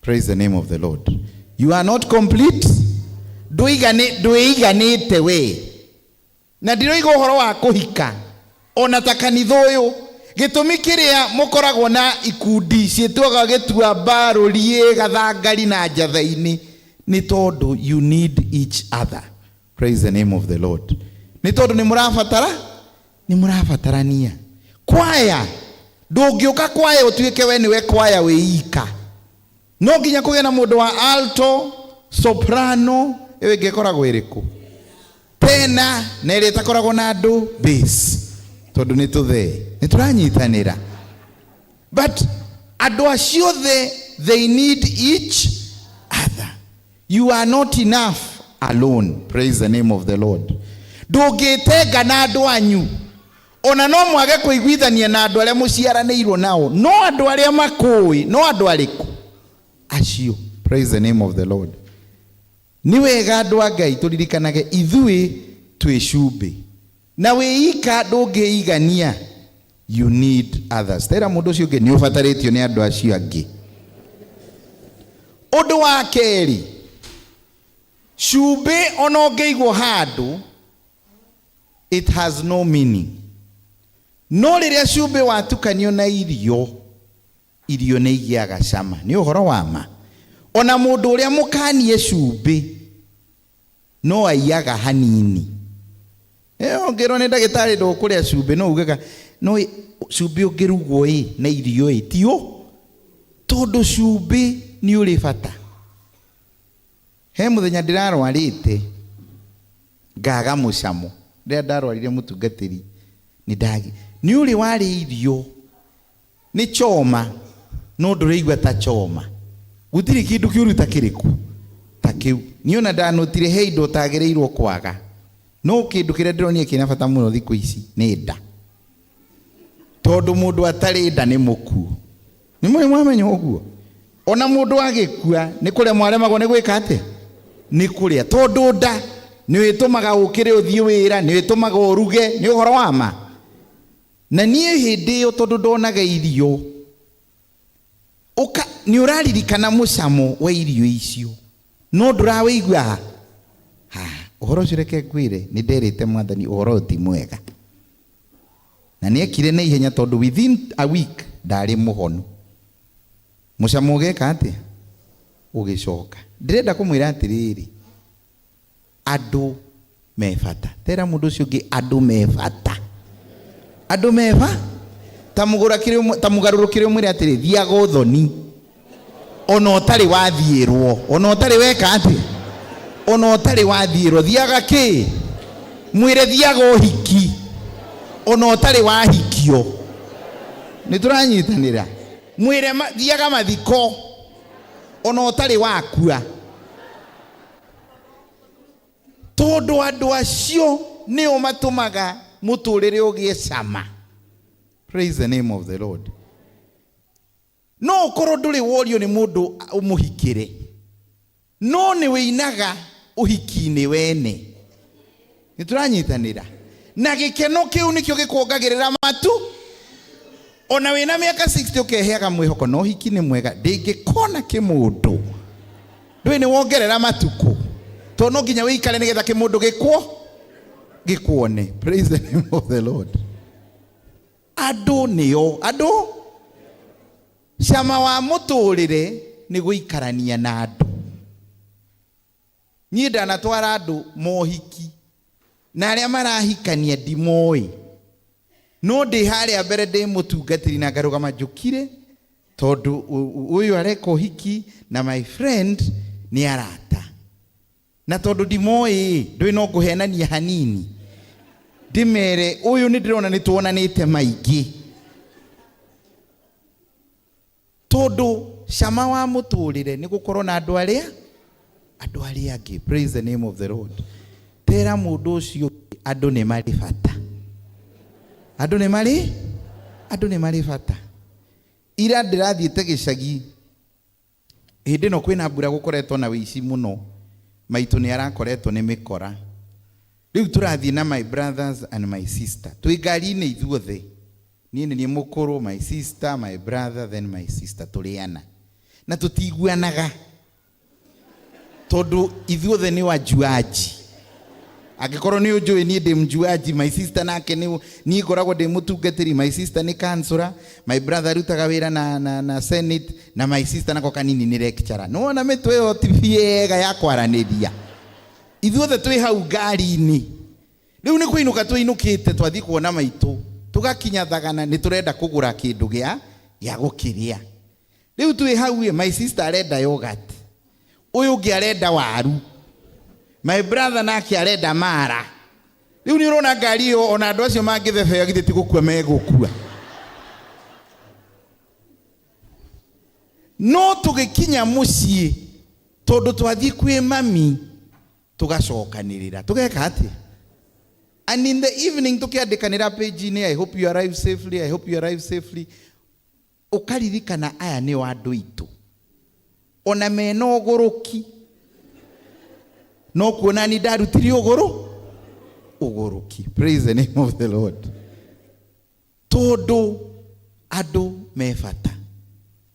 Praise the name of the Lord. You are not complete. Ndwĩiganĩte we. Na ndiroiga ũhoro wa kũhika ona ta kanitha ũyũ. Gĩtũmi kĩrĩa mũkoragwo na ikundi ciĩtwaga gĩtuamba, rũriĩ, gathangari na njatha-inĩ nĩ tondũ you need each other. Praise the name of the Lord. Nĩ tondũ nĩ mũrabatarania. Kwaya, ndũngĩũka kwaya ũtuĩke we nĩwe kwaya wĩ ika. No nginya kũgĩe na mũndũ wa alto, soprano, ĩyo ĩngĩ ĩkoragwo ĩrĩkũ? Tena, na ĩrĩa ĩtakoragwo na andũ bass. Tondũ nĩ tũthee, nĩ tũranyitanĩra. But andũ acio othe, they need each other. You are not enough alone. Praise the name of the Lord. Ndũngĩtenga na andũ anyu. Ona no mwage kũiguithania na andũ arĩa mũciaranĩirwo nao, no andũ arĩa makũĩ, no andũ arĩkũ acio. Praise the name of the Lord. Nĩ wega andũ a Ngai tũririkanage ithuĩ twĩ cumbĩ, na wĩika ndũngĩigania, you need others. Tera mũndũ ũcio ũngĩ nĩ ũbatarĩtio nĩ andũ acio angĩ. Ũndũ wa kerĩ, cumbĩ ona ũngĩigwo handũ, it has no meaning. No rĩrĩa cumbĩ watukanio na irio, irio nĩ igĩaga cama. Nĩ ũhoro wa ma. Ona mũndũ ũrĩa mũkanie cumbĩ no aiyaga hanini. Ũngĩrwo nĩ ndagĩtarĩ ndũkũrĩa cumbĩ, no ugaga no cumbĩ ũngĩrugwo ĩ na irio ĩ tio, tondũ cumbĩ nĩ ũrĩ bata. He mũthenya ndĩrarwarĩte ngaga mũcamo. Rĩrĩa ndarwarire mũtungatĩri nĩ ndagi nĩ ũrĩ warĩ irio nĩ choma no ndũraigua ta choma, gũtirĩ kĩndũ kĩũru ta kĩrĩkũ ta kĩu. Niĩ ona ndanotire he indo ũtagĩrĩirwo kwaga, no kĩndũ kĩrĩa ndĩronire kĩna bata mũno thikũ ici nĩ nda, tondũ mũndũ atarĩ nda nĩ mũkuũ. Nĩ mũrĩ mwamenya ũguo? Ona mũndũ agĩkua nĩ kũrĩa mwaremagwo nĩ gwĩka atĩa? Nĩ kũrĩa, tondũ nda nĩ ĩtũmaga ũkĩre ũthiĩ wĩra, nĩ ĩtũmaga ũruge, nĩ ũhoro wa ma. Na niĩ hĩndĩ ĩyo tondũ ndonaga irio, ũka nĩ ũraririkana mũcamo wa irio icio, no ndũrawĩigua ha. Ũhoro ũcio reke ngwĩre, nĩ nderĩte Mwathani ũhoro ũyũ ti mwega. Na nĩ ekire na ihenya tondũ within a week ndarĩ mũhonu. Mũcamo ũgeka atĩa? Ũgĩcoka. Ndĩrenda kũmwĩra atĩrĩrĩ, andũ me bata. Tera mũndũ ũcio ũngĩ, andũ me bata. Andũ me ba? Ta mũgarũrũkĩre ũmwĩre atĩrĩ, thiaga ũthoni. Ona ũtarĩ wathiĩrwo, ona ũtarĩ weka atĩa? Ona ũtarĩ wathiĩrwo, thiaga kĩ? Mwĩre thiaga ũhiki. Ona ũtarĩ wahikio. Nĩ tũranyitanĩra. Mwĩre thiaga mathiko. Ona ũtarĩ wakua. Tondũ andũ acio nĩo matũmaga mũtũrĩre ũgĩe cama. Praise the name of the Lord. No ũkorwo ndũrĩ worio nĩ mũndũ ũmũhikĩre, no nĩ wĩinaga ũhiki-inĩ wene. Nĩ tũranyitanĩra. Na gĩkeno kĩu nĩkĩo gĩkuongagĩrĩra matu. Ona wĩna mĩaka 60 ũkeheaga mwĩhoko no ũhiki nĩ mwega, ndĩngĩkona kĩmũndũ. Ndũĩ nĩ wongerera matukũ, tondũ no nginya wĩikare nĩgetha kĩmũndũ gĩkuone. Praise the name of the Lord. Andũ nĩo andũ. Cama wa mũtũrĩre nĩ gũikarania na andũ. Niĩ ndanatwara andũ mohiki, na arĩa marahikania ndimoĩ, no ndĩ harĩa mbere ndĩ mũtungatĩri na ngarũgama njũkire, tondũ ũyũ areka ũhiki na my friend nĩ arata. Na tondũ ndimoĩ, ndũĩ no ngũhenania hanini, ndĩmere ũyũ nĩ ndĩrona nĩ tuonanĩte maingĩ. Tondũ cama wa mũtũrĩre nĩ gũkorwo na andũ arĩa angĩ. Praise the name of the Lord. Tera mũndũ ũcio andũ nĩ marĩ bata. Andũ nĩ marĩ? Andũ nĩ marĩ bata. Ira ndĩrathiĩte gĩcagi, hĩndĩ ĩno kwĩna mbura gũkoretwo na wĩici mũno, maitũ nĩ arakoretwo nĩ mĩkora. Rĩu tũrathiĩ na my brothers and my sister, twĩ ngari-inĩ ithuothe. Niĩ nĩ niĩ mũkũrũ, my sister, my brother, then my sister, tũrĩ ana. Na tũtiguanaga tondũ ithuothe nĩ wajuaji. Angĩkorwo nĩ ũnjũĩ niĩ ndĩ mjuaji, my sister nake nĩ niĩ ngoragwo ndĩ mũtungatĩri, my sister nĩ counselor, my brother arutaga wĩra na senate, na my sister nako kanini nĩ lecturer. Nĩ wona mĩtwe ĩyo ti biega ya kwaranĩria. Ithuothe twĩ hau ngari-inĩ. Rĩu nĩ kũinũka tũinũkĩte, twathiĩ kuona maitũ, tũgakinya thagana nĩ tũrenda kũgũra kĩndũ gĩa gũkĩrĩa. Rĩu twĩ hau ĩ, my sister arenda yogurt, ũyũ ũngĩ arenda waru, my brother nake arenda mara. Rĩu nĩ ũrona ngari ĩyo ona andũ acio mangĩthebea githĩ ti gũkua megũkua. No tũgĩkinya mũciĩ, tondũ twathiĩ kwĩ mami, tũgacokanĩrĩra. Tũgeka atĩa? And in the evening tukiandikanira page-inĩ, I hope you arrive safely, I hope you arrive safely, ũkaririkana aya nĩo andũ aitũ, ona mena ũgũrũki, no kuona ni ndarutire ũgũrũ ũgũrũki. Praise the name of the Lord. Tondũ andũ me bata,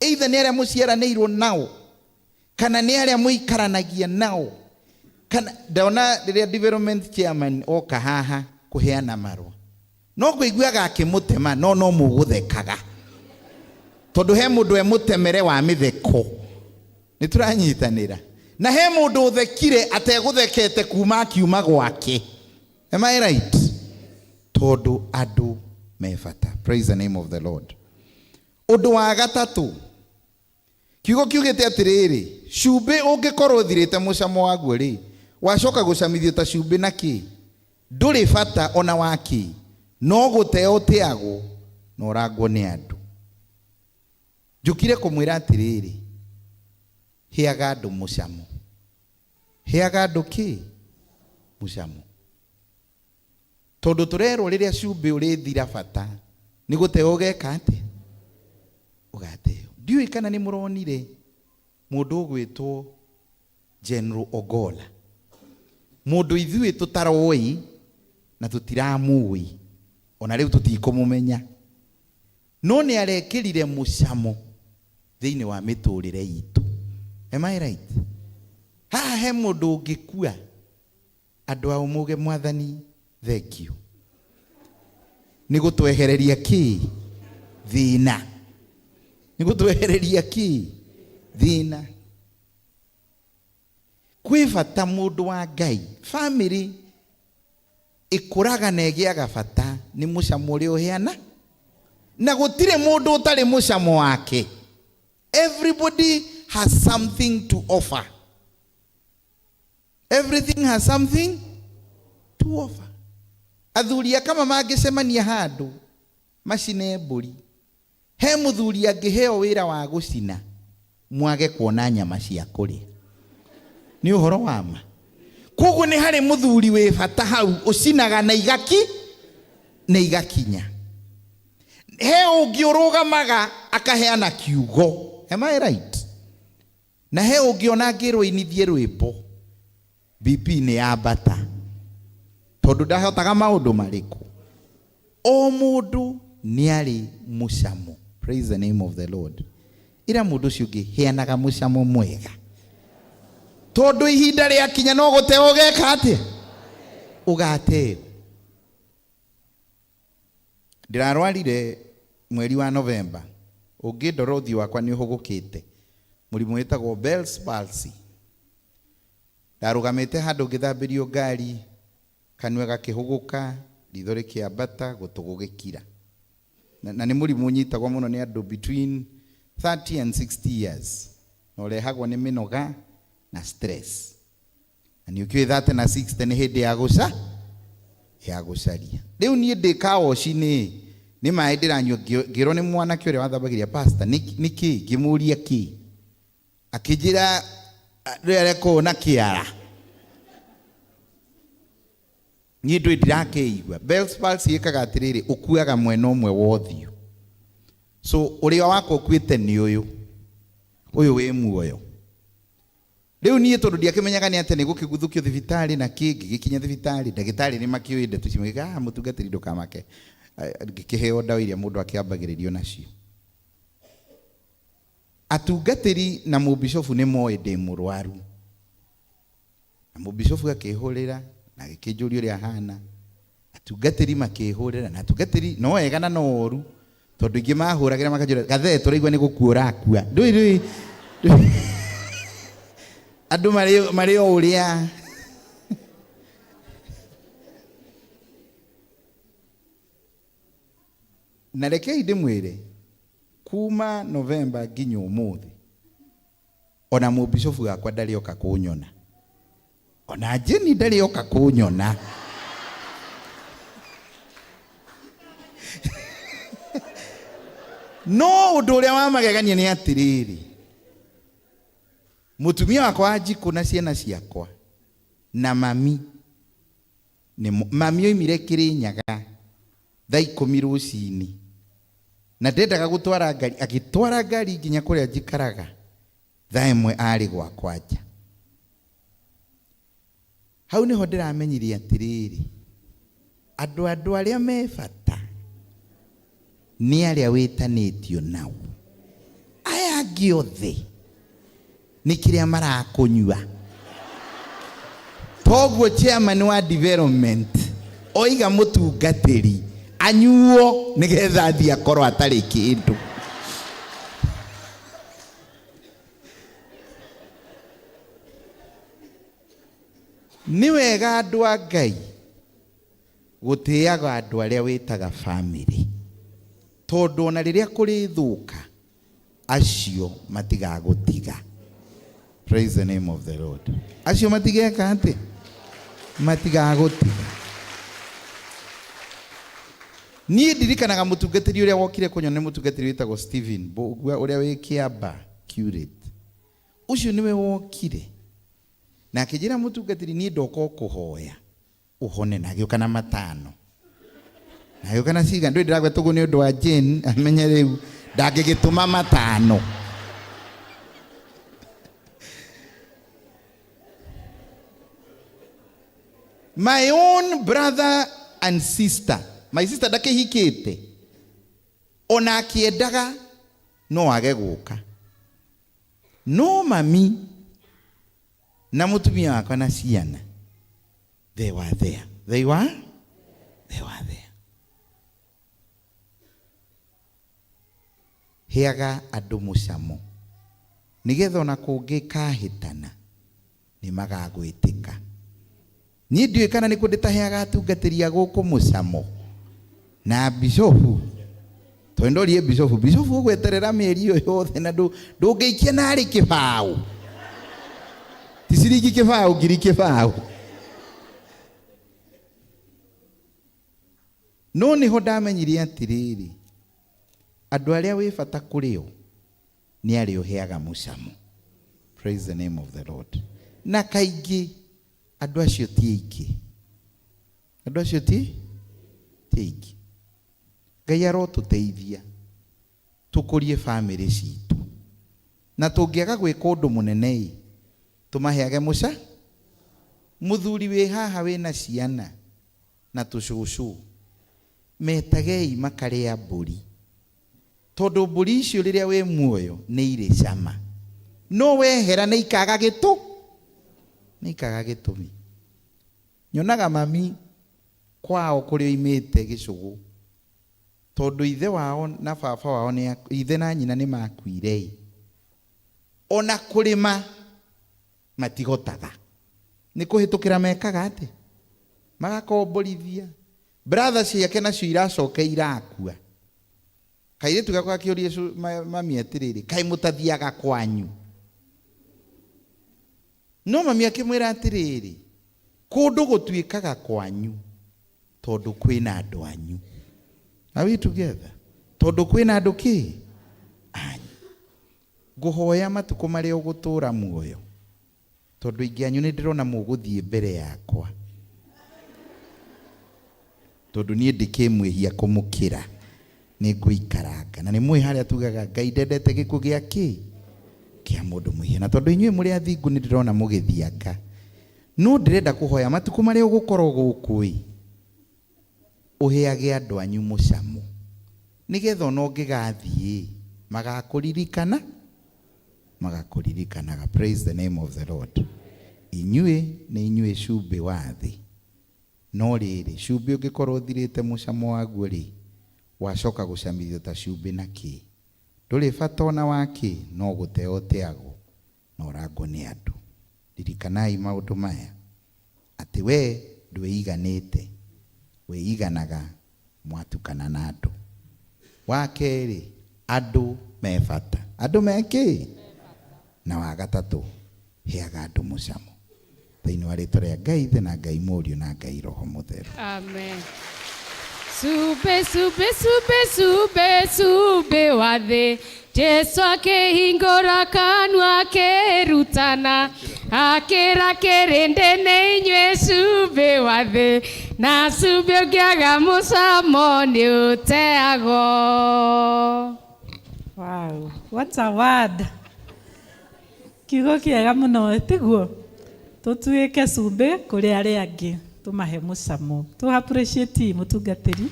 either nĩ arĩa mũciaranĩirwo nao kana nĩ arĩa mũikaranagia nao, kana ndona rĩrĩa development chairman oka haha kũheana marũa, no ngũiguaga akĩmũtema, no no mũgũthekaga tondũ he mũndũ emũtemere wa mĩtheko. Nĩ tũranyitanĩra na he mũndũ ũthekire ategũthekete kuma akiuma gwake. Am I right? Tondũ andũ me bata. Praise the name of the Lord. Ũndũ wa gatatũ, kiugo kiugĩte atĩrĩrĩ, cumbĩ ũngĩkorwo ũthirĩte mũcamo waguo rĩ, wacoka gũcamithio ta cumbĩ na kĩ? Ndũrĩ bata ona wa kĩ, no gũteo ũteagwo na ũrangwo nĩ andũ. Njũkire kũmwĩra atĩrĩrĩ, heaga andũ mũcamo. Heaga andũ kĩ? Mũcamo. Tondũ tũrerwo rĩrĩa cumbĩ ũrĩthira bata, nĩ gũteo ũgeka atĩa? Ũgateo. Ndiũĩ kana nĩ mũronire mũndũ ũgwĩtwo General Ogolla, mũndũ ithuĩ tũtaroĩ na tũtiramũĩ, ona rĩu tũtikũmũmenya, no nĩ arekĩrire mũcamo thĩinĩ wa mĩtũrĩre itũ. Am I right? Haha he mũndũ ũngĩkua, andũ ao muge Mwathani thank you, nĩ gũtwehereria kĩ? Thĩna. Nĩ gũtwehereria kĩ? Thĩna. Kwĩ bata mũndũ wa Ngai, family ĩkũraga na ĩgĩaga bata nĩ mũcamo ũrĩa ũheana, na gũtirĩ mũndũ ũtarĩ mũcamo wake. Everybody has something to offer. Everything has something to offer. Athuri kama mangĩcemania handũ macine mbũri, he mũthuri angĩheo wĩra wa gũcina mwage kuona nyama cia kũrĩa. Nĩ ũhoro wa ma. Koguo nĩ harĩ mũthuri wĩ bata hau ũcinaga na igaki na igakinya. He ũngĩ ũrũgamaga akaheana kiugo. Am I right? Na he ũngĩ ona angĩrwo inithie rwĩmbo, BP nĩ yambata tondũ ndahotaga maũndũ marĩkũ. O mũndũ nĩ arĩ mũcamo. Praise the name of the Lord. Ĩra mũndũ ũcio ũngĩ, heanaga mũcamo mwega, tondũ ihinda rĩakinya no gũteo ũgeka atĩa? Ũgateo. Ndĩrarwarire mweri wa Novemba, ũngĩndora ũthiũ wakwa nĩ ũhũgũkĩte, mũrimũ wĩtagwo Bell's palsy. Ndarũgamĩte handũ ngĩthambĩrio ngari, kanua gakĩhũgũka, ritho rĩkĩambata, gũtũ gũgĩkira. Na nĩ mũrimũ ũnyitagwo mũno nĩ andũ between 30 and 60 years, na ũrehagwo nĩ mĩnoga na stress. Na nĩ ũkĩũĩ 30 na 60 nĩ hĩndĩ ya gũca ya gũcaria. Rĩu niĩ ndĩ kawoci-inĩ, nĩ maĩ ndĩranyua, ngĩrwo nĩ mwanake ũrĩa wathambagĩria pastor, nĩ kĩ? Ngĩmũria kĩ? Akĩnjĩra rĩrĩa arekwo na kĩara. Niĩ ndũĩ ndirakĩigua. Bell's palsy ĩkaga atĩrĩrĩ, ũkuaga mwena ũmwe wa ũthiũ. So ũrĩa wakwa ũkuĩte nĩ ũyũ, ũyũ wĩ muoyo. Rĩu niĩ tondũ ndiakĩmenyaga nĩ atĩa nĩ gũkĩguthũkio thibitarĩ na kĩ, ngĩgĩkinya thibitarĩ, ndagĩtarĩ nĩ makĩũĩ ndeto icio, magĩka, mũtungatĩri ndũkamake. Ngĩkĩheo ndawa iria mũndũ akĩambagĩrĩrio nacio. Atungatĩri na mũbicobu nĩ moĩ ndĩ mũrwaru. Na mũbicobu akĩhũrĩra na agĩkĩnjũria ũrĩa ahana. Atungatĩri makĩhũrĩra na atungatĩri no wega na no ũru, tondũ ingĩ mahũragĩra makanjũria, gathee tũraigua nĩ gũkua ũrakua. Ndũĩ, ndũĩ, ndũĩ. Andũ marĩ o ũrĩa. Na rekei ndĩmwĩre, kuma Novemba nginya ũmũthĩ, ona mũbicobu wakwa ndarĩ oka kũnyona, ona Jenny ndarĩ oka kũnyona. No ũndũ ũrĩa wa magegania nĩ atĩrĩrĩ, mũtumia wakwa wa Njikũ na ciana ciakwa na mami Nĩ mami oimire Kĩrĩnyaga thaa 10 rũcinĩ na ndendaga gũtwara ngari, agĩtwara ngari nginya kũrĩa njikaraga thaa 1 arĩ gwakwa nja. Hau nĩho ndĩramenyire atĩrĩrĩ, andũ arĩa me bata nĩ arĩa wĩtanĩtio nao, aya angĩ othe nĩ kĩrĩa marakũnyua. Toguo chairman wa development oiga mũtungatĩri anyuo nĩgetha athiĩ akorwo atarĩ kĩndũ. Nĩ wega andũ a Ngai gũtĩaga andũ arĩa wĩtaga family, tondũ ona rĩrĩa kũrĩthũka acio matigagũtiga. Praise the name of the Lord. Acio matigeka atĩ? Matigagũtiga. Niĩ ndirikanaga mũtungatĩri ũrĩa wokire kũnyona nĩ mũtungatĩri wĩtagwo Stephen Mbũgua ũrĩa wĩ Kĩamba curate. Ũcio nĩwe wokire na akĩnjĩra mũtungatĩri, niĩ ndoka o kũhoya ũhone, na agĩũka na 5 na agĩũka na cigana. Ndũĩ ndĩragweta ũguo nĩ ũndũ wa Jane amenye rĩu ndangĩgĩtũma 5. My own brother and sister, my sister ndakĩhikĩte ona akĩendaga no age gũka, no mami na mũtumia wakwa na ciana, they were there. They were? They were there. Heaga andũ mũcamo nĩgetha ona kũngĩkahĩtana nĩ magagwĩtĩka. Niĩ ndiũĩ kana nĩ kũ ndĩtaheaga atungatĩri a gũkũ mũcamo na bishofu, tondũ ndorie bishofu, bishofu ũgweterera mĩeri ĩyo yothe na ndũngĩikia narĩ kĩbaũ, ti ciringi kĩbaũ, ngiri kĩbaũ. No nĩho ndamenyire atĩrĩrĩ, andũ arĩa wĩ bata kũrĩ o nĩ arĩa ũheaga mũcamo. Praise the name of the Lord. Na kaingĩ andũ acio ti aingĩ, andũ acio ti aingĩ. Ngai arotũteithia tũkũrie bamĩrĩ citũ, na tũngĩaga gwĩka ũndũ mũnene ĩ, tũmaheage mũca. Mũthuri wĩ haha wĩna ciana na tũcũcũ, metagei makarĩa mbũri, tondũ mbũri icio rĩrĩa wĩ muoyo nĩ irĩ cama, no wehera nĩ ikaga gĩtũ, nĩ ikaga gĩtũmi. Nyonaga mami kwao kũrĩa oimĩte gĩcũgũ, tondũ ithe wao na baba wao nĩ ithe na nyina nĩ makuire ĩ, ona kũrĩma matihotaga, nĩ kũhĩtũkĩra mekaga atĩ magakomborithia. Brother ciake nacio iracoka irakua. Kairĩtu gakwa gakĩũria mami atĩrĩrĩ, kaĩ mũtathiaga kwanyu? No mami akĩmwĩra atĩrĩrĩ, kũndũ gũtuĩkaga kwanyu tondũ kwĩna andũ anyu. Are we together? Tondũ kwĩna andũ kĩ? Anyu. Ngũhoya matukũ marĩa ũgũtũra muoyo, tondũ aingĩ anyu nĩ ndĩrona mũgũthiĩ mbere yakwa, tondũ niĩ ndĩkĩmwĩhia kũmũkĩra, nĩ ngũikaranga. Na nĩ mũĩ harĩa tugaga Ngai ndendete gĩkuũ gĩa kĩ? Kĩa mũndũ mwĩhia. Na tondũ inyuĩ mũrĩ athingu nĩ ndĩrona mũgĩthianga, no ndĩrenda kũhoya matukũ marĩa ũgũkorwo gũkũ ĩ, ũheage andũ anyu mũcamo, nĩgetha ona ũngĩgathiĩ magakũririkana, magakũririkanaga. Praise the name of the Lord. Inyuĩ nĩ inyuĩ cumbĩ wa thĩ, no rĩrĩ, cumbĩ ũngĩkorwo ũthirĩte mũcamo waguo rĩ, wacoka gũcamithio ta cumbĩ na kĩ? Ndũrĩ bata ona wa kĩ, no gũteo ũteagwo na ũrangwo nĩ andũ. Ririkanai maũndũ maya, atĩ we ndwĩiganĩte, wĩiganaga mwatukana na andũ. Wa kerĩ, andũ me bata. Andũ me kĩ? Na wa gatatũ, heaga andũ mũcamo. Thĩinĩ wa rĩtwa rĩa Ngai Ithe na Ngai Mũriũ na Ngai Roho Mũtheru. Amen. Cumbĩ, cumbĩ, cumbĩ, cumbĩ, cumbĩ wa thĩ. Jesu akĩhingũra kanua akĩrutana, akĩra kĩrĩndĩ nĩ inyuĩ cumbĩ wa thĩ, na cumbĩ ũngĩaga mũcamo nĩ ũteagwo. Wow, what a word. Kiugo kĩega mũno tiguo tũtuĩke cumbĩ kũrĩ arĩa angĩ tũmahe mũcamo. Tũ appreciate mũtungatĩri.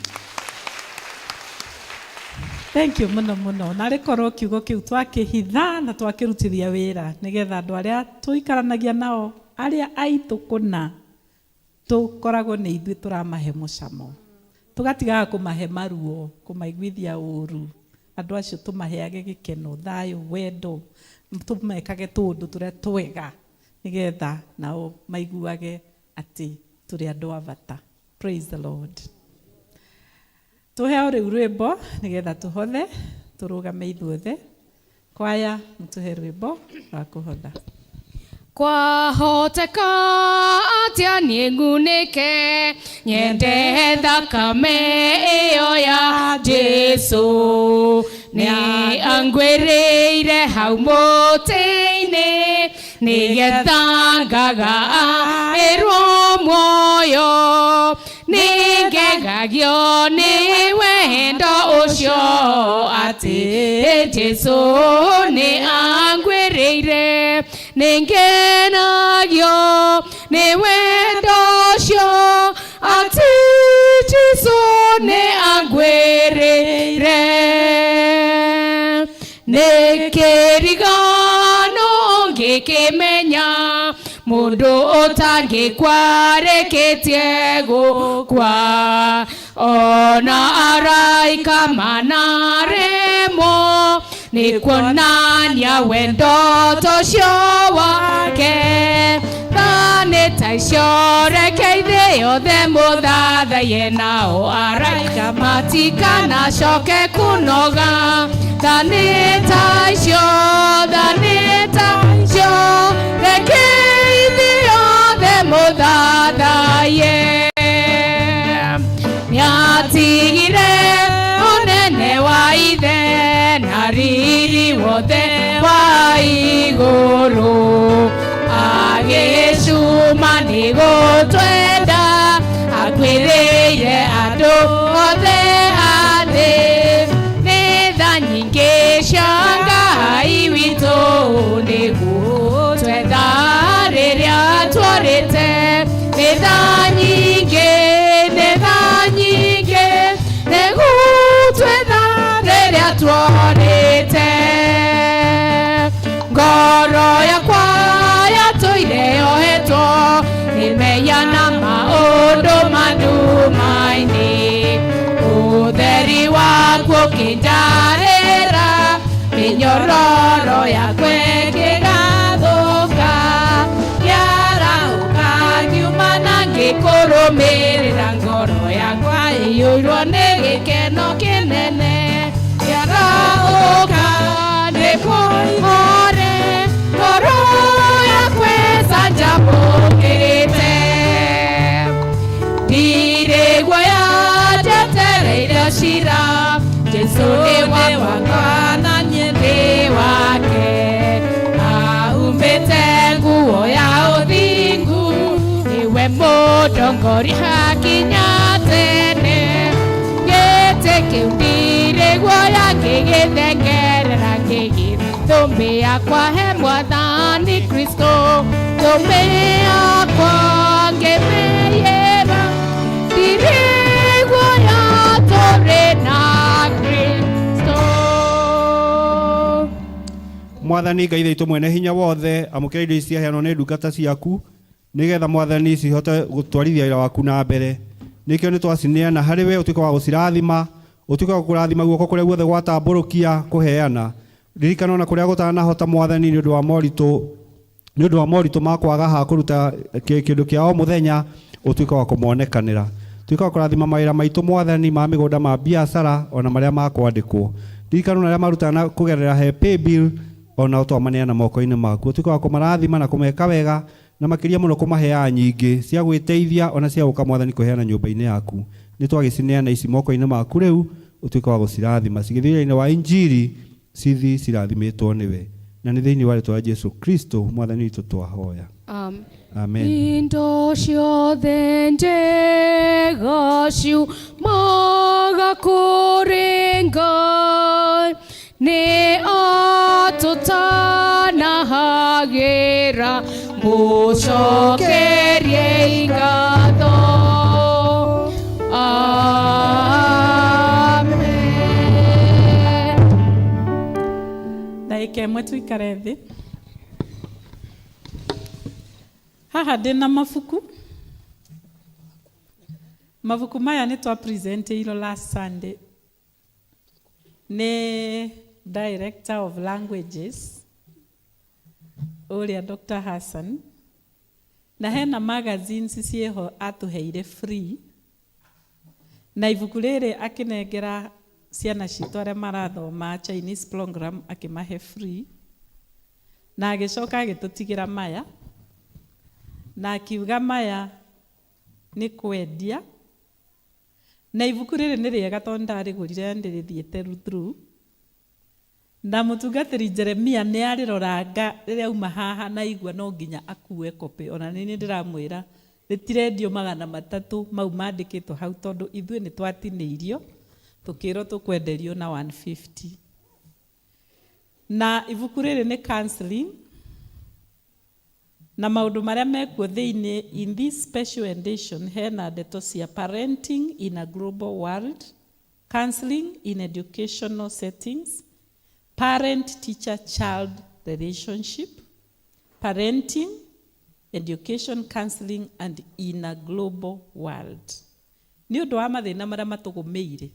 Thank you mũno mũno. Narĩ korwo kiugo kĩu twakĩhitha na twakĩrutithia wĩra nĩgetha andũ arĩa tũikaranagia nao arĩa aitũ kũna tũkoragwo nĩ ithuĩ tũramahe mũcamo. Tũgatigaga kũmahe maruo, kũmaiguithia ũru. Andũ acio tũmaheage gĩkeno, thayũ, wendo, tũmekage tũũndũ tũrĩa twega nĩgetha nao maiguage atĩ tũrĩ andũ a bata. Praise the Lord. Tũheo rĩu rwĩmbo nĩgetha tũhothe, tũrũgame ithuothe. Kwaya, mũtũhe rwĩmbo rwa kũhotha. Kwahoteka atĩa niĩ ng'unĩke nyende thakame ĩyo ya Jesũ nĩ angwĩrĩire hau mũtĩ-inĩ nĩgetha ngagaĩrwo muoyo nĩngegagio nĩ wendo ũcio atĩ Jesũ nĩ angwĩrĩire nĩngenagio nĩ wendo ũcio atĩ Jesũ nĩ angwĩrĩire nĩ kĩrigano ngĩkĩmenya mũndũ ũtangĩkua arĩkĩtie gũkua ona araika manaremwo nĩ kuonania wendo tocio wake tha nĩ ta icio reke ithuĩ othe mũthathaiye nao araika matikanacoke kũnoga tha nĩ ta icio tha nĩ ta icio reke ithuĩ othe mũthathaiye nĩatigire ũnene wa ithe na riri wothe wa igũrũ agĩcuma nĩ gũtwenda akuĩrĩire andũ othe a thĩ nĩ tha nyingĩ cia Ngai witũ nĩgũtwenda rĩrĩa tworĩte nĩ tha nyingĩ nĩ tha nyingĩ nĩgũtwetha rĩrĩa tworĩte ngoro yakwa yatũire yohetwo nĩ mehia na maũndũ mandumainĩ ũtheri waku ũkĩnjarĩra mĩnyororo yakwa ĩkĩgathũka ngĩarahũka ngiuma na ngĩkũrũmĩrĩra ngoro yakwa ĩiyũirwo nĩ gĩkeno kĩnene ngĩarahũka nĩkũhore ngoro yakwa ĩcanjamũkĩte ndirĩ guoya njetereire cira Jesũ nĩ wakwa na niĩ ndĩ wake ahumbĩte nguo ya ũthingu nĩwe mũndongoria hakinya tene gĩtĩ kĩu ndirĩ guoya ngĩgĩthengerera ngĩgĩthũmbĩ yakwa he mwathani Kristo thũmbĩ yakwa ngĩmĩiyĩra ndirĩ guoya tũrĩ na Kristo. Mwathani Ngai witũ mwene hinya wothe amũkĩra indo ici ciaheanwo nĩ ndungata ciaku nĩgetha mwathani cihote gũtwarithia wĩra waku na mbere nĩkĩo nĩ twacineana harĩ we ũtuĩke wa gũcirathima ũtuĩke wa kũrathima guoko kũrĩa guothe gwatambũrũkia kũheana ririkana ona kũrĩa gũtanahota mwathani nĩ ũndũ wa moritũ nĩ ũndũ wa moritũ ma kwaga ha kũruta kĩndũ kĩa o mũthenya ũtuĩke wa kũmonekanĩra tuĩke wa kũrathima mawĩra maitũ mwathani ma mĩgũnda ma biacara ona marĩa ma kwandĩkwo ririkana ona arĩa marutaga na kũgerera he paybill ona twamaneana moko-inĩ maku ũtuĩke wa kũmarathima na kũmeka wega na makĩria mũno kũmaheaga nyingĩ cia gwĩteithia ona cia gũka mwathani kũheana nyũmba-inĩ yaku Nĩ twagĩcineana ici moko-inĩ maku rĩu, ũtuĩke wa gũcirathima cigĩthiĩ wĩra-inĩ wa injiri, cithi cirathimĩtwo nĩwe. Na nĩ thĩinĩ wa rĩtwa rĩa Jesu Kristo mwathani witũ twahoya. Amen. Amen. Indo ciothe njega ciumaga kũrĩ Ngai, nĩ atũtanahagĩra, mũcokerie ngatho. Amen. Ndagĩka ĩmwe tuikare thĩ. Haha ndĩna mabuku. Mabuku maya nĩ twa presenteirwo last Sunday nĩ Director of Languages ũrĩa Dr. Hassan, na hena magazines ciĩho atũheire free, na ibuku rĩrĩ akĩnengera ciana citũ arĩa marathoma Chinese program akĩmahe free, na agĩcoka agĩtũtigĩra maya na akiuga maya nĩ kwendia. Na ibuku rĩrĩ nĩ rĩega tondũ ndarĩgũrire ndĩrĩthiĩte through, na mũtungatĩri Jeremia nĩ arĩroranga rĩrĩa auma haha na aigua no nginya akue copy. Ona nĩ niĩ ndĩramwĩra rĩtirendio 300 mau mandĩkĩtwo hau, tondũ ithuĩ nĩ twatinĩirio tũkĩrwo tũkwenderio na 150. Na ibuku rĩrĩ nĩ counseling na maũndũ marĩa mekuo thĩinĩ. In this special edition hena ndeto cia parenting in a global world, counseling in educational settings, parent teacher child relationship, parenting, education, counseling and in a global world. Nĩ ũndũ wa mathĩna marĩa matũgũmĩire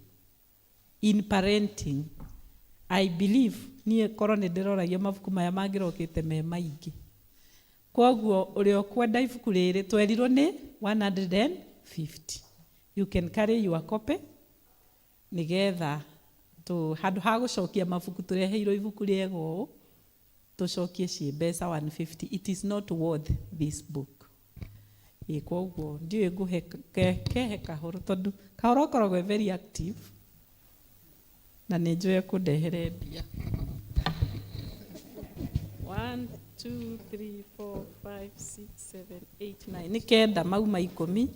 in parenting, I believe niĩ korwo nĩ ndĩroragia mabuku maya mangĩrokĩte me maingĩ. Koguo ũrĩa ũkwenda ibuku rĩrĩ twerirwo nĩ 150. You can carry your copy nĩgetha handũ ha gũcokia mabuku tũreheirwo ibuku rĩega ũũ tũcokie ciĩ mbeca 150. It is not worth this book. Ĩ koguo ndiũĩ ngũhe kehe Kahoro, tondũ Kahoro akoragwo e very active na nĩ njũĩ ekũndehere mbia. 1, 2, 3, 4, 5, 6, 7, 8, 9. Nĩ kenda mauma 10.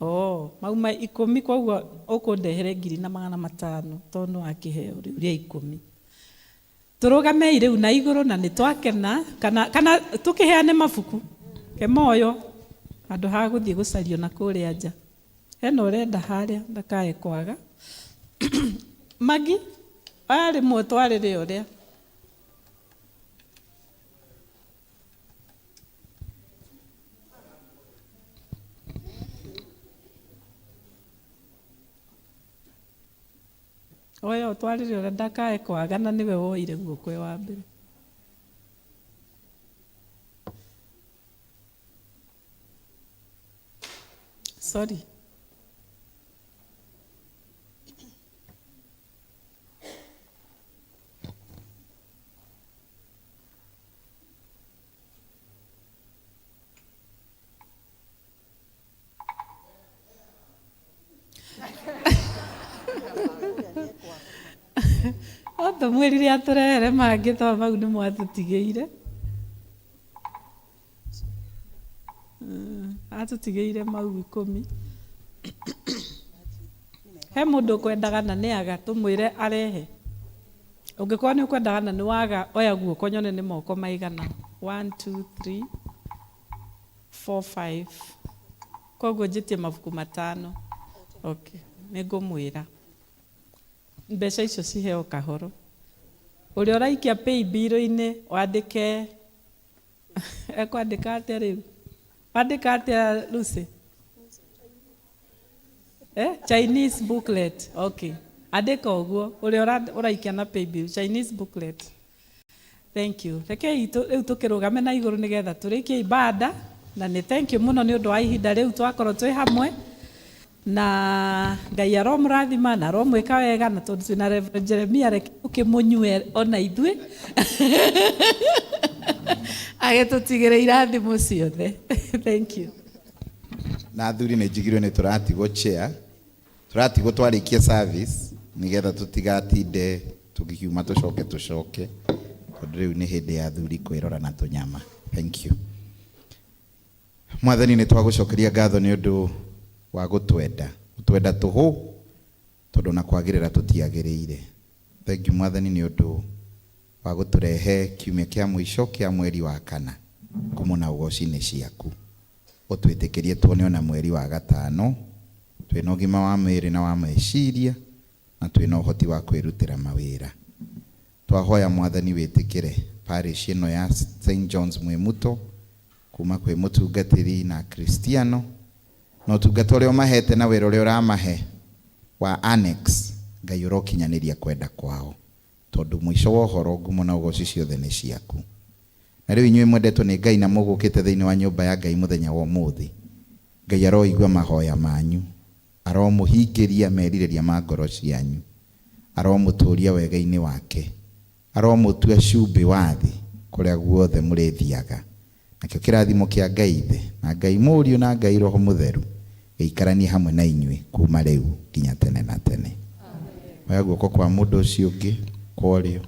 Oh, mauma 10, koguo ũkũndehere 1,500 tondũ nĩ wakĩheo rĩu rĩa 10. Tũrũgamei rĩu na igũrũ na nĩ twakena, kana tũkĩheane mabuku kemoyo handũ ha gũthiĩ gũcario na kũrĩa nja. Hena ũrenda harĩa ndakae kwaga. Magi aya rĩmwe twarĩre ũrĩa. Oya ũtwarĩre ũrĩa ndakae kwaga, na nĩwe woire guoko wa mbere. Sorry. Otũmwĩrire atũrehere mangĩ tondũ mau nĩ mwatũtigĩire. Atũtigĩire mau 10. He mũndũ ũkwendaga na nĩ aga, tũmwĩre arehe. Ũngĩkorwo nĩ ũkwendaga na nĩ waga, oya guoko nyone nĩ moko maigana. 1, 2, 3, 4, 5. Koguo njĩtie mabuku 5. Okay, nĩ ngũmwĩra. Mbeca icio ciheo Kahoro. Ũrĩa ũraikia pay bill-inĩ wandĩke, ekwandĩka atĩa rĩu? Wandĩka atĩa Lucy? Chinese booklet. Okay. Andĩka ũguo ũrĩa ũraikia na pay bill, Chinese booklet. Thank you. Rekei rĩu tũkĩrũgame na igũrũ nĩgetha tũrĩkie ibada, na nĩ thank you mũno nĩ ũndũ wa ihinda rĩu twakorwo twĩ hamwe. Na Ngai aromũrathima na aromwĩka wega, na tondũ twĩna Reverend Jeremia, reke tũkĩmũnyue ona ithuĩ agĩtũtigĩre irathimo ciothe. Thank you. Na athuri nĩ njigirwo nĩ tũratigwo chair. Tũratigwo twarĩkie service nĩgetha tũtigatinde tũgĩkiuma tũcoke tũcoke tondũ rĩu nĩ hĩndĩ ya athuri kwĩrora na tũnyama. Thank you. Mwathani, nĩ twagũcokeria ngatho nĩ ũndũ wa gũtwenda, gũtwenda tũhũ tondũ na kwagĩrĩra tũtiagĩrĩire. Thank you Mwathani nĩ ũndũ wa gũtũrehe kiumia kĩa mũico kĩa mweri wa kana ngumo na ũgoci nĩ ciaku. Ũtwĩtĩkĩrie tuone ona mweri wa gatano twĩna ũgima wa mwĩrĩ na wa meciria na twĩna ũhoti wa kwĩrutĩra mawĩra. Twahoya Mwathani wĩtĩkĩre parish ĩno ya St John's Mwimuto kuma kwĩ mũtungatĩri na Kristiano na ũtungata ũrĩa ũmahete na wĩra ũrĩa ũramahe wa annex, Ngai ũrokinyanĩria kwenda kwao tondũ mũico wa ũhoro ngumo na ũgoci ciothe nĩ ciaku. Na rĩu inyuĩ mwendetwo nĩ Ngai na mũgũkĩte thĩinĩ wa nyũmba ya Ngai mũthenya wa ũmũthĩ, Ngai aroigua mahoya manyu, aromũhingĩria merirĩria ma ngoro cianyu, aromũtũria wega-inĩ wake, aromũtua cumbĩ wa thĩ kũrĩa guothe mũrĩthiaga. Nakĩo kĩrathimo kĩa Ngai Ithe na Ngai Mũriũ na Ngai Roho Mũtheru gĩikaranie hamwe na inyuĩ kuma rĩu nginya tene na tene. Oya guoko kwa mũndũ ũcio ũngĩ kwa ũrĩo,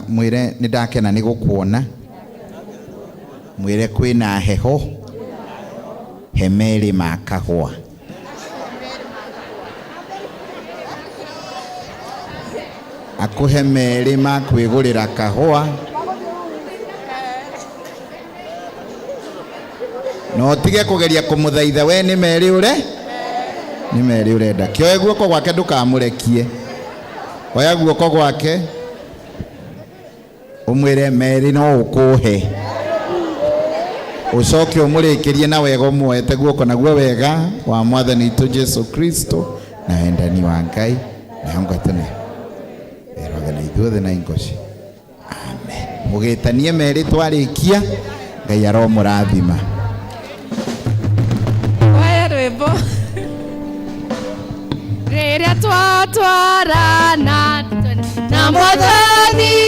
mwĩre nĩ ndakena nĩ gũkuona, mwĩre kwĩna heho, he merĩ ma kahũa. Akũhe merĩ ma kwĩgũrĩra kahũa na ũtige kũgeria kũmũthaitha we nĩ merĩ ũre nĩ merĩ ũrenda. Kĩoe guoko gwake ndũkamũrekie, oya guoko gwake ũmwĩre merĩ no ũkũhe, ũcoke ũmũrĩkĩrie na wega ũmuoete guoko, naguo wega wa Mwathani witũ Jesu Kristo na wendani wa Ngai na ngwatanĩro ĩroge na ithuothe na ingoci. Amen. Mũgĩtanie merĩ twarĩkia, Ngai aromũrathima. Oya rwĩmbo. Rĩrĩa twatwarana na Mwathani